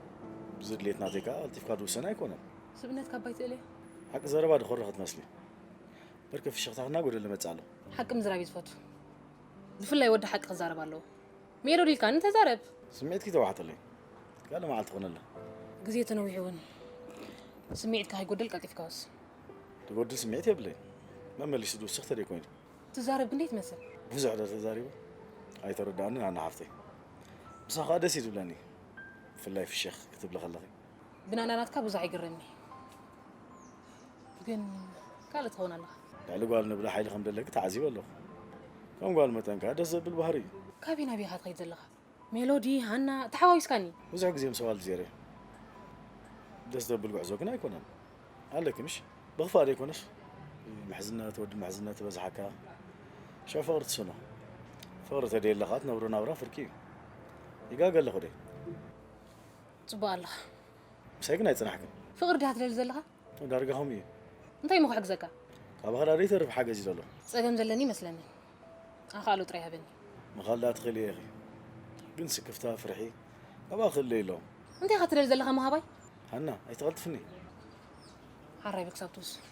ብዘድልየት ናተይ ከኣ ቀልጢፍካ ዝውሰን ኣይኮነን። ስብእነትካ እባ ይትእል እየ። ሓቂ ዘረባ ድኾሪ ክትመስሊ። በርከ ፍሽኽታኺ እናጎደለ መጽእ ኣሎ። ሓቂ ምዝራብ እዩ ዝፈቱ። ብፍላይ ወዲ ሓቂ ክዛረብ ኣለዎ። ሜሎዲ ኢልካኒ ተዛረብ። ስምዒትኪ ተዋሕጠለይ። ካልእ መዓልቲ ኮነላ። ግዜ ተነዊሑ እውን ስምዒትካ ከይጎድል ቀልጢፍካ ወስን። ዝጎድል ስምዒት የብለይን። መመሊሱ ዝውስኽ ተደይ ኮይኑ። ትዛረብ ግን ደይ ትመስል። ብዙሕ ዶ ተዛሪበ? ኣይተረድኣንን ኣና ሓፍተይ። ምሳኻ ደስ እዩ ዝብለኒ። ብፍላይ ፍሽኽ ክትብሊ ከለኺ። ብናና ናትካ ብዙሕ ኣይግረምኒ። ግን ካልእ ትኸውን ኣለኻ። ልዕሊ ጓል ንብሎ ሓይሊ ከም ዘለኪ ተዓዚበ ኣለኹ። ከም ጓል መጠን ከኣ ደስ ዘብል ባህሪ እዩ። ካበይ ናበይ ኢኻ ትኸይድ ዘለኻ? ሜሎዲ፣ ሃና፣ ተሓዋዊስካኒ። ብዙሕ ግዜ ምስ ኣዋልድ ዜረ። ደስ ዘብል ጉዕዞ ግን ኣይኮነን። ኣለኪ ምሽ? ብኽፋእ ዘይኮነስ፣ ምሕዝነት፣ ወዲ ምሕዝነት በዝሓካ። ሽዑ ፍቕሪ ትስእኖ። ፍቕሪ ተደልየለኻ ትነብሮ ናብራ ፍርቂ እዩ። ይጋገ ኣለኹ ደይ? ጽቡቕ ኣለኻ። ምሳይ ግን ኣይጽናሕክን። ፍቕሪ ዲኻ ትደሊ ዘለኻ? ዳርጋ ከምኡ እዩ። እንታይ እሞ ክሕግዘካ? ካባኻ ዳ ዘይተርፍ ሓገዝ እዩ ዘሎ። ጸገም ዘለኒ ይመስለኒ። ኣኻእሎ ጥራይ ሃበኒ። ምኻል ዳ ትኽእሊ ኢኺ። ግን ስክፍታ፣ ፍርሒ፣ ናብኣ ክእለ ኢሎም። እንታይ ኢኻ ትደሊ ዘለኻ ምሃባይ? ሃና፣ ኣይትቐልጥፍኒ። ሓራይ በል ክሳብ ትውስን።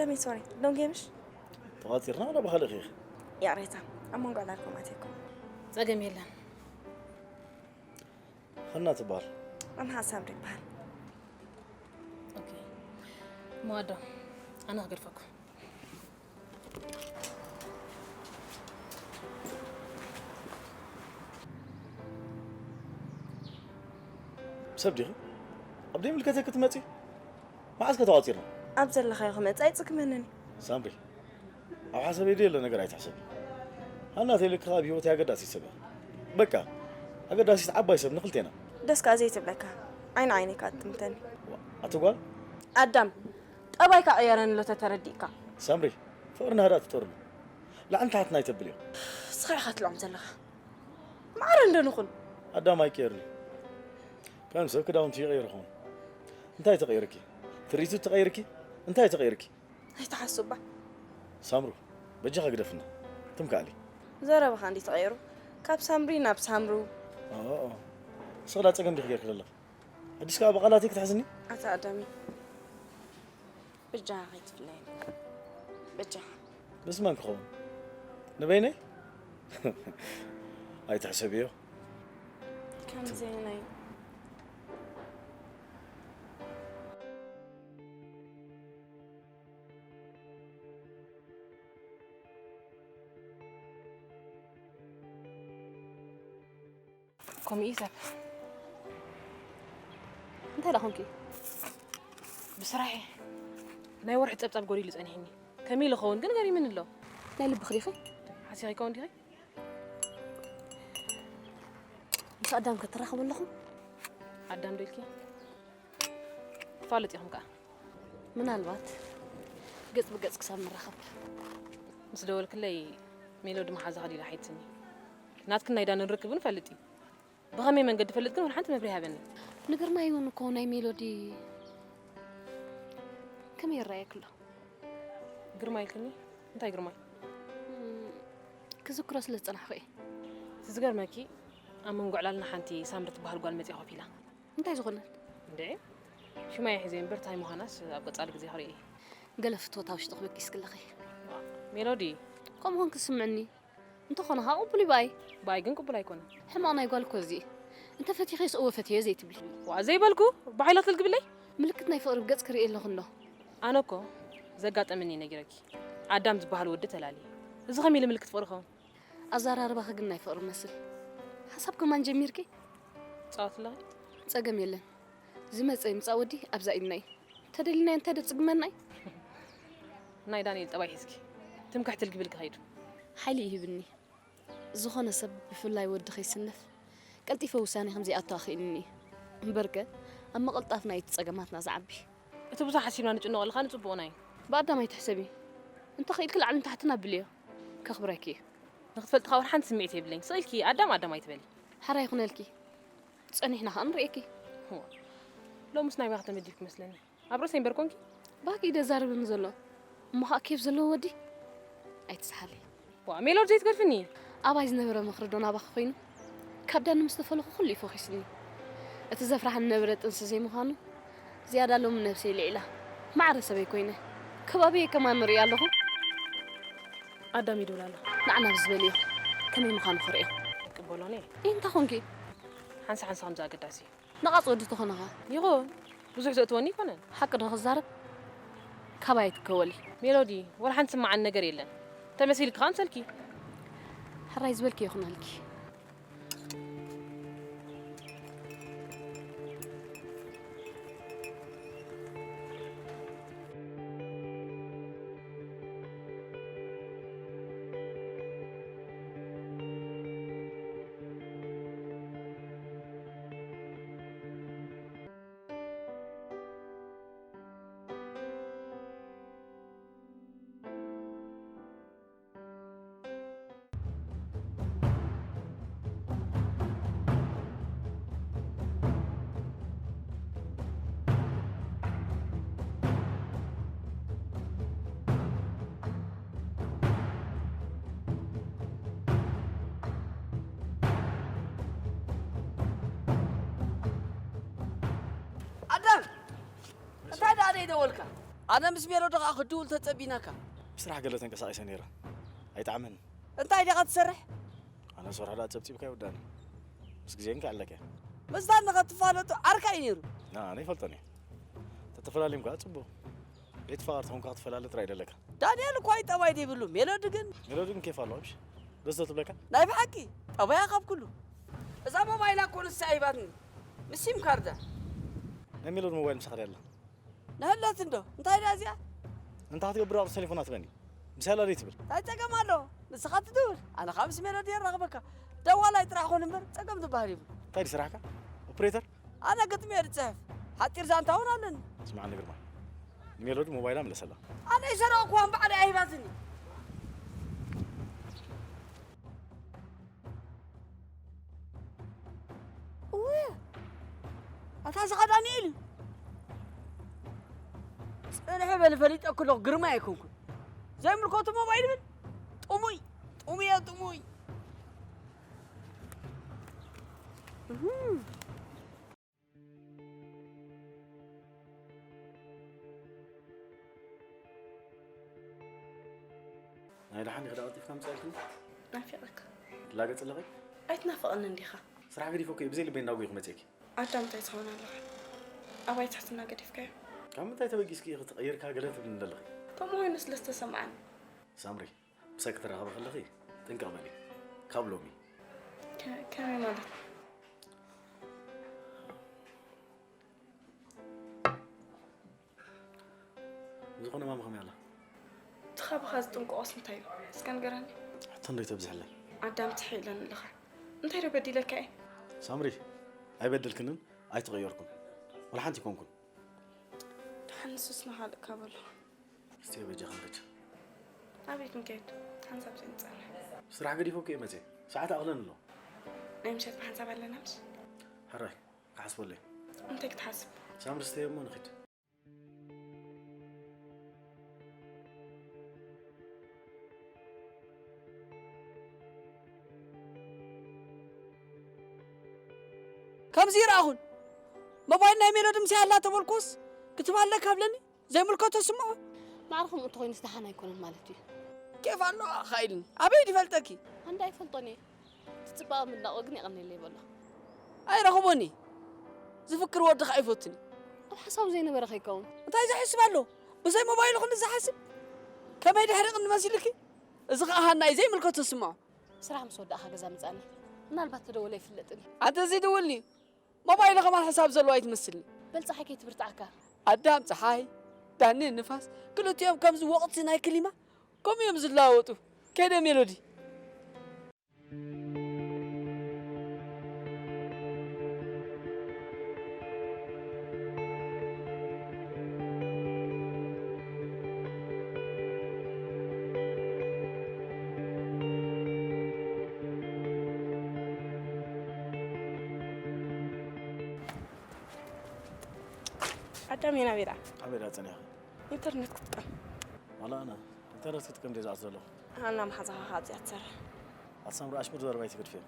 ኣሜን፣ ሶሪ፣ ዶንጌ ምሽ? ተቋጺርና ወላ ብኻልእ ኺኽ? ያሬታ፣ ኣብ መንጎ ዕላልኩም ኣትየኩም። ጸገም የለን። ሃና ትበሃል። ኣነ ሓሳብ ዶ ይበሃል? ኦኬ። መዋዶ፣ ኣነ ክገድፈኩም። ሰብ ዲኺ? ኣብ ደይ ምልከተኪ ትመጺ? መዓስ ከተዋፂርና? ኣብ ዘለኻዮ ክመጽእ ኣይጽግመንን። ሳምሪ፣ ኣብ ሓሳበይ ደየለ ነገር ኣይትሕሰቢ። ሃና ተይልካ ኣብ ህይወተይ ኣገዳሲት ሰብ እያ። በቃ፣ ኣገዳሲት ዓባይ ሰብ ንክልቴና። ደስካ ዘይትብለካ ዓይኒ ዓይነይ ከኣ ትምተኒ። ኣቲ ጓል፣ ኣዳም፣ ጠባይካ ቀየረኒ ኣሎ ተተረዲእካ። ሳምሪ፣ ፍቕርና ህዳእ ትጠርኑ። ላዕልን ታሕትን ኣይተብልዮ። እስኻ ኢኻ ትልዖም ዘለኻ። ማዕረ እንዶ ንኹን። ኣዳም ኣይቀየርኒ። ከም ሰብ ክዳውንቲ ይቐይር ይኸውን። እንታይ ተቐይርኪ? ትርኢቱ ተቐይርኪ? እንታይ ተቐይርኪ? ኣይትሓስባ። ሳምሩ፣ በጃኻ ግደፍና። ትም ከኣሊ። ዘረባኻ እንዲ ተቐይሩ። ካብ ሳምሪ ናብ ሳምሩ። ኦ፣ ኦ። እስኺ ዳ ጸገም ዲኺ ጌርኪ ዘለኺ? ኣዲስ ከኣ ብቓላተይ ክትሕዝኒ? ኣታ ኣዳሚ። በጃኻ ከይትፍለየኒ። በጃኻ። ምስ መን ክኸውን? ንበይነይ? ኣይትሕሰብዮ። ከምዘይናይ ከምኡ እዩ ሰብ። እንታይ ደኣ ኾንኪ? ብስራሐ ናይ ወርሒ ጸብጻብ ጎዲሉ ጸኒሕኒ። ከመይ ኢሉ ኸውን ግን ገሪምኒ ኣሎ። ናይ ልብኺ ዲኺ? ሓሲኺ ከውን ዲኺ? ምስ ኣዳም ክትራኸቡ ኣለኹም? ኣዳም ዶ ኢልኪ? ትፋለጥ ኢኹም ከኣ። ምናልባት ገጽ ብገጽ ክሳብ ንራኸብ። ምስ ደወልክለይ ሜሎዲ መሓዛኺ ዲላ ሓይትኒ። ናትክን ናይ ዳንን ርክብ እውን እፈልጥ እዩ። ብኸመይ መንገዲ ፈልጥ ግን ወላ ሓንቲ መብርሂ ሃበኒ። ንግርማይ እውን እኮ ናይ ሜሎዲ ከመይ ይረኣየኪ ኣሎ? ግርማይ ኢልክኒ? እንታይ ግርማይ? እም፣ ክዝክሮ ስለ ዝጸናሕኩ እየ። እቲ ዝገርመኪ ኣብ መንጎ ዕላልና ሓንቲ ሳምሪ ትበሃል ጓል መጺኣ ኮፍ ኢላ። እንታይ ዝኾነት? እንድዒ ሽማይ ሒዘ እምበር ታይ ምዃናስ ኣብ ቀጻሊ ግዜ ክርኢ እየ። ገለ ፍትወት ኣብ ውሽጥኺ በጊስኪ ኣለኺ። ሜሎዲ። ከምኡ ኮንኪ ዝስምዕኒ። እንተኾነ ኸኣ ቅቡል እዩ ብኣይ። ብኣይ ግን ቅቡል ኣይኮነን። ሕማቕ ናይ ጓል እኮ እዚ እዩ። እንተ ፈቲኸስ እወ ፈትየ ዘይትብሊ። ዋእ ዘይበልኩ፣ ብሓይሊ ክትልግብለይ? ምልክት ናይ ፍቕሪ ብገጽኪ ርእየ ኣለኹ እንዶ። ኣነ እኮ ዘጋጠመኒ ነጊረኪ። ኣዳም ዝበሃል ወዲ ተላልየ። እዚ ከመይ ኢሉ ምልክት ፍቕሪ ይኸውን? ኣዘራርባኺ ግን ናይ ፍቕሪ መስል። ሓሳብ ከማን ጀሚርኪ? ጻወት ኣለኺ? ጸገም የለን። ዝመጸ ይምጻእ ወዲ ኣብዛ ኢድና እዩ። ተደሊናዮ እንታይ ደጽግመና እዩ? ናይ ዳንኤል ጠባይ ሒዝኪ። ትምክሕቲ ልግብልኪ ከይዱ። ሓይሊ ይህብኒ። ዝኾነ ሰብ ብፍላይ ወዲ ከይስነፍ ቀልጢፈ ውሳኔ ከም ዘይኣቱ ኣኽኢልኒ እዩ። እምበርከ ኣብ ምቕልጣፍና እዩ እቲ ጸገማትና ዝዓቢ። እቲ ብዙሕ ሓሲብና ንጭነቐሉ ኸኣ ንጽቡቕና እዩ። ብኣዳም ኣይትሕሰቢ። እንተኽኢልኪ ላዕልን ታሕትን ኣብልዮ። ከኽብረኪ እዩ። ንኽትፈልጢ ኸኣ ወላ ሓንቲ ስምዒት የብለይን። ስቕ ኢልኪ ኣዳም ኣዳም ኣይትበሊ። ሓራይ ይኹነልኪ። ጸኒሕና ኸኣ ንርእየኪ። እዋ፣ ሎምስ ናይ ባኻ ተመዲብኪ መስለኒ። ኣብ ርእሰይ እምበር ኮንኪ? ባኪ እዩ ደዛርብኒ ዘሎ። እሞ ኸኣ ኬፍ ዘለዎ ወዲ ኣይትስሓሊ። ዋእ ሜሎድ ዘይትገድፍኒ። ኣባይ ዝነበረ ምኽሪ ዶ ናባኺ ኮይኑ? ካብ ዳኒ ምስ ተፈለኹ ኩሉ እዩ ፈኺስኒ። እቲ ዘፍርሓኒ ነበረ ጥንሲ ዘይምዃኑ ዝያዳ ሎሚ ነብሰይ ልዒላ። ማዕረ ሰበይ ኮይነ። ከባቢየ ከማን ንርኢ ኣለኹ። ኣዳም ይድውል ኣሎ። ንዓ ናብ ዝበልዮ ከመይ ምዃኑ ክርእዮ። ይቅበሎኒ። እይ እንታይ ኾንኪ? ሓንሳ ሓንሳ ከምዚ ኣገዳሲ እዩ። ነቓጽ ወዲ ተኾነ ኸ? ይኹን፣ ብዙሕ ዘእትወኒ ኣይኮነን። ሓቂ ዶ ክዛረብ? ካባይ ኣይትከወሊ። ሜሎዲ፣ ወላ ሓንቲ ዝስምዓኒ ነገር የለን። ተመሲልኪ ከኣ ኣምሰልኪ። ሕራይ ዝበልኪ ይኹነልኪ። ኣዳም! እንታይ ደኣ ዘይደወልካ? ኣነ ምስ ሜሎዲ ኸኣ ክድውል ተጸቢናካ። ብስራሕ ገለ ተንቀሳቒሰ ነይረ። ኣይጠዓመን። እንታይ ዲኻ ትሰርሕ? ኣነ ስራሕ ደኣ ጸብጺብካ ይወዳኒ። ምስ ግዜ ግን ክዕለከ። ምስታ ንኸትፋለጡ ዓርካ እዩ ነይሩ። ና፣ ኣነ ይፈልጦን እየ። ተተፈላልዮም ከኣ ጽቡቕ። ቤት ፍቓር ተኾንካ ክትፈላለ ጥራይ ደለካ። ዳንኤል እኳ እዩ ጠባይ ዘይብሉ፣ ሜሎዲ ግን ሜሎዲ ግን ኬፍ ኣለዋ፣ ምሽ? ደስ ዶ ትብለካ? ናይ ብሓቂ ጠባያ ካብ ኩሉ። እዛ ሞባይላ እኮ ንሳ ሂባትኒ። ምስ ሲም ካርዳ። ናይ ሜሎዲ ሞባይል ምሳኻ ድያ ኣላ? ንህለት እንዶ፣ እንታይ ድያ እዚኣ? እንታ ክትገብር ኣብቲ ቴሌፎና ትበኒ? ምስ ያላ ደይ ትብል? እንታይ ጸገም ኣሎ? ንስኻ ትድውል፣ ኣነ ኸኣ ምስ ሜሎዲ የራኽበካ። ደዋላይ ጥራሕ ኹን እምበር ጸገም ዝበሃል የብሉ። እንታይ ድዩ ስራሕካ? ኦፕሬተር? ኣነ ግጥሚ እየ ዝጽሕፍ። ሓጺር ዛንታ እውን ኣለኒ። ስምዓኒ ግርማ፣ ንሜሎዲ ሞባይላ ምለሰላ። ኣነ ይሰረቕኩዋን ባዕለይ ኣይባትኒ። እወ፣ ኣታ እዚ ኸ ዳንኤል እዩ። ጽንሒ በሊ ፈሊጠኩ ኣለኹ፣ ግርማ ኣይኮንኩን። ዘይምልከቱ ሞባይል ብል? ጥሙይ፣ ጥሙየ፣ ጥሙይ። እህም። ናይ ደሓን ኢኺ ዶ ቀልጢፍካ ምጻእልክኒ? ናፊቐካ። ትላገጽ ኣለኺ? ኣይትናፍቐንን ዲኻ? ስራሕ ገዲፈ እኮ እየ ብዘይ ልበይ እንዳጎይኹ መጺእኪ። ኣዳም እንታይ ትኸውን ኣለኻ? ኣባይ ትሕትና ገዲፍካዮ? ካብ ምንታይ ተበጊስኪ ኢኺ ተቐይርካ ገለ ትብልኒ ዘለኺ? ከምኡ ኮይኑ ስለ ዝተሰምዓኒ። ሳምሪ፣ ምሳይ ክትራኸቢ ከለኺ ጥንቅቕ በሊ። ካብ ሎሚ። ከ-፣ ከመይ ማለት? ዝኾነ ማማ ከመይ ኣላ? እቲ ካባኻ ዝጥንቀቖስ እንታይ እዩ? እስከ ንገረኒ። ሕቶ እንዶ ይተብዝሕለይ። ኣዳም ትሕኢለኒ ኣለኻ። እንታይ ዶ በዲለካ እየ? ሳምሪ፣ ኣይበደልክንን ኣይተቐየርኩን። ወላ ሓንቲ ኣይኮንኩን። ደሓን ንሱስ ንኻልእካ በሎ። እስቲ በጃ ክንከድ። ኣበይ ክንከይድ? ሓንሳብ ዘይንጸንሕ። ስራሕ ገዲፈ እኮ እየ መጽየ። ሰዓት ኣቕለን ኣሎ። ናይ ምሸት ብሓንሳብ ኣለና ምሽ? ሕራይ፣ ክሓስበለይ። እንታይ ክትሓስብ? ሳምሪ ስተየ እሞ ንኺድ። ከምዚ ይረኣኹን። ሞባይል ናይ ሜሎዲ ምሳይ ኣላ ተበልኩስ፣ ክትባለ ካብለኒ፣ ዘይምልከቶ ስምዖ። ማዕረ ከምኡ እንተኾይኑስ ደሓን ኣይኮነን ማለት እዩ። ኬፍ ኣለዋ ኸኢልን። ኣበይ ድፈልጠኪ? ኣንዳ ኣይፈልጦን እየ። እቲ ጽባቐ ምድናቑ ግን የቐንየለይ በሎ። ኣይረኽቦን እየ። ዝፍክር ወዲ ኸኣ ኣይፈቱን እየ። ኣብ ሓሳቡ ዘይነበረ ከይከውን። እንታይ ዝሕስብ ኣሎ? ብዘይ ሞባይሉ ክንዲ ዝሓስብ? ከመይ ድሕሪ ቅኒ መሲልኪ? እዚ ኸኣ ሃናይ ዘይምልከቶ ስምዖ። ስራሕ ምስ ወዳእኻ ገዛ ምጻኒ። ምናልባት ተደወለ ኣይፍለጥን እዩ። ኣንተ እዚ ደውልኒ። ሞባይሉ ከማን ሕሳብ ዘለዎ ኣይትመስልኒ። በል ጸሓይ ከይትብርትዓካ። ኣዳም ጸሓይ፣ ዳኒ ንፋስ፣ ክልቲኦም ከምዚ ወቕቲ ናይ ክሊማ ከምኡ እዮም ዝለዋወጡ። ከይደ ሜሎዲ። ኣዳም የናቤራ ኣበይ ደኣ ጸኒሕኺ? ኢንተርነት ክጥቀም። ዋላ ኣነ ኢንተርነት ክጥቀም ድየ ዝኣቱ ዘለኹ? ሃና መሓዛኻ ካብዚኣ ትሰርሕ። ኣቲ ሳምሪ ኣሽሙር ዘረባ ኣይትገድፍዮ።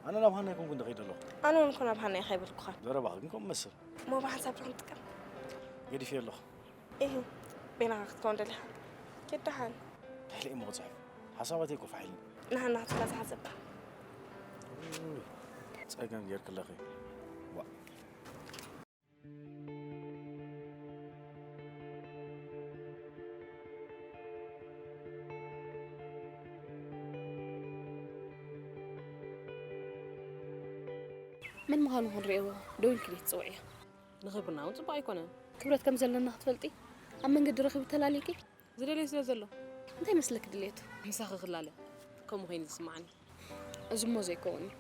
ኣነ ናብ ሃና ኣይኮንኩን ዝኸይድ ዘለኹ። ኣነ እውን እኮ ናብ ሃና እየ ከይበልኩኻ። ዘረባኺ ግን ከምኡ መስል። እሞ ብሓንሳብ ዶ ክንጥቀም? ገዲፍዮ ኣለኹ። ኢሂ፣ በይናኻ ክትከውን ደሊኻ? ኪድ ደሓን። እንታይ ኢለ እሞ ክጽሕፍ? ሓሳባተይ እኮ ፋሕ ኢሉኒ። ንሃና ክትብላ ዝሓሰብካ። ኡይ፣ ጸገም ጌርክለኺ። ዋእ። መን ምዃኑ ክንርእዮ ደው ኢልኪ ዲኺ ትጽውዕዮ? ንኽብርና እውን ጽቡቕ ኣይኮነን። ክብረት ከም ዘለና ክትፈልጢ ኣብ መንገዲ ረኺቡ ተላልዩኪ? ዝደልዮ ስለ ዘሎ። እንታይ መስለኪ ድልየቱ? ምሳኺ ክላለ ከምኡ ኮይኑ ዝስምዓኒ። እዚ እሞ ዘይከውን እዩ።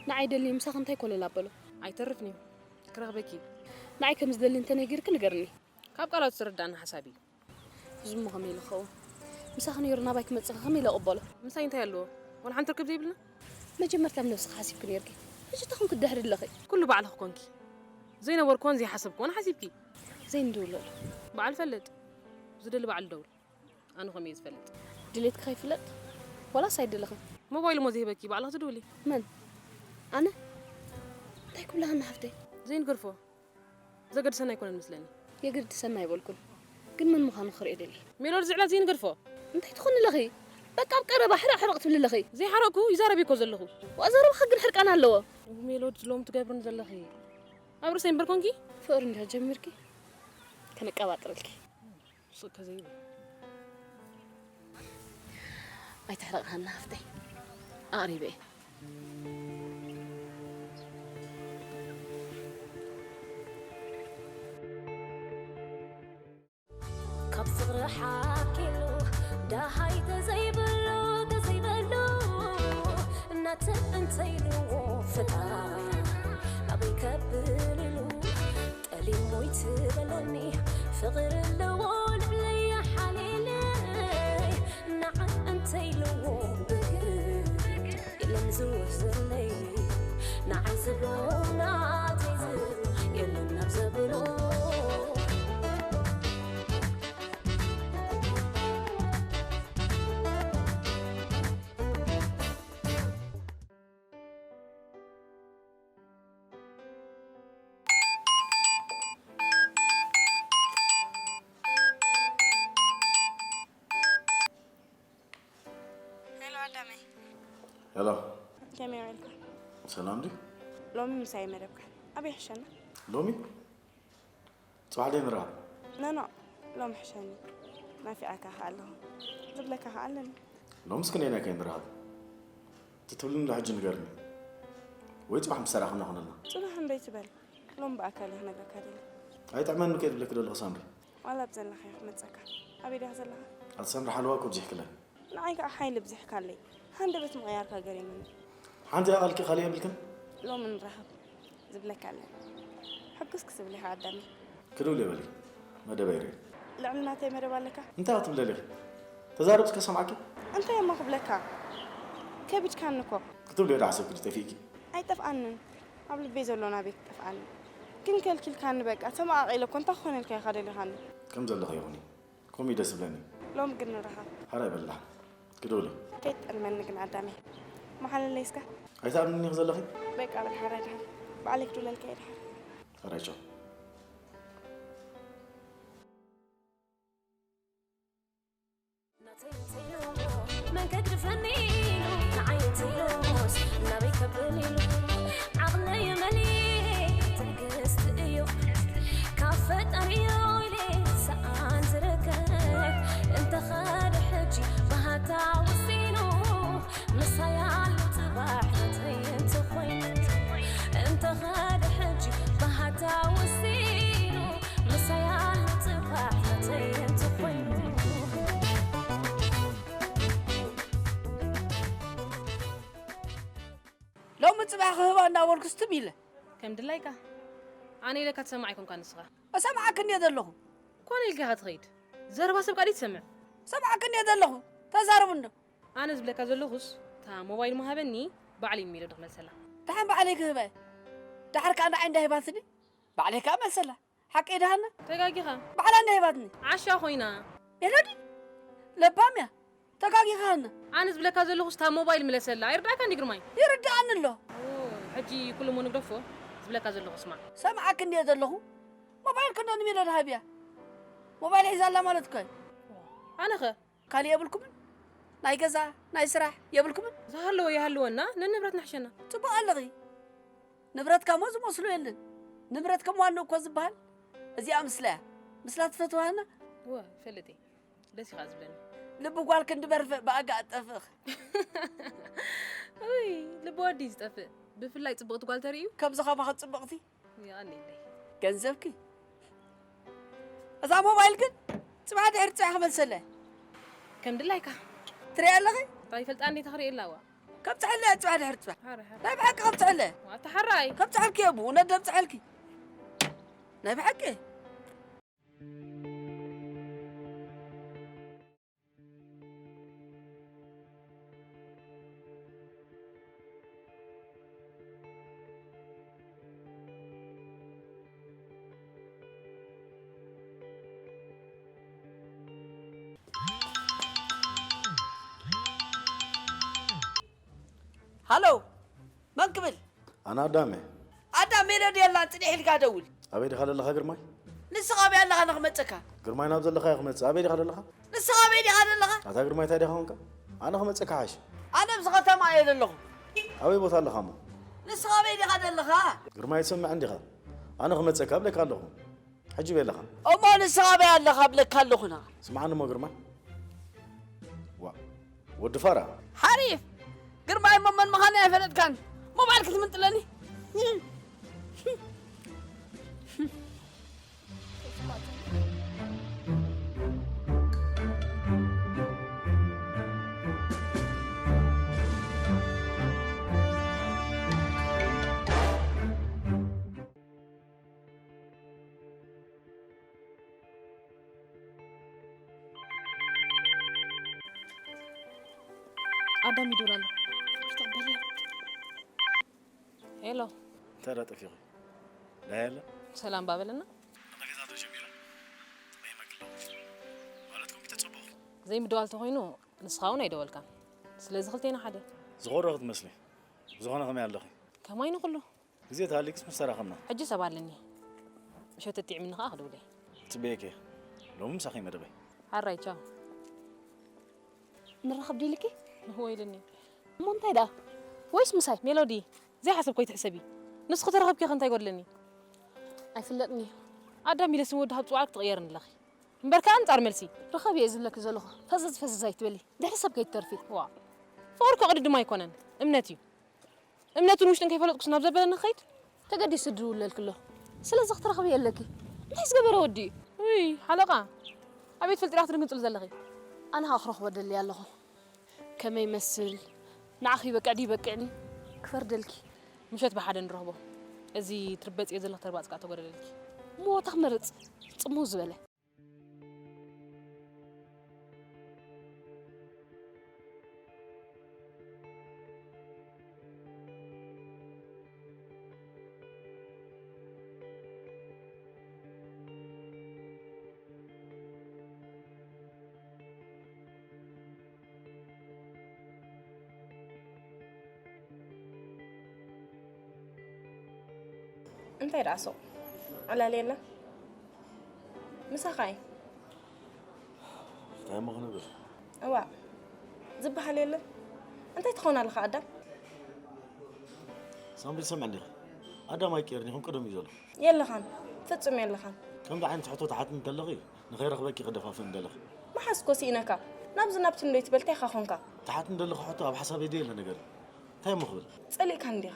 ንዓይ ደልዩ ምሳኺ እንታይ ኮለል ኣበሎ? ኣይተርፍን እዩ። ክረኽበኪ እዩ። ንዓይ ከም ዝደሊ እንተነጊርኪ ንገርኒ። ካብ ቃላቱ ዝርዳእኒ ሓሳብ እዩ። እዚ እሞ ከመይ ኢሉ ክኸውን? ምሳኺ ነይሩ ናባይ ክመጽእ ከ ከመይ ኢለ እቕበሎ? ምሳይ እንታይ ኣለዎ? ዋላ ሓንቲ ርክብ ዘይብልና? መጀመርታ ንነብስኺ ሓሲብኪ ነይርኪ። ሕጂ እንታይ ኮንኪ ድሕሪ ኣለኺ? ኩሉ ባዕልኺ ኮንኪ። ዘይነበርክዎን ዘይሓሰብክዎን ሓሲብኪ። ዘይንድውለሉ። በዓል ፈልጥ። ዝደሊ በዓል ደውል። ኣነ ከመይ እየ ዝፈልጥ? ድሌትኪ ከይፍለጥ? ዋላስ ኣይደለኽን? ሞባይል እሞ ዝህበኪ ባዕልኺ ትድውሊ። መን? ኣነ? እንታይ ክብላ ሃና ሓፍተይ? ዘይንገርፎ። ዘገድሰና ኣይኮነን መስለኒ። የገድሰና ኣይበልኩን። ግን መን ምዃኑ ክርእዮ ደልየ። ሜሎድ ዝዕላ ዘይንገድፎ። እንታይ ትኾኒ ኣለኺ? በቃ ኣብ ቀረባ ሕረቕ ሕረቕ ትብሊ ኣለኺ። ዘይሓረቕኩ ይዛረብ እኮ ዘለኹ። ዋ ዘረባኺ ግን ሕርቃን ኣለዎ። ሜሎድ ሎም ትገብርን ዘለኺ። ኣብ ርእሰይ እምበር ኮንኪ? ፍቕሪ እንዲያ ጀሚርኪ? ከነቀባጥረልኪ። ስቕ ከዘይብል። ኣይትሕረቕ ሃና ሃፍተይ። ኣቕሪበ እየ። ካብ ፍቕሪ ሓኪሉ ደሃይ ተዘይብሉ፣ ተዘይብሉ እናተ እንተይልዎ ፍጣር ናበይ ከብል ኢሉ ጠሊሙ ይትበለኒ ፍቕሪ ኣለዎ ልብለይ ሓሊለይ ንዓ እንተይልዎ ብግድ የለን ዝውህ ዘለይ ንዓይ ዝብሎ ናተይ ዝብሎ የለን ናብ ዘብሎ ሄሎ ኣዳመይ። ሄሎ። ከመይ ውዒልካ? ሰላም ድዩ? ሎሚ ምሳይ መደብካ ኣበይ ይሕሸና? ሎሚ? ጽባሕ ደይ ንርኣብ? ኖኖ፣ ሎሚ ሕሸኒ። ናፊቐካ ከኣ ኣለኹ። ዝብለካ ከኣ ኣለኒ። ሎምስ ክንደየናይ ከይንራኸብ? እቲ ትብልኒ ዶ ሕጂ ንገርኒ። ወይ ጽባሕ ምስ ተራኸብና ኾነልና። ጽባሕ እምበይ ትበል? ሎም ብኣካል እየ ክነግረካ ደልየ። ኣይጥዕመኒ ከይድብለኪ ደለኹ ሳምሪ። ዋላ ብዘለኻዮ ክመጸካ። ኣበይ ዲኻ ዘለኻ? ኣቲ ሳምሪ ሓለዋ እኮ ብዚሕክለን። ንዓይ ከኣ ሓይሊ ብዚሕካለይ። ሃንደበት ምቕያርካ ገሪሙኒ። ሓንቲ ቃልኪ ካልእ የብልክን? ሎም ንራኸብ። ዝብለካ ኣለ። ሕጉስ ክስብል ኢኻ ኣዳሚ። ክድውል የበሊ። መደበይ ርኢ። ልዕሊ ናተይ መደብ ኣለካ? እንታይ ክትብለሊ ኢኺ? ተዛረብ እስከ ሰምዓኪ። እንታይ እሞ ክብለካ? ከቢድካኒ እኮ። ክትብልዮ ዶ ሓሰብኪ ድዩ ጠፊእኪ? ኣይጠፍኣንን። ኣብ ልበይ ዘሎ ናበይ ክጠፍኣኒ። ግን ከልኪልካኒ በቃ። ተመቓቒለ እኮ እንታይ ክኾነልካ ኢኻ ደሊኻኒ? ከም ዘለኺ ይኹኒ። ከምኡ እዩ ደስ ዝብለኒ። ሎም ግን ንራኸብ። ሓራይ በላ። ክድውል እዩ። ከይትጠልመኒ ግን ኣዳሚ። መሓለለይ እስከ። ኣይትኣምንኒ ኢኺ ዘለኺ? በቃ በል ሓራይ ድሓን። ባዕለይ ክድውለልካ እየ ድሓን። ሓራይ ቻው። ናተይ እንተይሉ መን ከግድፈኒ ኢሉ ንዓይ እንተይሉስ ናበይ ከብል ኢሉ ዓቕለይ መሊኤ ትዕግስቲ እዩ ካብ ፈጣሪዮ ኢለ ሰኣን ዝርከብ እንተኸደ ሕጂ ባህታ ወሲኑ ምሳይ ኣሎ ጽባሕ ናተይ እንተኾይኑ እንተኸደ ሕጂ ባህታ ወሲኑ ምሳይ ኣሎ ጽባሕ ናተይ እንተኾይኑ ሎሚ ጽባሕ ክህባ እናበልኩ ስትም ኢለ። ከም ድላይካ። ኣነ ኢለካ ትሰምዕ ኣይኮንካ ንስኻ። እሰምዓክን እየ ዘለኹ። ኮነ ኢልካ ኢኻ ትኸይድ። ዘረባ ሰብ ቃል ትሰምዕ። እሰምዓክን እየ ዘለኹ። ተዛረቡ እንዶ። ኣነ ዝብለካ ዘለኹስ፣ እታ ሞባይል ምሃበኒ፣ ባዕለይ ሜሎዲ ክመልሰላ። ደሓን ባዕለይ ክህበ። ደሓር ከኣ ንዓይ እንዳሂባትኒ፣ ባዕለይ ከኣ መልሰላ። ሓቀይ ደሃና? ተጋጊኻ። ባዕላ እንዳሂባትኒ። ዓሻ ኮይና። ሜሎዲ? ለባም እያ። ተጋጊኻ ሃና። ኣነ ዝብለካ ዘለኹስ፣ እታ ሞባይል ምለሰላ። ኣይርዳእካን ድዩ ግርማይ? ይርድኣኒ ኣሎ። ኦ፣ ሕጂ ኩሉ እሞ ንግደፎ። ዝብለካ ዘለኹ ስማዕ። ሰምዓክ እንድየ ዘለኹ። ሞባይል ክንዶ ንሜሎዲ ሃብያ? ሞባይል ሒዛ ኣላ ማለት እኮ እዩ። ኣነኸ? ካልእ የብልኩምን? ናይ ገዛ፣ ናይ ስራሕ የብልኩምን? ዝሃለወ ይሃልወና፣ ነንብረት ንሕሸና። ጽቡቕ ኣለኺ። ንብረትካ እሞ ዝመስሎ የለን። ንብረት ከም ዋንኡ እኮ ዝበሃል እዚኣ ምስላ እያ። ምስላ ትፈትዋ ሃና? እወ፣ ይፈልጥ እየ። ደስ ኢኻ ዝብለኒ። ልቢ ጓል ክንዲ በርፍእ ብኣጋ ኣጠፍእኽ። ውይ፣ ልቢ ወዲ እዩ ዝጠፍእ። ብፍላይ ጽብቕቲ ጓል ተርእዩ። ከምዚ ከማኺ ጽብቕቲ። የቐንየለይ። ገንዘብኪ። እዛ ሞባይል ግን ጽባሕ ድሕሪ ጽባሕ ክመልሰለ። ከም ድላይካ። ትሪኢ ኣለኺ? እንታይ ይፈልጣ እንዴ ተኽሪኤላ እዋ። ከብጽሐለ እያ ጽባሕ ድሕሪ ጽባሕ። ሓራይ፣ ሓራይ። ናይ ብሓቂ ከብጽሐለ። ኣታ ሓራይ። ከብጽሐልኪ እየ ብእውነት ደብጽሐልኪ። ናይ ብሓቂ። ሃሎ፣ መን ክብል? ኣነ ኣዳም እየ። ኣዳም ሜሎዲ የላን፣ ጽኒሕ ኢልካ ደውል። ኣበይ ዲኻ ዘለኻ ግርማይ? ንስኻ ኣበይ ኣለኻ ንኽመጸካ? ግርማይ ናብ ዘለኻዮ ክመጽእ ኣበይ ዲኻ ዘለኻ? ንስኻ ኣበይ ዲኻ ዘለኻ? ኣታ ግርማይ እንታይ ዲኻ ኾንካ? ኣነ ክመጽእ ክሓሽ። ኣነ ኣብዚ ከተማ እየ ዘለኹ። ኣበይ ቦታ ኣለኻ እሞ? ንስኻ ኣበይ ዲኻ ዘለኻ? ግርማይ ትሰምዕ እንዲኻ? ኣነ ክመጽእካ እብለካ ኣለኹ። ሕጂ በይ ኣለኻ። እሞ ንስኻ ኣበይ ኣለኻ እብለካ ኣለኹ ንዓ። ስምዓኒ እሞ ግርማይ። ዋ፣ ወዲ ፋራ። ሓሪፍ! ግርማይ እሞ መን ምዃነይ ኣይፈለጥካን። እሞ ባዕልኪ ትምንጥለኒ። ኣዳም ይደውል ኣሎ። ተቐበልያ። ሄሎ። እንታይ ደኣ ጠፊኹ? ዳያለ? ሰላም ባበለና። ገዛ ዶ ጀሚራ? ጽበይ መግሎ። ማለት ኮምፒተር ጽቡቕ። ዘይምድዋል ተኾይኑ ንስኻ እውን ኣይደወልካን። ስለዚ ክልቴና ሓደ። ዝቖረኹ ትመስሊ። ብዝኾነ ከመይ ኣለኺ? ከማይ ንኹሉ። ግዜ ተሃሊክስ ምስ ተራኸብና። ሕጂ ሰብ ኣለኒ። ምሸት ጥዒምኒ ኸኣ ክድውል እየ። ጽበየኪ። ሎሚ ምሳኺ መደበይ። ሓራይ ቻው። ንራኸብ ዲልኪ? ወይልኒ። እሞ እንታይ ደኣ? ወይስ ምሳይ? ሜሎዲ፣ ዘይሓሰብኮ ኣይትሕሰቢ። ንስኺ ተረኸብኪ ኸ እንታይ ይጎድለኒ? ኣይፍለጥኒ። ኣዳም ኢለ ስም ወዲ ሃብ ጽዋዕክ ትቕየርኒ ኣለኺ። እምበር ከኣ ኣንጻር መልሲ። ርኸቢ እየ ዝብለኪ ዘለኹ። ፈዘዝ ፈዘዝ ኣይትበሊ። ድሕሪ ሰብ ከይትተርፊ። ዋ። ፍቕሪ እኮ ቅድድም ኣይኮነን። እምነት እዩ። እምነትን ውሽጥን ከይፈለጥኩስ ናብ ዘበለኒ ክኸይድ? ተገዲሱ ድውለልኪ ኣሎ። ስለዚ ክትረኽብዮ ኣለኪ። እንታይ ዝገበረ ወዲ እዩ? ውይ፣ ሓለቓ። ኣበይ ትፈልጢ ዲኻ ክትድንግጽሉ ዘለኺ? ኣነ ኸኣ ክረኽቦ ደልየ ኣለኹ። ከመይ ይመስል? ንዓኺ ይበቅዕ ድዩ ይበቅዕኒ? ክፈርደልኪ። ምሸት ብሓደ ንረኽቦ። እዚ ትርበጽዮ ዘለኺ ተርባጽ ከኣ ተጎደለልኪ። እሞ እንታይ ክመርጽ? ጽምው ዝበለ። እንታይ ደኣ ሱቕ? ዕላል የለን? ምሳኻ እዩ። እንታይ እሞ ክነግር? እዋእ፣ ዝበሃል የለን። እንታይ ትኾን ኣለኻ ኣዳም? ሳምሪ፣ ትሰምዕ እንዲኻ? ኣዳም ኣይቀየርን እዩ፣ ከም ቀደሙ እዩ ዘሎ። የለኻን፣ ፍጹም የለኻን። ከምዚ ዓይነት ሕቶ ትሓትኒ እንተለኺ፣ ንኸይረኽበኪ ክደፋፍእኒ ደለኺ። መሓዝ እኮ ስኢነካ። ናብዚ ናብቲ እንዶ ይትበል እንታይ ኢኻ ኾንካ? ትሓትኒ ደለኺ ሕቶ ኣብ ሓሳበይ ደየለ ነገር። እንታይ እሞ ክብል? ጸሊእካኒ ዲኻ?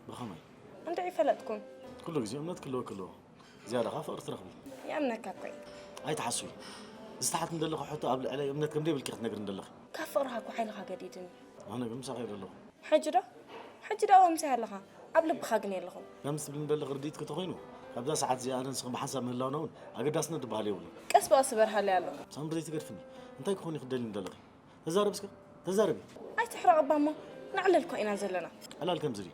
ብኸመይ? እንድዒ ፈለጥኩን። ኩሉ ግዜ እምነት ክህልወኪ ኣለዎ። ዝያዳ ኸኣ ፍቕሪ ትረኽቢ። ይኣምነካ እኮ እየ። ኣይትሓስዊ። ዝተሓትኒ ዘለኺ ሕቶ ኣብ ልዕለይ እምነት ከም ዘይብልኪ ክትነግርኒ ዘለኺ። ካብ ፍቕርኻ እኮ ሓይልኻ ገዲድኒ። ኣነ ግን ምሳኺ እየ ዘለኹ። ሕጂ ዶ? ሕጂ ደኣ ምሳይ ኣለኻ። ኣብ ልብኻ ግን የለኹን። ከምዚ ትብልኒ ዘለኺ ርድኢትኪ ተኾይኑ፣ ካብዛ ሰዓት እዚኣ ኣነ ንስኺ ብሓንሳብ ምህላውና እውን ኣገዳስነት ዝበሃል የብሉን። ቀስ ብቐስ ይበርሃለይ ኣሎ። ሳምሪ ዘይትገድፍኒ። እንታይ ክኾን እዩ ክትደልይኒ ዘለኺ? ተዛረቢ እስከ፣ ተዛረቢ። ኣይትሕረቕ እባ እሞ፣ ንዕለል እኮ ኢና ዘለና። ዕላል ከምዚ ድዩ?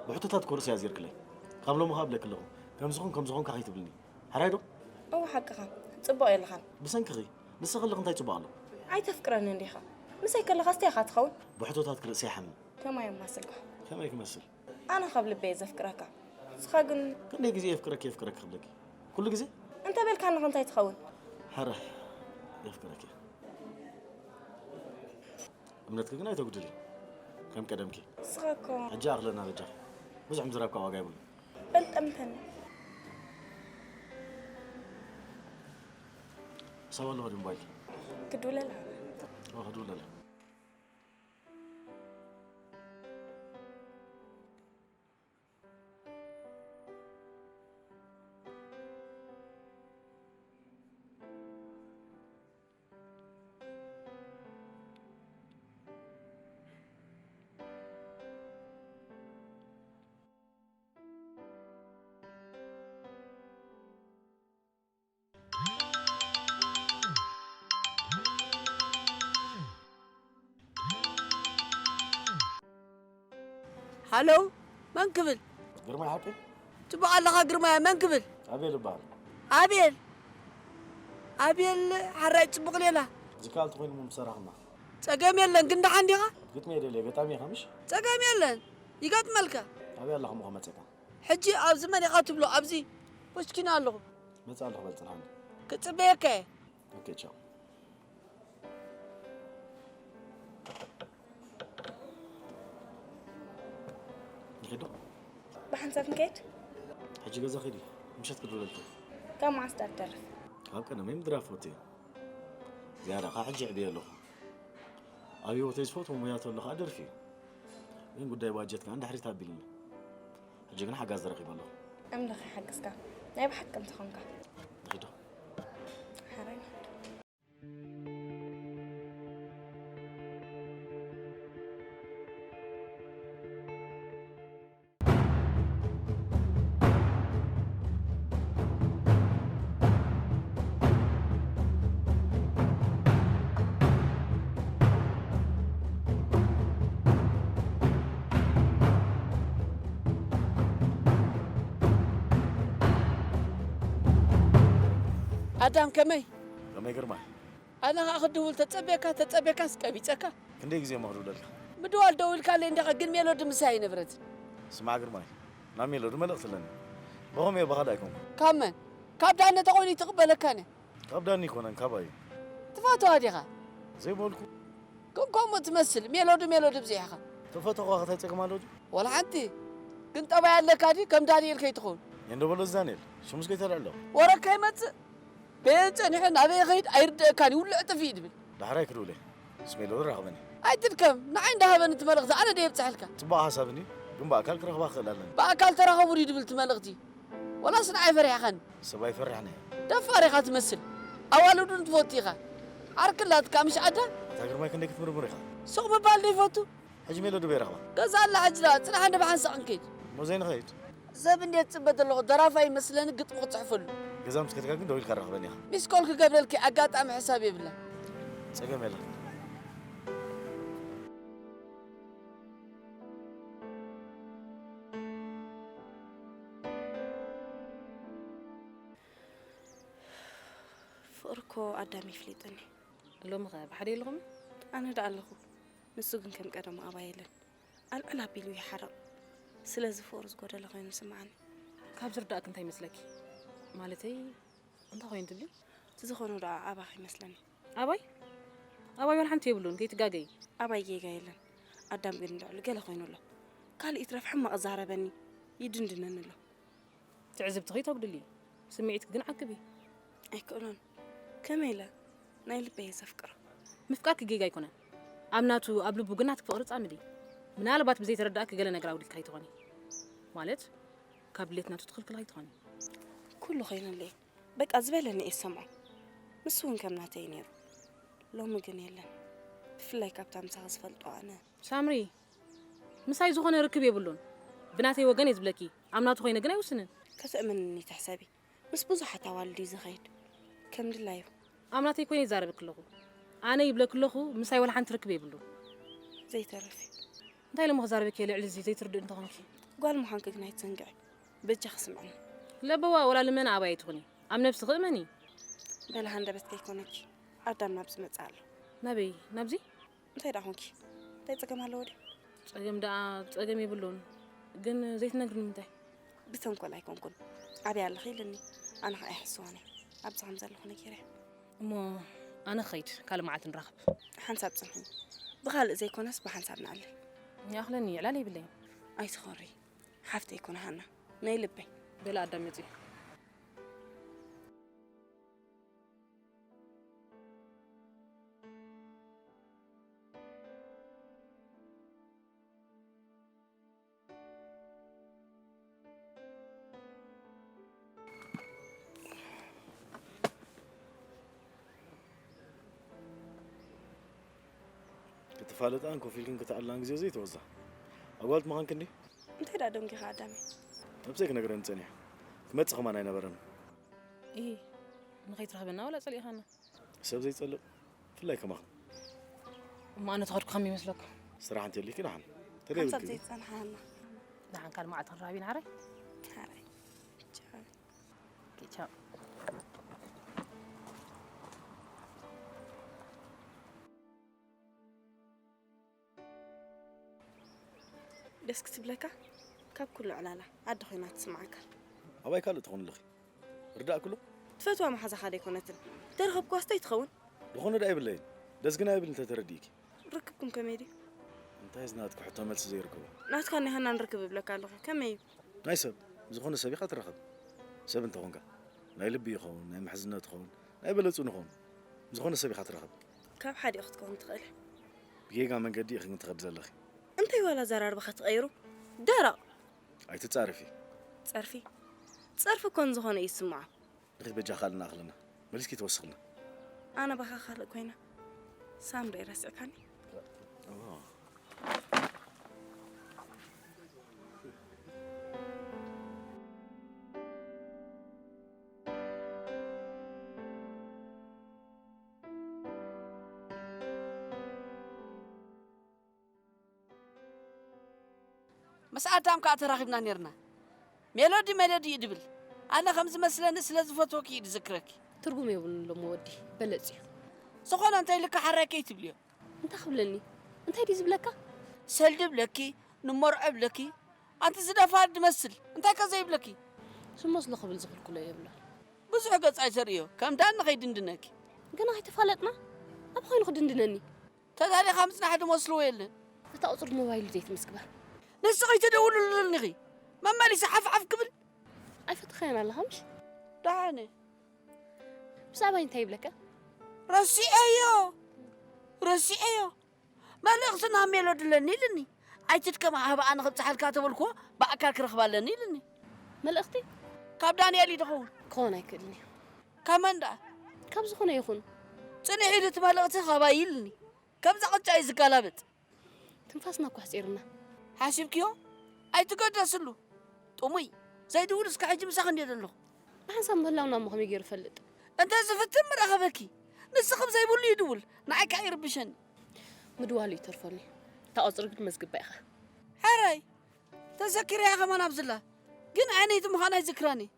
ብሕቶታት እኮ ርእሲ ኣዚርክለይ። ካብ ሎሚ ኸኣ እብለኪ ኣለኹ፣ ከምዚ ኹን፣ ከምዚ ኾንካ ከይትብልኒ። ሕራይ ዶ? እወ፣ ሓቅኻ። ጽቡቕ የለኻን። ብሰንክኺ፣ ንስኺ ከለኺ እንታይ ጽቡቕ ኣሎ? ኣይተፍቅረንን ዲኻ? ምሳይ ከለኻስ እንታይ ኢኻ ትኸውን? ብሕቶታትኪ ርእሰይ ይሓምም። ከማይ የማስልካ። ከመይ ክመስል? ኣነ ካብ ልበይ እየ ዘፍቅረካ። ንስኻ ግን ክንደይ ግዜ የፍቅረኪ፣ የፍቅረኪ ክብለኪ? ኩሉ ግዜ? እንተ በልካኒ ኸ እንታይ ትኸውን? ሕረ፣ የፍቅረኪ። እምነትኪ ግን ኣይተጉድሊ። ከም ቀደምኪ። ንስኻ እኮ ሕጂ ኣኽለና በጃኺ። ብዙሕ ምዝራብ ከኣ ዋጋ የብሉን። በል ጠምተኒ። ክሳብ ኣለኹ ድዩ ሞባይልኪ? ክድውለላ። ኦ፣ ክድውለላ። ሃሎ፣ መን ክብል? ግርማይ ሓቂ? ጽቡቕ ኣለኻ ግርማይ፣ መን ክብል? ኣቤል እበሃል። ኣቤል? ኣቤል ሓራይ ጽቡቕ ሌላ። ዝከኣል ተኾይኑ እሞ ምሰራሕና። ጸገም የለን፣ ግን ደሓን ዲኻ? ግጥሚ እየ ደልየ፣ ገጣሚ ኢኻ ምሽ? ጸገም የለን፣ ይገጥመልካ። ኣበይ ኣለኻ እሞ ከመጸካ? ሕጂ ኣብዚ መን ኢኻ ትብሎ? ኣብዚ ፖስኪና ኣለኹ። መጽእ ኣለኹ በል ጽንሓኒ። ክጽበየካ እየ። ኦኬ ቻው። ንኺዶ። ብሓንሳብ ንከይድ። ሕጂ ገዛ ኺዲ። ምሸት ክድውለልኪ። ካብ መዓስ ዳትደርፍ? ካብ ቀደመይ ምድራፍ ፈትየ። ዝያዳ ኸዓ ሕጂ ዕብየ ኣለኹ። ኣብ ህይወተይ ዝፈትዎ ሙያ ተሎ ኸዓ ደርፊ እዩ። ግን ጉዳይ ባጀት ከኣ እንድሕሪት ኣቢልኒ። ሕጂ ግን ሓጋዝ ረኺበ ኣለኹ። ኣምላኽ ይሓግዝካ። ናይ ብሓቂ ከምቲ ኾንካ። ንኺዶ። ሓራይ ንኺድ። ኣዳም ከመይ? ከመይ ግርማይ? ኣነ ኸኣ ክድውል ተጸቤካ ተጸቤካስ ቀቢጸካ። ክንደይ ግዜ እሞ ክድውለልካ? ምድዋል ደዊልካለይ እንዲኻ ግን ሜሎዲ ምሳይ ኣይነበረትን። ስማዕ ግርማይ፣ ናብ ሜሎዲ መልእኽቲ ኣለኒ። ብኸምኡ እየ ብኻልእ ኣይኮንኩን። ካብ መን? ካብ ዳነ ተኾይኑ ይትቕበለካን እየ። ካብ ዳኒ ኣይኮነን ካባይ እዩ። ትፈትዋ ዲኻ? ዘይበልኩ። ግን ከምኡ ትመስል ሜሎዲ ሜሎዲ ብዚሕኻ። ተፈተኹዋ ከ እንታይ ጸገም ኣለዎ ድዩ? ወላ ሓንቲ። ግን ጠባይ ኣለካ ድዩ ከም ዳንኤል ከይትኸውን። የንዶ በሎ እዚ ዳንኤል ሽሙስ ከይተልዕሎ። ወረ ከይመጽእ በየን ጸኒሑ ናበይ ይኸይድ ኣይርደአካን እዩ፣ ውልዕ ጥፊእ ድብል። ዳሕራይ ክድውለ ምስ ሜሎዲ ራኸበኒ። ኣይትድከም፣ ንዓይ እንዳሃበኒ እቲ መልእኽቲ ኣነ ዶ የብጽሐልካ? ጽቡቕ ሓሳብ እንድዩ፣ ግን ብኣካል ክረኽባ ክኽእል ኣለኒ። ብኣካል ተራኸቡ ድዩ ድብል እቲ መልእኽቲ? ወላስ ንዓይ ፈሪሕኻኒ? ሰብ ኣይፈርሕን እየ። ደፋር ኢኻ ትመስል፣ ኣዋልዱ ንትፈቱ ኢኻ። ዓርኪ ኣላትካ ምሽ ኣዳ? ኣታ ግርማይ ክንደይ ክትምርምር ኢኻ። ሱቕ ምባል ዶ ይፈቱ? ሕጂ ሜሎዲ በይ ረኽባ? ገዛ ኣላ ሕጂ ደኣ፣ ጽናሕ እንደ ብሓንሳቕ ንከይድ። ሞ ዘይንኸይድ? ዘብ እንዴት ጽበ ዘለኹ ደራፋይ መስለኒ ግጥሚ ክጽሕፈሉ። ገዛ ምስ ከድካ ግን ደው ኢልካ ራኽበኒ ኢኻ። ሚስኮል ክገብረልኪ ኣጋጣሚ ሕሳብ የብላ። ጸገም የለን። ፍቕሪ እኮ ኣዳም ይፍሊጥኒ። ሎሚ ኸ ብሓደ የለኹም? ኣነ ደኣ ኣለኹ። ንሱ ግን ከም ቀደሙ ኣባይ የለን። ኣልዕል ኣቢሉ ይሓርቕ። ስለዚ ፍቕሪ ዝጎደለ ኮይኑ ይስምዓኒ። ካብ ዝርዳእኪ እንታይ ይመስለኪ? ማለተይ እንታይ ኮይኑ ትብሊ? እቲ ዝኾነ ደኣ ኣባኺ ይመስለኒ። ኣባይ? ኣባይ ዋላ ሓንቲ የብሉን፣ ከይትጋገዪ። ኣባይ ጌጋ የለን። ኣዳም ግን ልዕሊ ገለ ኮይኑ ኣሎ። ካልእ ይትረፍ ሕማቕ ይዛረበኒ፣ ይድንድነኒ ኣሎ። ትዕዝብትኺ ተጉድሊ፣ ስምዒትኪ ግን ዓቅቢ። ኣይክእሎን። ከመይ ኢለ? ናይ ልበይ እየ ዘፍቅሮ። ምፍቃርኪ ጌጋ ኣይኮነን። ኣብ ናቱ፣ ኣብ ልቡ ግን ናትኪ ፍቕሪ ጻምዲ። ምናልባት ብዘይተረዳእኪ ገለ ነገር ኣጉዲልኪ ከይትኾኒ። ማለት፣ ካብ ድሌት ናቱ ትኽልክል ከይትኾኒ። ኩሉ ኮይኑለይ። በቃ ዝበለኒ እየ ዝሰምዖ። ንሱ እውን ከም ናተይ እዩ ነይሩ። ሎሚ ግን የለን። ብፍላይ ካብታ ምሳኺ ዝፈልጦ ኣነ። ሳምሪ፣ ምሳይ ዝኾነ ርክብ የብሉን። ብናተይ ወገን እየ ዝብለኪ፣ ኣብ ናቱ ኮይነ ግን ኣይውስንን። ከተእምንኒ ትሕሰቢ። ምስ ብዙሓት ኣዋልድ እዩ ዝኸይድ። ከም ድላዩ። ኣብ ናተይ ኮይነ ይዛረበኪ ኣለኹ። ኣነ ይብለኪ ኣለኹ፣ ምሳይ ዋላ ሓንቲ ርክብ የብሉን። ዘይተርፍ እዩ። እንታይ ኢለ እሞ ክዛረበኪ እየ ልዕሊ እዚ ዘይትርድእ እንተኾንኪ? ጓል ምዃንኪ ግን ኣይትዘንግዒ። በጃኺ ስምዕኒ። ለበዋ ወላ ልመና ኣባይ ኣይትኹኒ። ኣብ ነብስኺ እመኒ። በሊ ሃንደበት ከይኮነኪ። ኣዳም ናብዚ መጽእ ኣሎ። ናበይ? ናብዚ? እንታይ ደኣ ኾንኪ? እንታይ ጸገም ኣለዎ ድዩ? ጸገም ደኣ ጸገም የብሉን። ግን ዘይትነግርኒ ንምንታይ? ብተንኮል ኣይኮንኩን። ኣበይ ኣለኺ ኢልኒ። ኣነ ኸኣ ኣይሕስዋን እየ። ኣብዚ ከም ዘለኹ ነጊረ። እሞ ኣነ ክኸይድ፣ ካልእ መዓልቲ ንራኸብ። ሓንሳብ ጽንሒ። ብኻልእ ዘይኮነስ ብሓንሳብ ንዕልል። ይኣኽለኒ፣ ዕላል የብለይን። ኣይትኾሪ። ሓፍተይ ኮነ ሃና። ናይ ልበይ። በለ ኣዳም መጺኡ። ክትፋለጣን ኮፍ ኢልክን ክትዕላን ግዜ ዘይተወዛ ኣጓልት ምዃንክ እንዲ እንታይ ደኣ ደንጊኻ ኣዳመይ ነብሰይ ክነግረን ጸኒሐ ክመጽእ ከማን ኣይነበረን ኢ ንኸይትረኽበና ወላ ጸሊእኻና ሰብ ዘይጸልእ ብፍላይ ከማኹም። እሞ ኣነ ተኸድኩ ከመይ ይመስለኩም? ስራሕ እንተልዩኪ ደሓን። ሓንሳብ ተደይብልኪ ዘይጸንሓና። ደሓን ካልእ መዓልቲ ክንራኸብ ኢና ሓራይ። ሓራይ። ቻው። ቻው። ደስ ክትብለካ ካብ ኩሉ ዕላላ ዓዲ ኮይና ትስምዓካ። ኣባይ ካልእ ትኾኒ ኣለኺ። ርዳእ ክሎ? እቲ ፈትዋ መሓዛኻ ደይኮነትን። ተረኸብኩዋስ እንታይ ትኸውን? ዝኾነ ደኣ የብለይን። ደስ ግን ኣይብል እንተ ተረዲእኪ። ርክብኩም ከመይ ድዩ? እንታይ እዚ ናትኪ ሕቶ መልሲ ዘይርከቦ? ናትካ ናይ ሃና ንርክብ እብለካ ኣለኹ። ከመይ እዩ? ናይ ሰብ፣ ዝኾነ ሰብ ኢኻ ትራኸብ። ሰብ እንተኾንካ፣ ናይ ልቢ ይኸውን፣ ናይ ምሕዝነት ይኸውን፣ ናይ በለጹ ንኸውን። ዝኾነ ሰብ ኢኻ ትራኸብ። ካብ ሓዲኡ ክትከውን ትኽእል። ብጌጋ መንገዲ ኢኺ ግን ትኸዲ ዘለኺ። እንታይ ዋላ ኣዘራርባኻ ትቐይሩ? ደረቕ። ኣይትጻረፊ። ጸርፊ? ጸርፊ እኮ ንዝኾነ እዩ ዝስምዖ። ንኺድ በጃ ካልእ ንኣኽለና። መሊስኪ ተወስኽልና። ኣነ ባኻ ካልእ ኮይነ። ሳምሪ ረሲዕካኒ? ምስ ኣዳም ከኣ ተራኺብና ኔርና። ሜሎዲ ሜሎዲ እዩ ድብል። ኣነ ከም ዝመስለኒ ስለ ዝፈትወኪ እዩ ድዝክረኪ። ትርጉም የብሉን ሎሚ ወዲ በለጽ እዩ። ዝኾነ እንተ ኢልካ ሓራይ ከይትብልዮ። እንታይ ክብለኒ? እንታይ ድዩ ዝብለካ? ሰልዲ ብለኪ፣ ንመርዖ ብለኪ። ኣንቲ ዝደፋ ድመስል። እንታይ ከ ዘይብለኪ? ዝመስሎ ክብል ዝኽልክሎ የብሉን። ብዙሕ ገጽ ኣይተርእዮ። ከም ዳኒ ከይድንድነኪ። ገና ከይተፋለጥና ኣብ ኾይኑ ክድንድነኒ። ተጋሊኻ ምጽናሕ ድመስልዎ የለን። እታ ቁጽሪ ሞባይሉ ዘይትምዝግባ። ንስኺ ትደውልሉ ኣለኺ። መመሊሰ ሓፍ ሓፍ ክብል። ኣይፈተኻዮን ኣለኻ ምሽ? ደሓነ። ብዛዕባይ እንታይ ይብለካ? ረሲዐዮ። ረሲዐዮ። መልእኽቲ ናብ ሜሎዲ ኣለኒ ኢልኒ። ኣይትድከም ሃባ ኣነ ክብጽሓልካ ተበልክዎ ብኣካል ክረኽባ ኣለኒ ኢልኒ። መልእኽቲ? ካብ ዳንኤል እዩ ድኸውን። ክኾን ኣይክእልን እዩ። ካብ መን ደኣ? ካብ ዝኾነ ይኹን። ጽንሕ ኢሉ እቲ መልእኽቲ ካባይ ኢልኒ። ከምዛ ቅጫ እዩ ዝገላበጥ። ትንፋስና እኮ ኣሕጺርና። ሓሲብክዮ? ኣይትገደስሉ። ጥሙይ ዘይድውል እስከ ሕጂ ምሳኺ እንድየ ዘለኹ። ብሓንሳብ ምህላውና እሞ ከመይ ገይሩ ይፈልጥ? እንተ ዝፍትን ምረኸበኪ። ንስኺ ብዘይብሉ ይድውል። ንዓይ ከኣ ይርብሸኒ። ምድዋሉ ይተርፎኒ። እታ ቁጽሪ ግን መዝግባ ኢኻ። ሕራይ ተዘኪረያ ከማን ኣብዝላ። ግን ዓይነይቲ ምዃና ኣይዝክራን እየ።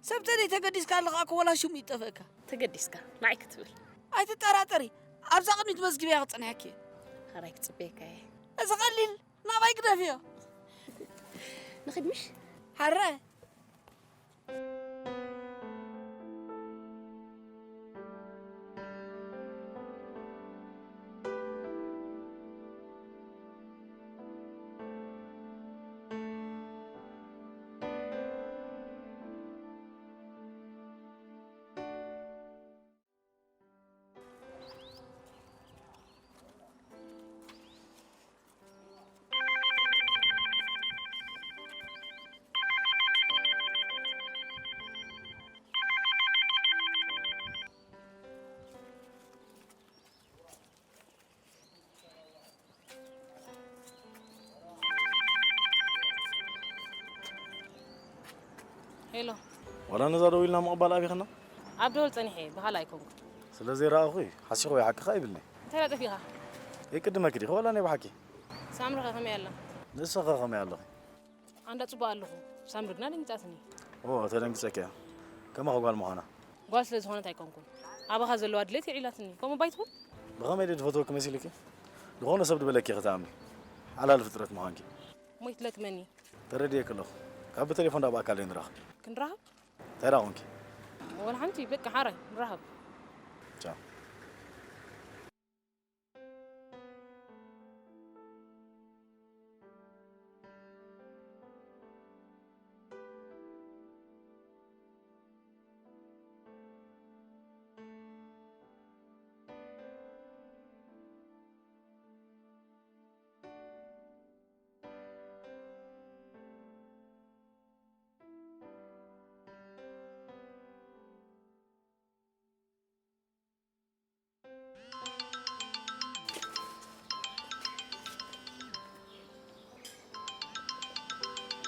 ሰብ ተደይ ተገዲስካ ኣለኻ እኮ ወላ ሽሙ ይጠፍእካ። ተገዲስካ ንዓይ ክትብል። ኣይትጠራጠሪ። ኣብዛ ቅድሚት መዝግብያ ክጸንሐኪ እየ። ሕራይ ክጽበየካ እየ። እዚ ቀሊል ናባይ ግደፍዮ። ንኺድ ምሽ? ሕረ። ሄሎ። ዋላ ነዛ ደው ኢልና ምቕባል ኣቢኽና? ኣብ ደወል ጸኒሐ እየ፣ ብኻልእ ኣይኮንኩን። ስለ ዘይረኣኹ ሓሲኹ ወይ ሓቅኻ ይብልኒ። እንታይ ደኣ ጠፊእኻ? የቅድመኪ ዲኺ ዋላ ናይ ብሓቂ? ሳምሪ ኸ ከመይ ኣላ? ንስኺ ኸ ከመይ ኣለኺ? ኣንዳ ጽቡቕ ኣለኹ። ሳምሪ ግና ደንጊጻትኒ። ኦ፣ ተደንጊጸኪ እያ። ከማኺ ጓል ምዃና። ጓል ስለ ዝኾነት ኣይኮንኩን። ኣባኻ ዘለዋ ድሌት የዕሊላትኒ። ከምኡ ባይትኹን? ብኸመይ ድየ ዝፈትወኪ መሲሉኪ? ዝኾነ ሰብ ዝበለኪ ኢኺ ትኣምኒ። ሓላል ፍጥረት ምዃንኪ። እሞ ይትለክመኒ። ተረዲኤኪ ኣለኹ። ካብ ብቴሌፎን ዳ ብኣካል ደይ ንራኸብ። ክንራኸብ? እንታይ ደኣ ኾንኪ? ወላ ሓንቲ፣ በቃ ሓራይ ንራኸብ። ቻው።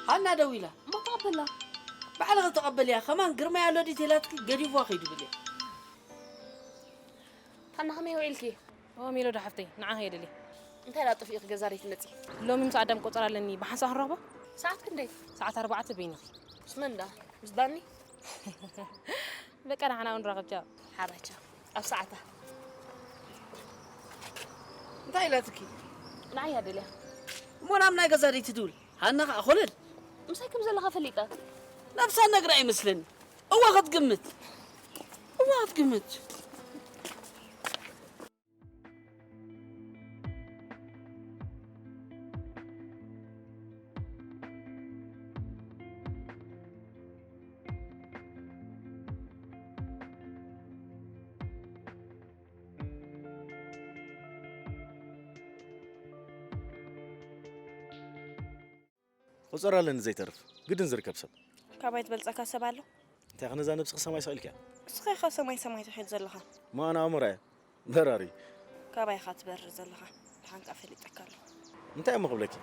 ሃና ደዊላ። እሞ ተቐበላ። ባዕልኺ ተቐበልያ። ከማን ግርማይ ኣሎ ድዩ ተላትኪ ገዲፍዋ ከይዱ ብልያ። ሃና ከመይ ውዒልኪ? ኦ ሜሎዳ ሓፍተይ፣ ንዓኺ እየ ደልየ። እንታይ ደኣ ጠፊእኺ ገዛ ደይትመጺ? ሎሚ ምስ ኣዳም ቆጸራ ኣለኒ፣ ብሓንሳእ ክንራኽቦ? ሰዓት ክንደይ? ሰዓት ኣርባዕተ በይንኺ። ምስ መን ደኣ? ምስ ዳኒ? በቃ ንሓና እውን ንራኸብ፣ ቻው። ሓራይ ቻው። ኣብ ሰዓታ። እንታይ ኢላትኪ? ንዓይ እያ ደልያ። እሞ ናብ ናይ ገዛ ደይትድውል? ሃና ኸኣ ኮለል። ምሳይ ከም ዘለኻ ፈሊጣ። ነብሳ ነግራ ይመስለኒ። እወ ክትግምት። ዋት ግምት። ቁፅር ኣለኒ ዘይተርፍ ግድን ዝርከብ ሰብ። ካባይ ትበልፀካ ሰብ ኣሎ? እንታይ ከነዛ ነብስኺ ሰማይ ሰቒልኪያ? እስኻ ኢኻ ሰማይ ሰማይ ትኸይድ ዘለኻ። ማን ኣእምሮ እያ በራሪ። ካባይ ኢኻ ትበርር ዘለኻ። ድሓንካ ፈሊጠካ ኣለኹ። እንታይ እሞ ክብለኪ?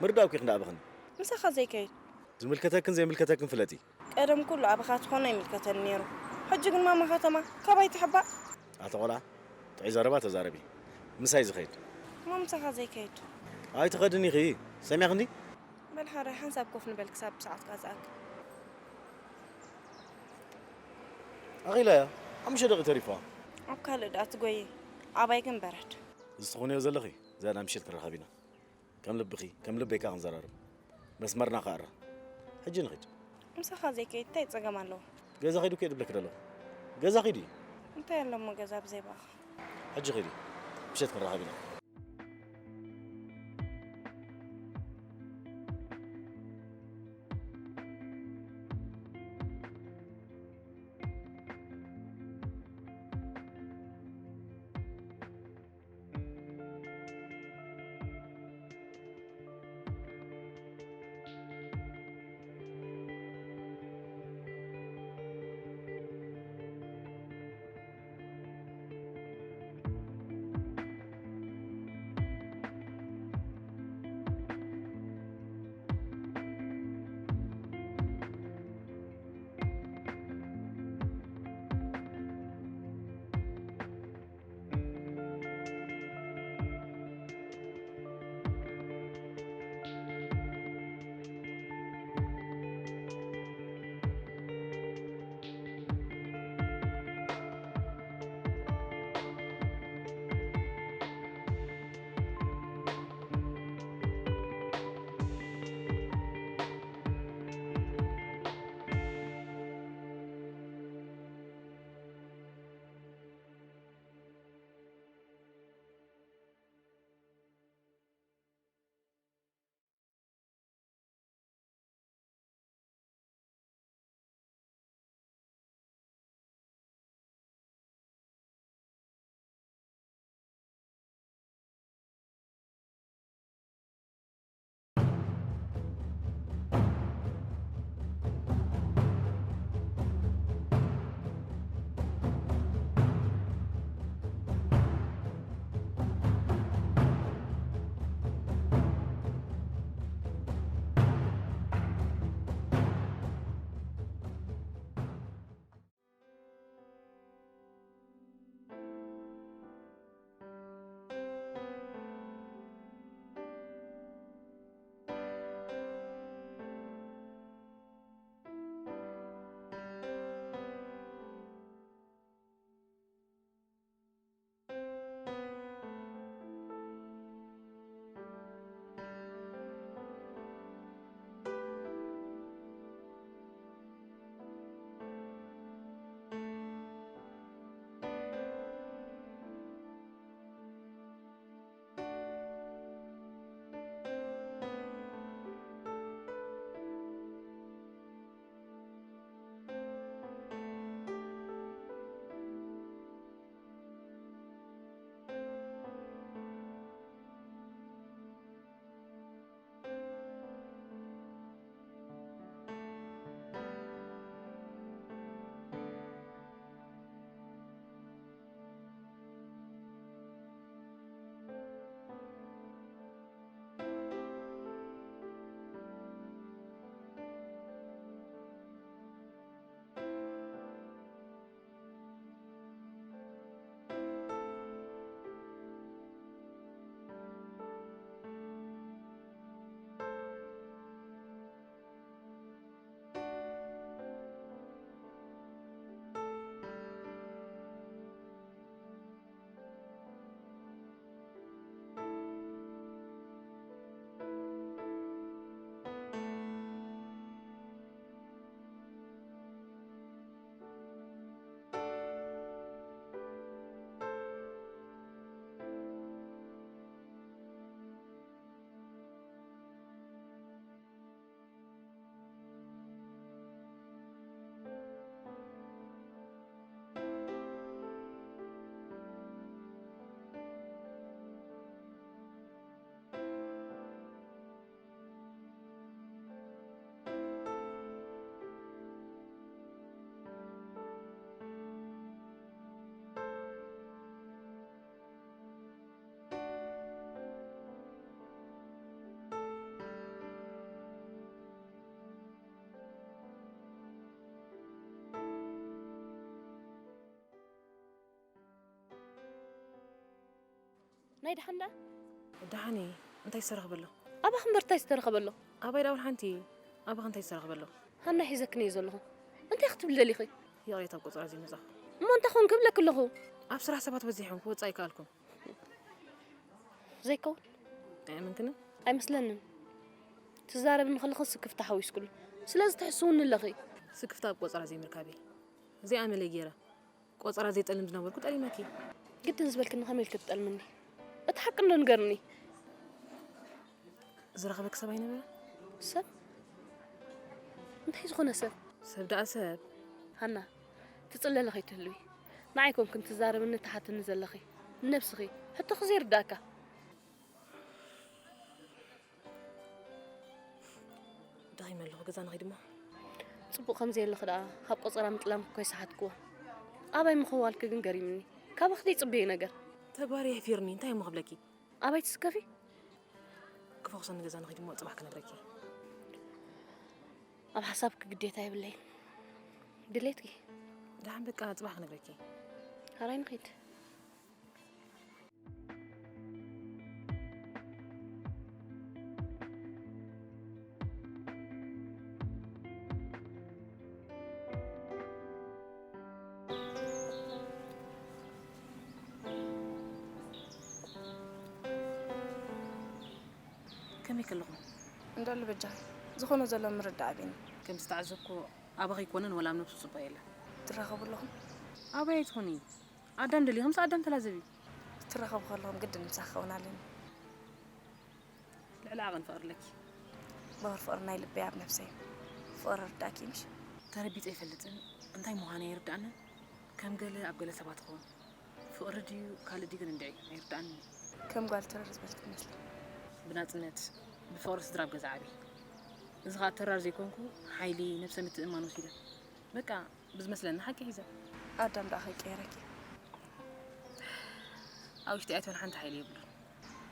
ምርዳእ እኮ ኢኺ እንዳኣበኽኒ። ምሳኻ ዘይከይድ። ዝምልከተክን ዘይምልከተክን ፍለጢ። ቀደም ኩሉ ኣባኻ ትኾኖ ይምልከተኒ ነይሩ። ሕጂ ግን ማማ ከተማ ካባይ ትሕባእ። ኣተ ቆልዓ ጥዑይ ዘረባ ተዛረቢ። ምሳይ ዝኸይድ። እሞ ምሳኻ ዘይከይድ። ኣይትኸድን ኢኺ። ሰሚዕኽኒ? በል ሓራይ ሓንሳብ ኮፍ ንበል ክሳብ ሰዓትካ ዝኣክል። ኣኺላ እያ። ሓሙሽተ ደቂ ተሪፋ። ኣብ ካልእ ደኣ ትጎይ። ኣባይ ግን በረድ። እዚ ትኾንዮ ዘለኺ ዝያዳ ምሽት ክንራኸብ ኢና። ከም ልብኺ ከም ልበይ ከኣ ክንዘራርብ። መስመርና ከኣ እረ። ሕጂ ንኺድ። ምሳኻ ዘይከይድ እንታይ ጸገም ኣለዎ? ገዛ ኺዱ ከይድ ብለኪ ደለኹ። ገዛ ኺዱ እዩ። እንታይ ኣሎ እሞ ገዛ ብዘይ ባኻ? ሕጂ ኺዲ። ምሸት ክንራኸብ ኢና። ናይ ደሓን ደኣ? ደሓን እየ። እንታይ ዝተረኽበ ኣሎ? ኣባኽ እምበር እንታይ ዝተረኽበ ኣሎ? ኣባይ ደኣ ወላ ሓንቲ። ኣባኽ እንታይ ዝተረኽበ ኣሎ? ሃና ሒዘክኒ እየ ዘለኹ። እንታይ ክትብል ደሊኺ? ይቕሬታ፣ ኣብ ቆጸራ ዘይመጻኹ። እሞ እንታይ ኾን ክብለኪ ኣለኹ? ኣብ ስራሕ ሰባት በዚሖም፣ ክወጽእ ኣይከኣልኩን። ዘይከውን? ኣይኣመንክንን? ኣይመስለንን። ትዛረብኒ ከለኺ ስክፍታ ሓዊስኩሉ። ስለዚ ትሕስውኒ ኣለኺ። ስክፍታ ኣብ ቆጸራ ዘይምርካበይ። እዚኣ መለይ ገይረ። ቆጸራ ዘይጠልም ዝነበርኩ ጠሊመኪ። ግድን ዝበልክኒ ከመይ ኢልኪ ትጠልምኒ? እቲ ሓቂ እንዶ ንገርኒ። ዝረኸበኪ ሰብ ኣይነበረ? ሰብ? እንታይ ዝኾነ ሰብ? ሰብ ደኣ ሰብ። ሃና፣ ትጽለሊ ከይትህልዊ። ንዓይ ኮንክን ትዛረብኒ ትሓትኒ ዘለኺ። ንነብስኺ። ሕቶኺ ዘይርዳእካ። ደኺመ ኣለኹ፣ ገዛ ንኺድ እሞ። ጽቡቕ ከም ዘየለኺ ደኣ ካብ ቆጸራ ምጥላም እኮ ይሰሓትክዎ። ኣባይ ምኽዋልኪ ግን ገሪምኒ። ካባኺ ዘይጽበዮ ነገር። ተግባር የሕፊርኒ፣ እንታይ እሞ ክብለኪ? ኣባይ ትስከፊ? ክፈኹሰኒ ገዛ ንኺድ እሞ ጽባሕ ክነግረኪ። ኣብ ሓሳብኪ ግዴታ የብለይን። ድሌትኪ? ደሓን በቃ ጽባሕ ክነግረኪ። ኣራይ ንኺድ። ከመይ ከለኹም? እንዳሉ በጃኺ፣ ዝኾነ ዘሎ ምርዳእ ኣቢኒ። ከም ዝተዓዘብኩ ኣባኺ ኣይኮነን ወላ ኣብ ነብሱ ጽቡቕ የለን። ትራኸቡ ኣለኹም? ኣበይ ኣይትኾኒ? ኣዳም ደልዩ፣ ከምዚ ኣዳም ተላዘቢ። ትራኸቡ ከለኹም ግድን ምሳኺ ክኸውን ኣለኒ። ልዕሊ ዓቐን ፍቕሪ ኣለኪ። በወር ፍቕሪ ናይ ልበይ ኣብ ነብሰይ። ፍቕሪ ርዳእኪ ምሽ? ተረቢፀ ኣይፈልጥን። እንታይ ምዃነይ ኣይርድኣንን። ከም ገለ ኣብ ገለ ሰባት ይኸውን። ፍቕሪ ድዩ ካልእ ድዩ ግን እንድዒ ኣይርድኣንን። ከም ጓል ተረር ዝበልክ ትመስሊ። ብናጽነት፣ ብፍቕሪ ስድራ ኣብ ገዛ ዓብየ። እዚ ኸኣ ተራር ዘይኮንኩ፣ ሓይሊ፣ ነብሰ ምትእምማን ወሲደ። በቃ፣ ብዝመስለኒ ሓቂ ሒዘ። ኣዳም ደኣ ከይቀየረኪ? ኣብ ውሽጢ ኣየትበል ሓንቲ ሓይሊ የብሉን።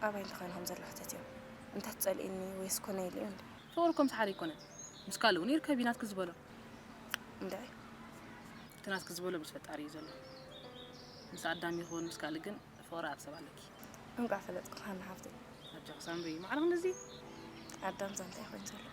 ኣባይ እንተኾይኑ ከም ዘሎ ሕተትዮ። እንታይ ትጸልኢኒ ወይስ ኮነ ኢሉ እዩ እንዴ? ፍቕሪ እኮ ምስ ሓደ ኣይኮነን። ምስ ካልእ እውን ይርከብ እዩ ናትኪ ዝበሎ። እንድዒ? እቲ ናትኪ ዝበሎ ምስ ፈጣሪ እዩ ዘሎ። ምስ ኣዳም ይኹን ምስ ካልእ ግን ፍቕሪ ኣብ ሰብ ኣለኪ። እንቋዕ ፈለጥኩ ሃና ሓፍተይ። ኣጆኺ ሳምሪ፣ ማዕረ ክንድዚ? ኣዳም ዛንታ ይኾይን ዘሎ።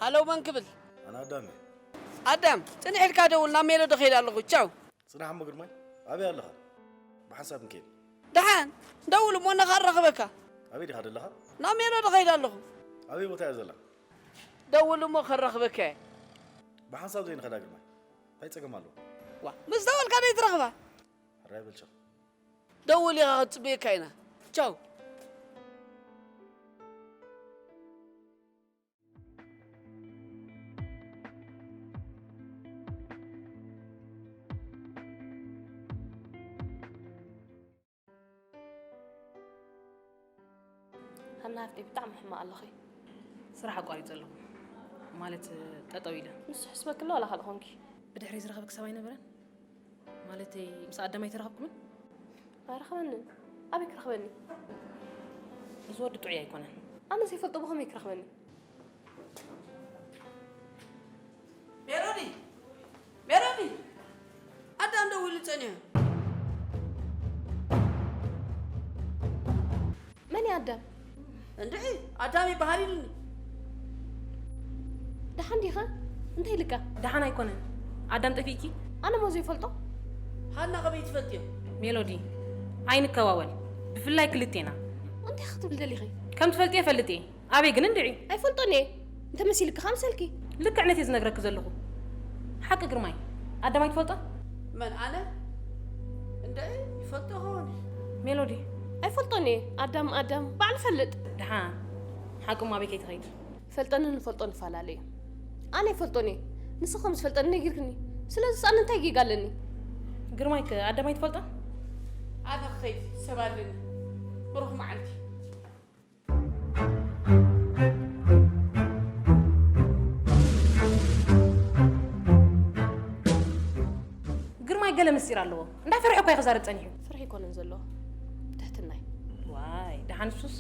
ሃሎ፣ መን ክብል? ኣነ ኣዳም እየ። ኣዳም፣ ጽንሕ ኢልካ ደውል፣ ናብ ሜሎዲ ከይድ ኣለኹ። ቻው። ጽናሕ እሞ ግርማይ፣ ኣበይ ኣለኻ? ብሓንሳብ ክንከይድ። ደሓን፣ ደውል እሞ ነኻ እራኽበካ። ኣበይ ዲኻ ዘለኻ? ናብ ሜሎዲ ከይድ ኣለኹ። ኣበይ ቦታ እያ ዘላ? ደውል እሞ ከራኽበካ እየ። ብሓንሳብ ዘይንኸዳ ግርማይ፣ እንታይ ጸገም ኣለዎ? ዋ፣ ምስ ደወልካ ዘይትረኽባ? ሕራይ በል ቻው። ደውል ኢኻ፣ ክትጽበየካ ኢና። ቻው። ሃና ሃፍተይ፣ ብጣዕሚ ሕማቕ ኣለኺ። ስራሕ ኣቋሪጸ ኣለኹ። ማለት፣ ጠጠው ኢለ። ንሱ ሕስበኪ ኣሎ ዋላ ካልእ ኾንኪ? ብድሕሪ ዝረኸበኪ ሰብ ኣይነበረን? ማለተይ፣ ምስ ኣዳም ኣይተራኸብኩምን? ኣይረኸበንን። ኣበይ ክረኽበኒ? እዚ ወዲ ጥዑይ ኣይኮነን። ኣነ ዘይፈልጦ ብኸመይ ክረኽበኒ? ሜሮዲ! ሜሮዲ! ኣዳም ደዊሉ ጸኒሑ። መን እዩ ኣዳም? እንድዒ፣ ኣዳም ይበሃል ኢሉኒ። ደሓን ዲኻ? እንታይ ኢልካ? ደሓን ኣይኮነን። ኣዳም ጠፊእኪ? ኣነ እሞ ዘይፈልጦ? ሃና ከመይ ትፈልጥዮ? ሜሎዲ፣ ኣይንከዋወል። ብፍላይ ክልቴና። እንታይ ክትብል ደሊኺ? ከም ትፈልጥዮ እፈልጥ እየ። ኣበይ ግን እንድዒ? ኣይፈልጦን እየ። እንተመሲልኪ ከኣ ምሰልኪ። ልክዕ ነቲ ዝነግረኪ ዘለኹ። ሓቂ ግርማይ፣ ኣዳም ኣይትፈልጦን? መን፣ ኣነ? እንድዒ፣ ይፈልጦ ኸውን። ሜሎዲ። ኣይፈልጦን እየ። ኣዳም፣ ኣዳም፣ ባዕሉ ፈልጥ። ደሓን። ሓቂ እሞ ኣበይ ከይትኸይድ? ፈልጠንን ንፈልጦን ይፈላለ እዩ። ኣነ ኣይፈልጦን እየ። ንስኺ ከም ዝፈልጠኒ ነጊርክኒ። ስለዚ ኣነ እንታይ ጌጋ ኣለኒ? ግርማይ ከ ኣዳም ኣይትፈልጦን? ኣነ ክኸይድ ሰብ ኣለኒ። ብሩኽ መዓልቲ። ለምስጢር ኣለዎ። እንዳፈርሐ እኮ እዩ ክዛረብ ጸኒሑ። ፍርሒ ኣይኮነን ዘለዎ፣ ትሕትና እዩ። ዋይ፣ ደሓን እሱስ።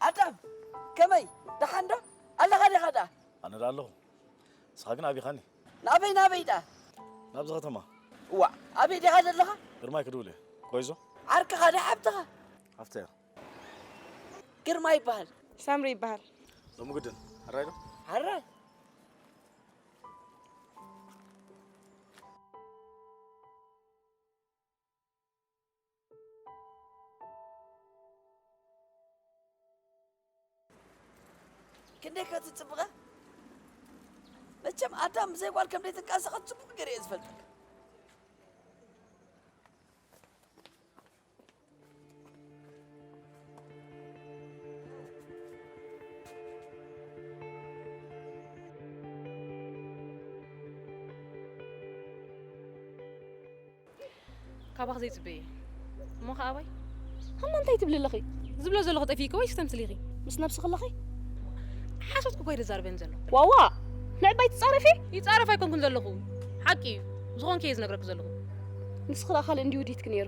ኣዳም፣ ከመይ? ደሓን ዶ? ኣለኻ ዲኻ ደኣ? ኣነ ደኣ ኣለኹ። ንስኻ ግን ኣቢኻኒ። ናበይ፣ ናበይ ደኣ? ናብዚ ከተማ። እዋእ፣ ኣበይ ዲኻ ዘለኻ? ግርማይ ክድውል እየ። ኮይዞ? ዓርክኻ ዶ ሓብትኻ? ሓፍተይ እያ። ግርማይ ይበሃል። ሳምሪ ይበሃል። ሎሚ ግድን። ሕራይ ዶ? ሕራይ። ክንደይ ከ ትጽብቐ? መቸም ኣዳም ብዘይ ጓል ከም ዘይትንቀሳቐስ ጽቡቕ ገይረ እየ ዝፈልጠካ። ካባኽ ዘይጽበየ። እሞ ኸኣ ኣባይ? ሃና እንታይ ትብሊ ኣለኺ? ዝብሎ ዘለኹ ጠፊእኪ ወይስ ተምስሊኺ? ምስ ነብስኺ ኣለኺ? ሓሶት እኮ ኣይተዛርበን ዘለኹ። ዋዋ! ንዕባይ ትጻረፊ? ይጻረፍ ኣይኮንኩን ዘለኹ። ሓቂ እዩ። ዝኾንኪ እየ ዝነግረኪ ዘለኹ። ንስኺ ደኣ ካልእ እንድዩ ውዲትኪ ነይሩ።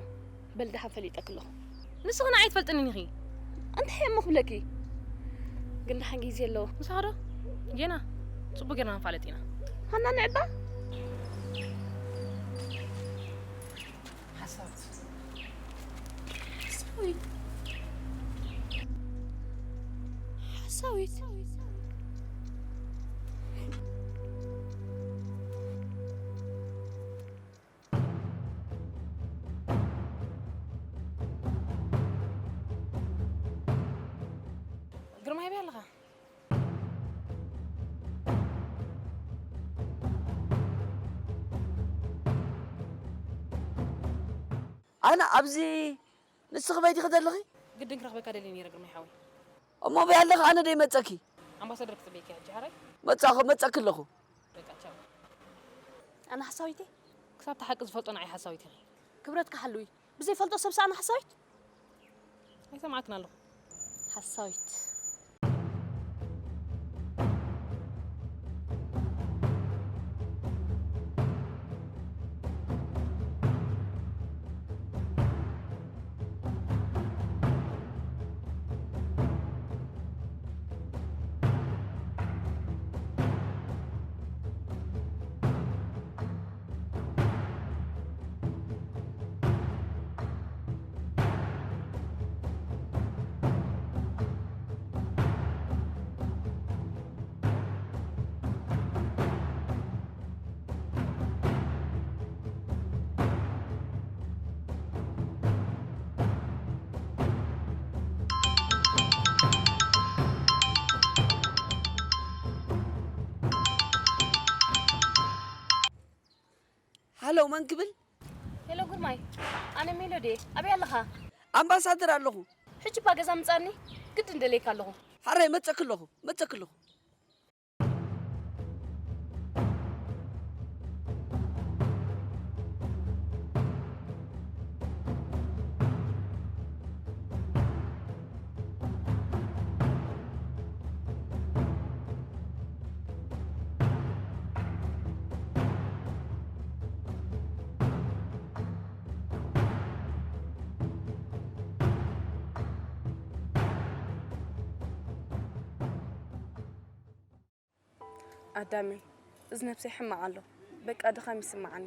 በል ደሓን ፈሊጠኪ ኣለኹ። ንስኺ ንዓይ ትፈልጥኒ ኢኺ። እንታይ እሞ ክብለኪ? ግን ደሓን ግዜ ኣለዎ። ምሳኻ ዶ? ጌና ጽቡቕ ጌርና ንፋለጥ ኢና። ሃና ንዕባ? ሓሳዊት። ሓሳዊት። ሓሳዊት። ግርማይ፣ ኣበይ ኣለኻ? ኣነ ኣብዚ፣ ንስኺ በይ ዲኺ ዘለኺ? ግድን ክረኽበካ ደልየ ነይረ ግርማይ ሓወይ። እሞ በይ ኣለኺ፣ ኣነ ደይ መጸኪ? ኣምባሳደር ክጽበየኪ ሕጂ ሓራይ? መጻኹ፣ መጸኪ ኣለኹ። በቃ ቻው። ኣነ ሓሳዊት እየ? ክሳብ እቲ ሓቂ ዝፈልጦ ንዓይ ሓሳዊት ኢኺ። ክብረትኪ ሓልዊ። ብዘይፈልጦ ሰብስ ኣነ ሓሳዊት? ኣይሰማዕክን ኣለኹ። ሓሳዊት። ሃሎ፣ መን ክብል? ሄሎ ግርማይ፣ ኣነ ሜሎዲ እየ። ኣበይ ኣለኻ? ኣምባሳደር ኣለኹ። ሕጂ እባ ገዛ ምጻኒ፣ ግድን ደልየካ ኣለኹ። ሓራይ መጸኪ ኣለኹ፣ መጸኪ ኣለኹ። ኣዳመይ፣ እዚ ነብሰይ ሕማቕ ኣሎ። በቃ ድኻም ይስምዓኒ።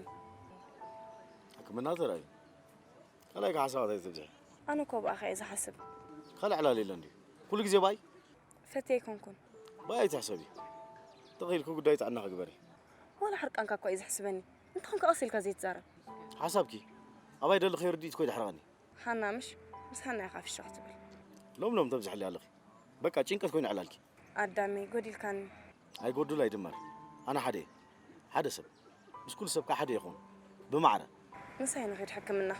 ሕክምና ተራእዩ። ካልኣይ ከ ሓሳባት ኣይትብዝሒ። ኣነ እኮ ብኣኻ እየ ዝሓስብ። ካልእ ዕላል የለን ድዩ? ኩሉ ግዜ ባይ? ፈትየ ኣይኮንኩን። ባይ ኣይትሕሰቢ። ተኺኢልኪ ጉዳይ ጥዕናኺ ግበሪ። ዋላ ሕርቃንካ እኳ እዩ ዘሕስበኒ። እንተኾንካ ቀስ ኢልካ ዘይትዛረብ። ሓሳብኪ ኣባይ ደለኺ ርድኢት እኮ እዩ ደሕረቐኒ። ሃና ምሽ? ምስ ሃና ኢኻ ፍሽኽ ትብል። ሎም ሎም ተብዝሕለይ ኣለኺ። በቃ ጭንቀት ኮይኑ ዕላልኪ። ኣዳመይ፣ ጎዲልካኒ። ኣይጎድል ኣይድመር። ኣነ ሓደ እየ። ሓደ ሰብ። ምስ ኩሉ ሰብ ከኣ ሓደ ይኹን። ብማዕረ። ምሳይ ንኺድ ሕክምና።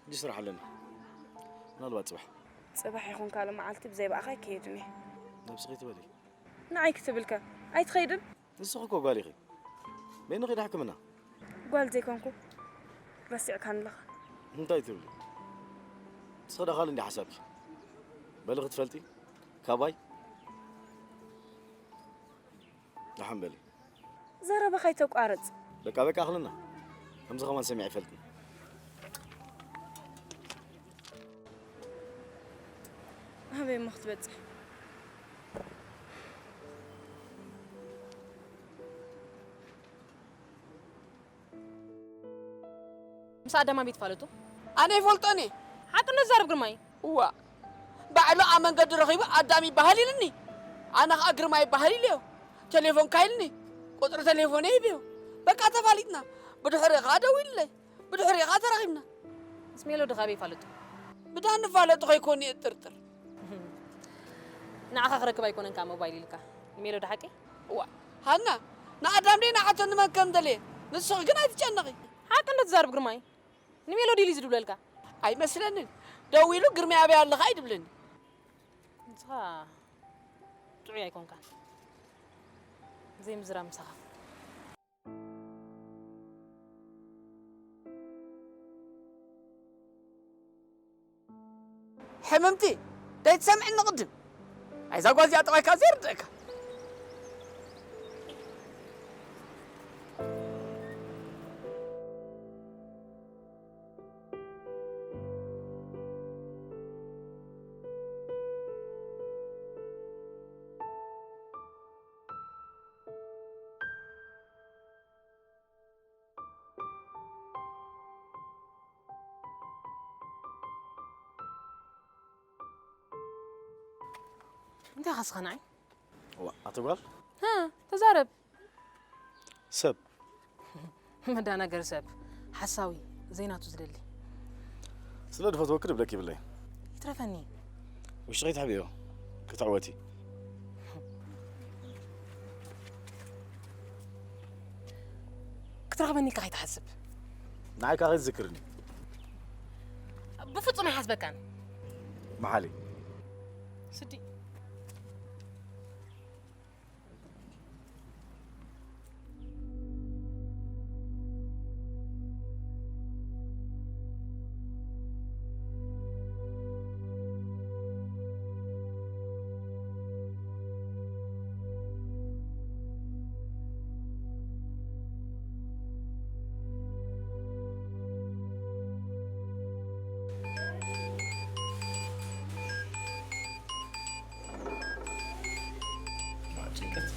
ሕጂ ስራሕ ኣለኒ። ምናልባት ጽባሕ። ጽባሕ ይኹን ካልእ መዓልቲ ብዘይ ብኣኻ ኣይከይድን እየ። ነብስኺ ትበሊ። ንዓይ ክትብልከ ኣይትኸይድን? ንስኺ እኮ ጓል ኢኺ። በይንኺ ዳ ሕክምና። ጓል ዘይኮንኩ ረሲዕካኒ ኣለኻ። እንታይ ትብሊ? ንስኺ ዳ ካልእ እንዲ ሓሳብኪ። በሊ ክትፈልጢ ካባይ ደሓን በሊ። ዘረባኻ ኣይተቋርጽ። በቃ በቃ ኣኽልና። ከምዚ ከማን ሰሚዐ ኣይፈልጥን። ኣበይ እሞ ክትበጽሕ? ምስ ኣዳም ኣበይ ትፋለጡ? ኣነ ይፈልጦን እየ። ሓቅነት ዛረብ ግርማይ። እዋ ባዕሉ ኣብ መንገዲ ረኺቡ ኣዳም ይበሃል ኢሉኒ። ኣነ ኸኣ ግርማይ ይበሃል ኢለዮ። ቴሌፎንካ ኢሉኒ። ቁጽሪ ቴሌፎነይ ሂበዮ። በቃ ተፋሊጥና። ብድሕሪኡ ኸኣ ደዊሉለይ። ብድሕሪኡ ኸኣ ተራኺብና። ምስ ሜሎዲ ኸ ኣበይ ይፋለጡ? ብዳን ንፋለጡ ኸይኮኑ እየ እጥርጥር። ንዓኻ ክረክብ ኣይኮነን ከኣ ሞባይል ኢልካ ንሜሎዲ ሓቀይ? እዋ ሃና ንኣዳም ደይ ንዓቶ ንመን ከም ደልየ ንስኺ ግን ኣይትጨነቒ። ሓቂ እንዶ ትዛርብ ግርማይ ንሜሎዲ ኢሉ ዝድውለልካ? ኣይመስለንን ደዊሉ ግርማይ ኣበይ ኣለኻ እዩ ድብለኒ። ንስኻ ጥዑይ ኣይኮንካን ዘይምዝራብ ምሳኻ። ሕምምቲ ደይትሰምዕኒ ቅድም ኣይዛ ጓል እዚኣ ጠባይካ ዘይርድእካ። እንታይ ኸስኻ ንዓይ? ዋ ኣቲ ጓል ተዛረብ። ሰብ መዳናገሪ ሰብ ሓሳዊ ዘይናቱ ዝደሊ ስለ ድፈትወኪ ድብለኪ ይብለይ። ይትረፈኒ። ውሽጢ ከይትሕብእዮ ክትዕወቲ። ክትረኽበኒ ኢልካ ከይትሓስብ። ንዓይ ከኣ ከይትዝክርኒ። ብፍጹም ኣይሓስበካን። መሓሊ። ስዲ። ጭንቀት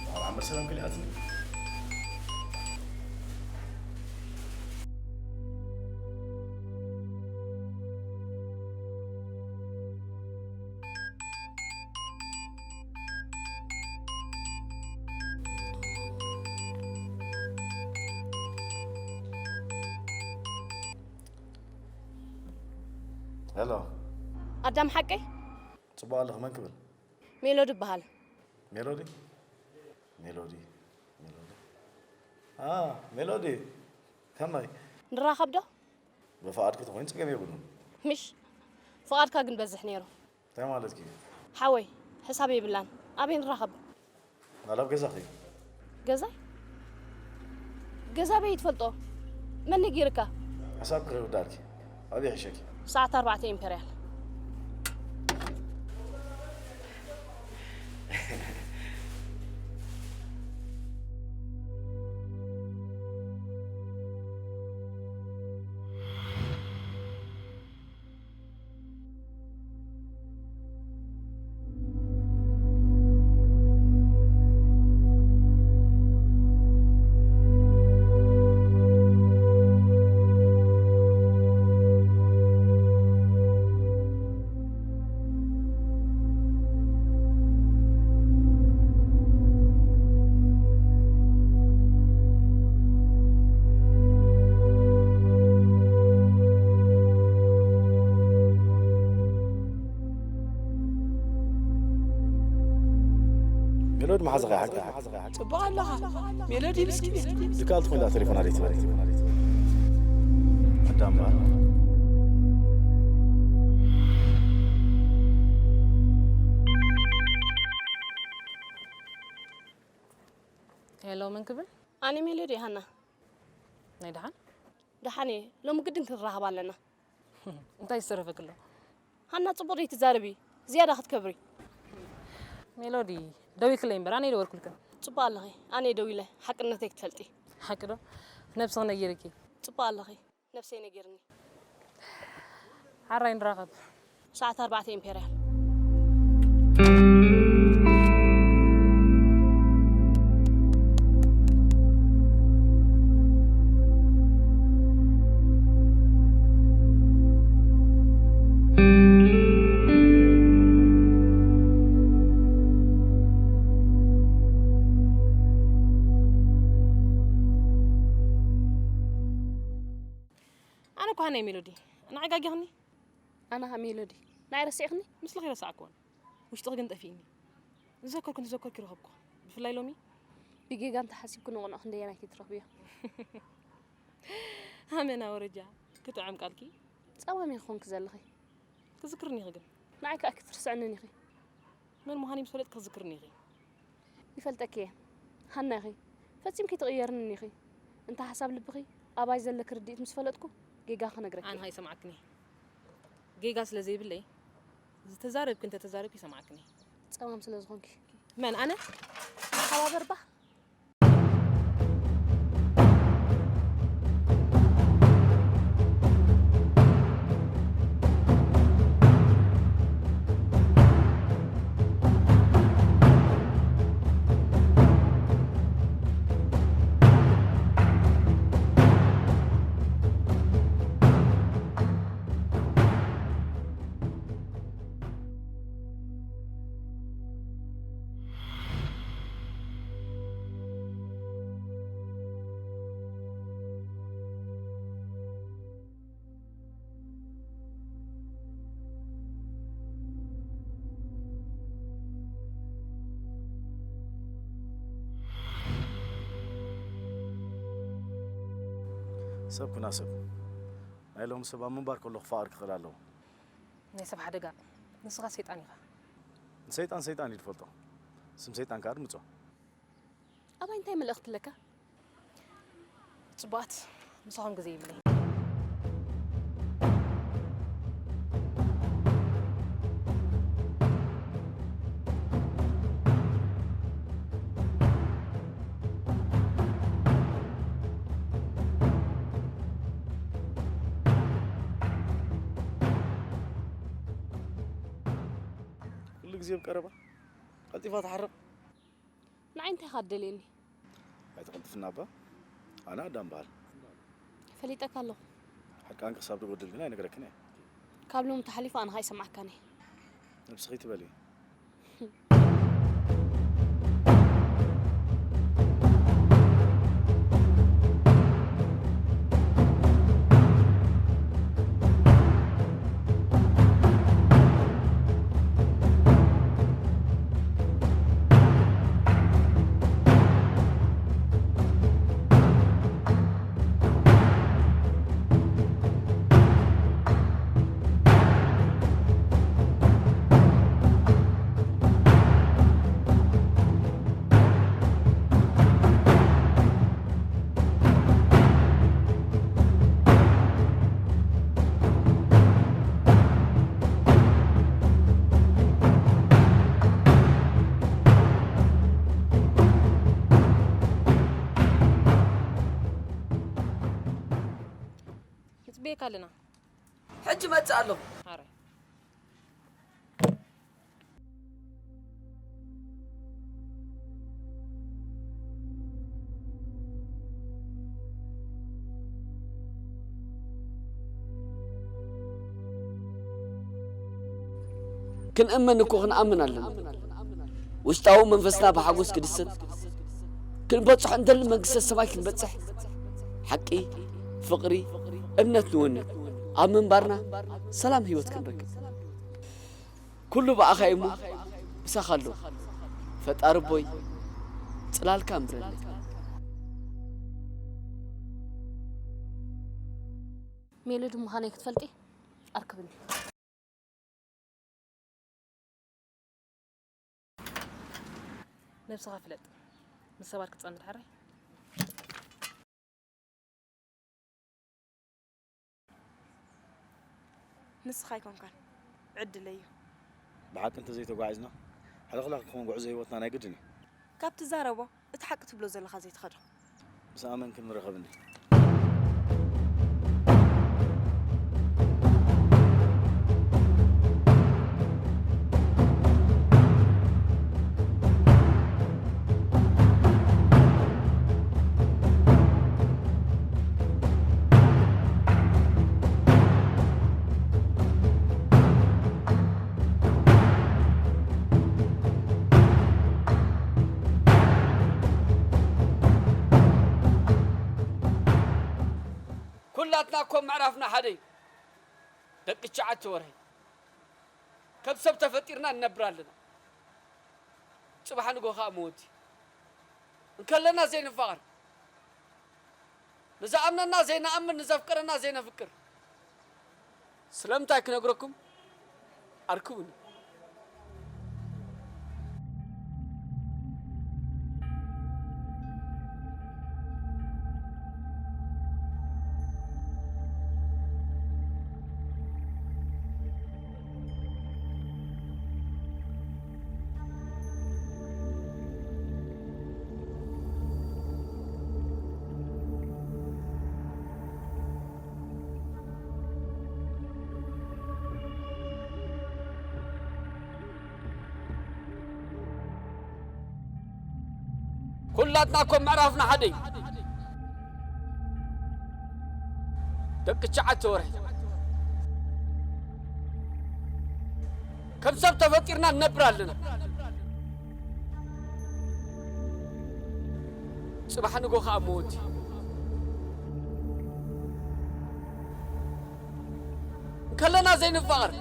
በዓል ዓመር ሰላም ከሊኣትኒ። ሄሎ ኣዳም ሓቀይ ጽቡቕ ኣለኺ መን ክብል ሜሎዲ ይበሃል። ሜሎዲ ሜሎዲ ሜሎዲ ኣ ሜሎዲ ከመይ ንራኸብ ዶ? ብፍቓድኪ ተኾይኑ ጸገም የብሉን። ምሽ ፍቓድካ ግን በዝሕ ነይሩ። እንታይ ማለትኪ? ሓወይ ሕሳብ የብላን ኣበይ ንራኸብ? ናላብ ገዛኺ። ገዛይ? ገዛ ኣበይ ትፈልጦ? መን ነጊርካ? ሕሳብኪ ከይውዳእልኪ ኣበይ ይሕሸኪ? ሰዓት ኣርባዕተ ኢምፐርያል። ሜሎድ መሓዛኻ ይሓግዝ። ጽቡቕ ኣለኻ ሜሎዲ ምስኪን። ድካ ትኾን ዳ ቴሌፎን ኣደይ ትበል። ኣዳም በል። ክብል ኣነ ሜሎዲ ሃና። ናይ ደሓን? ደሓን እየ። ሎሚ ግድን ክንራኸብ ኣለና። እንታይ ዝተረፈክ ኣሎ? ሃና፣ ጽቡቕ ደይ ትዛረቢ? ዝያዳ ክትከብሪ። ሜሎዲ፣ ደዊክለይ እምበር ኣነ ይደወልኩልክን። ጽቡቕ ኣለኺ። ኣነ ደዊለ ሓቅነተይ ክትፈልጢ። ሓቂ ዶ? ነብስኺ ነጊርኪ። ጽቡቕ ኣለኺ። ነብሰይ ነጊርኒ። ሓራይ ንራኸብ። ሰዓት ኣርባዕተ ኢምፔርያል። ኣነ እኳ ናይ ሜሎዲ፣ ንዓይ ጋጊኽኒ። ኣነ ኸኣ ሜሎዲ፣ ንዓይ ረሲዕኽኒ? ምስልኺ ረሳዕክዎን፣ ውሽጥኺ ግን ጠፊእኒ። ዝዘከርኩ እንተዘከርኩ ይረኸብኩ። ብፍላይ ሎሚ። ብጌጋ እንተሓሲብኩ ንቕኑዕ ክንደየናይ ትረኽብዮ? ኣመና ወረጃ፣ ክጥዕም ቃልኪ። ጸማም ኢኺ ኮንኪ ዘለኺ። ክዝክርኒ ኢኺ ግን። ንዓይ ከኣ ክትርስዕንን ኢኺ። መን ምዃነይ ምስ ፈለጥኪ ክትዝክርኒ ኢኺ። ይፈልጠኪ እየ። ሃና ኢኺ። ፈጺምኪ ትቕየርንን ኢኺ። እንተ ሓሳብ ልብኺ ኣባይ ዘለኪ ርድኢት ምስ ፈለጥኩ፣ ጌጋ ክነግረኪ ኣነ እየ። ኣይሰምዓክን እየ። ጌጋ ስለ ዘይብለይ፣ ዝተዛረብኪ እንተ ተዛረብኪ ይሰምዓክን እየ። ጸማም ስለ ዝኾንኪ። መን ኣነ? ሓባበር ባህ። ሰብ ኩና ሰብ። ናይ ሎሚ ሰብ ኣብ ምንባር ከሎ ክፋቐር ክኽእል ኣለዎ። ናይ ሰብ ሓደጋ። ንስኻ ሰይጣን ኢኻ። ንሰይጣን ሰይጣን እዩ ዝፈልጦ። ስም ሰይጣን ከኣ ድምጾ። ኣባይ እንታይ መልእኽቲ ኣለካ? ጽቡቓት፣ ምሳኹም ግዜ ይብለይ። ኩሉ ግዜ ኣብ ቀረባ ቀልጢፋ ትሓርቕ። ንዓይ እንታይ ኢኻ ትደልየኒ? ኣይትቕልጥፍና እባ። ኣነ ኣዳም በሃል። ፈሊጠካ ኣለኹ። ሕርቃን ክሳብ ዝጎድል ግን ኣይነግረክን እየ። ካብ ሎሚ ተሓሊፉ ኣነ ኸኣ ኣይሰምዓካን እየ። ነብስኺ ትበሊ። ንጽበየካ ኣለና። ሕጂ መጽእ ኣለኹ። ኣረ። ክንእመን እኮ ክንኣምን ኣለና። ውሽጣዊ መንፈስና ብሓጎስ ክድሰት፣ ክንበጽሖ እንደሊ መንግስተ ሰማይ ክንበጽሕ፣ ሓቂ፣ ፍቕሪ፣ እምነት ንወንን። ኣብ ምንባርና ሰላም ህይወት ክንረክብ። ኩሉ ብኣኻ እዩ እሞ ምሳኻ ኣለኹ። ፈጣሪ ኣቦይ ጽላልካ ኣንብረለይ። ሜሎዲ ምዃነይ ክትፈልጢ ኣርክብኒ። ነብስኻ ፍለጥ። ምስ ሰባት ክትጸምድ ሓራይ። ንስኻ ኣይኮንካን፣ ዕድለይ እዩ። ብሓቂ እንተዘይተጓዒዝና፣ ሕልኽላኽ ክኸውን ጉዕዞ ህይወትና ናይ ግድን እዩ። ካብ ትዛረቦ፣ እቲ ሓቂ ትብሎ ዘለኻ ዘይትኸዶ። ምስ ኣመን ክንረኸብ እንዲ። ኩላትና እኮ ምዕራፍና ሓደ እዩ። ደቂ ትሽዓተ ወርሒ ከም ሰብ ተፈጢርና ንነብር ኣለና። ጽባሕ ንጎ ኸኣ ሞት እዩ። እንከለና ዘይንፋቐር፣ ንዝኣምነና ዘይንኣምን፣ ንዘፍቀረና ዘይነፍቅር፣ ስለምንታይ ክነግረኩም? ኣርክቡኒ። ኩላትና እኮ ምዕራፍና ሓደ እዩ። ደቂ ትሽዓተ ወርሒ ከም ሰብ ተፈጢርና ንነብር ኣለና። ጽባሕ ንጎ ኸኣ ሞት እዩ። እንከለና ዘይንፋቐር፣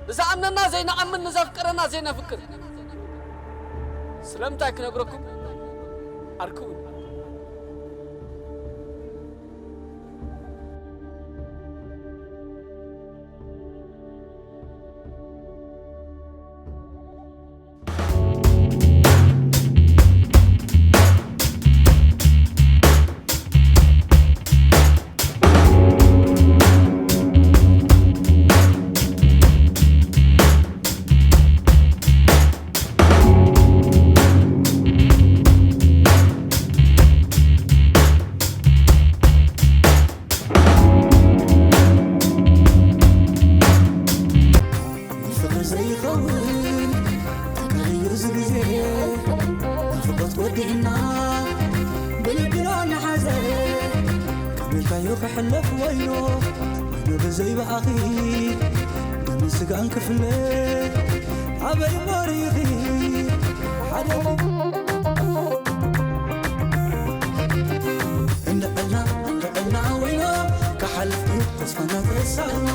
ንዝኣምነና ዘይንኣምን፣ ንዘፍቀረና ዘይነፍቅር፣ ስለምንታይ ክነግረኩም? ኣርክቡኒ። ንፍቕሪ ዘይኸውን እንታይ እዩ እዚ ግዜ? ናፍቖት ወዲእና ብልብና ንሓዘ። ቀቢልካዮ ክሕለፍ ወይኖ ወይኖ ብዘይ ብኣኺ ደምን ስጋን ክፍለ ኣበይ እሞ ርኢኺ ሓደ እንድዕልና እንድዕልና ወይኖ ክሓልፍ እዩ ተስፋና ተሳና።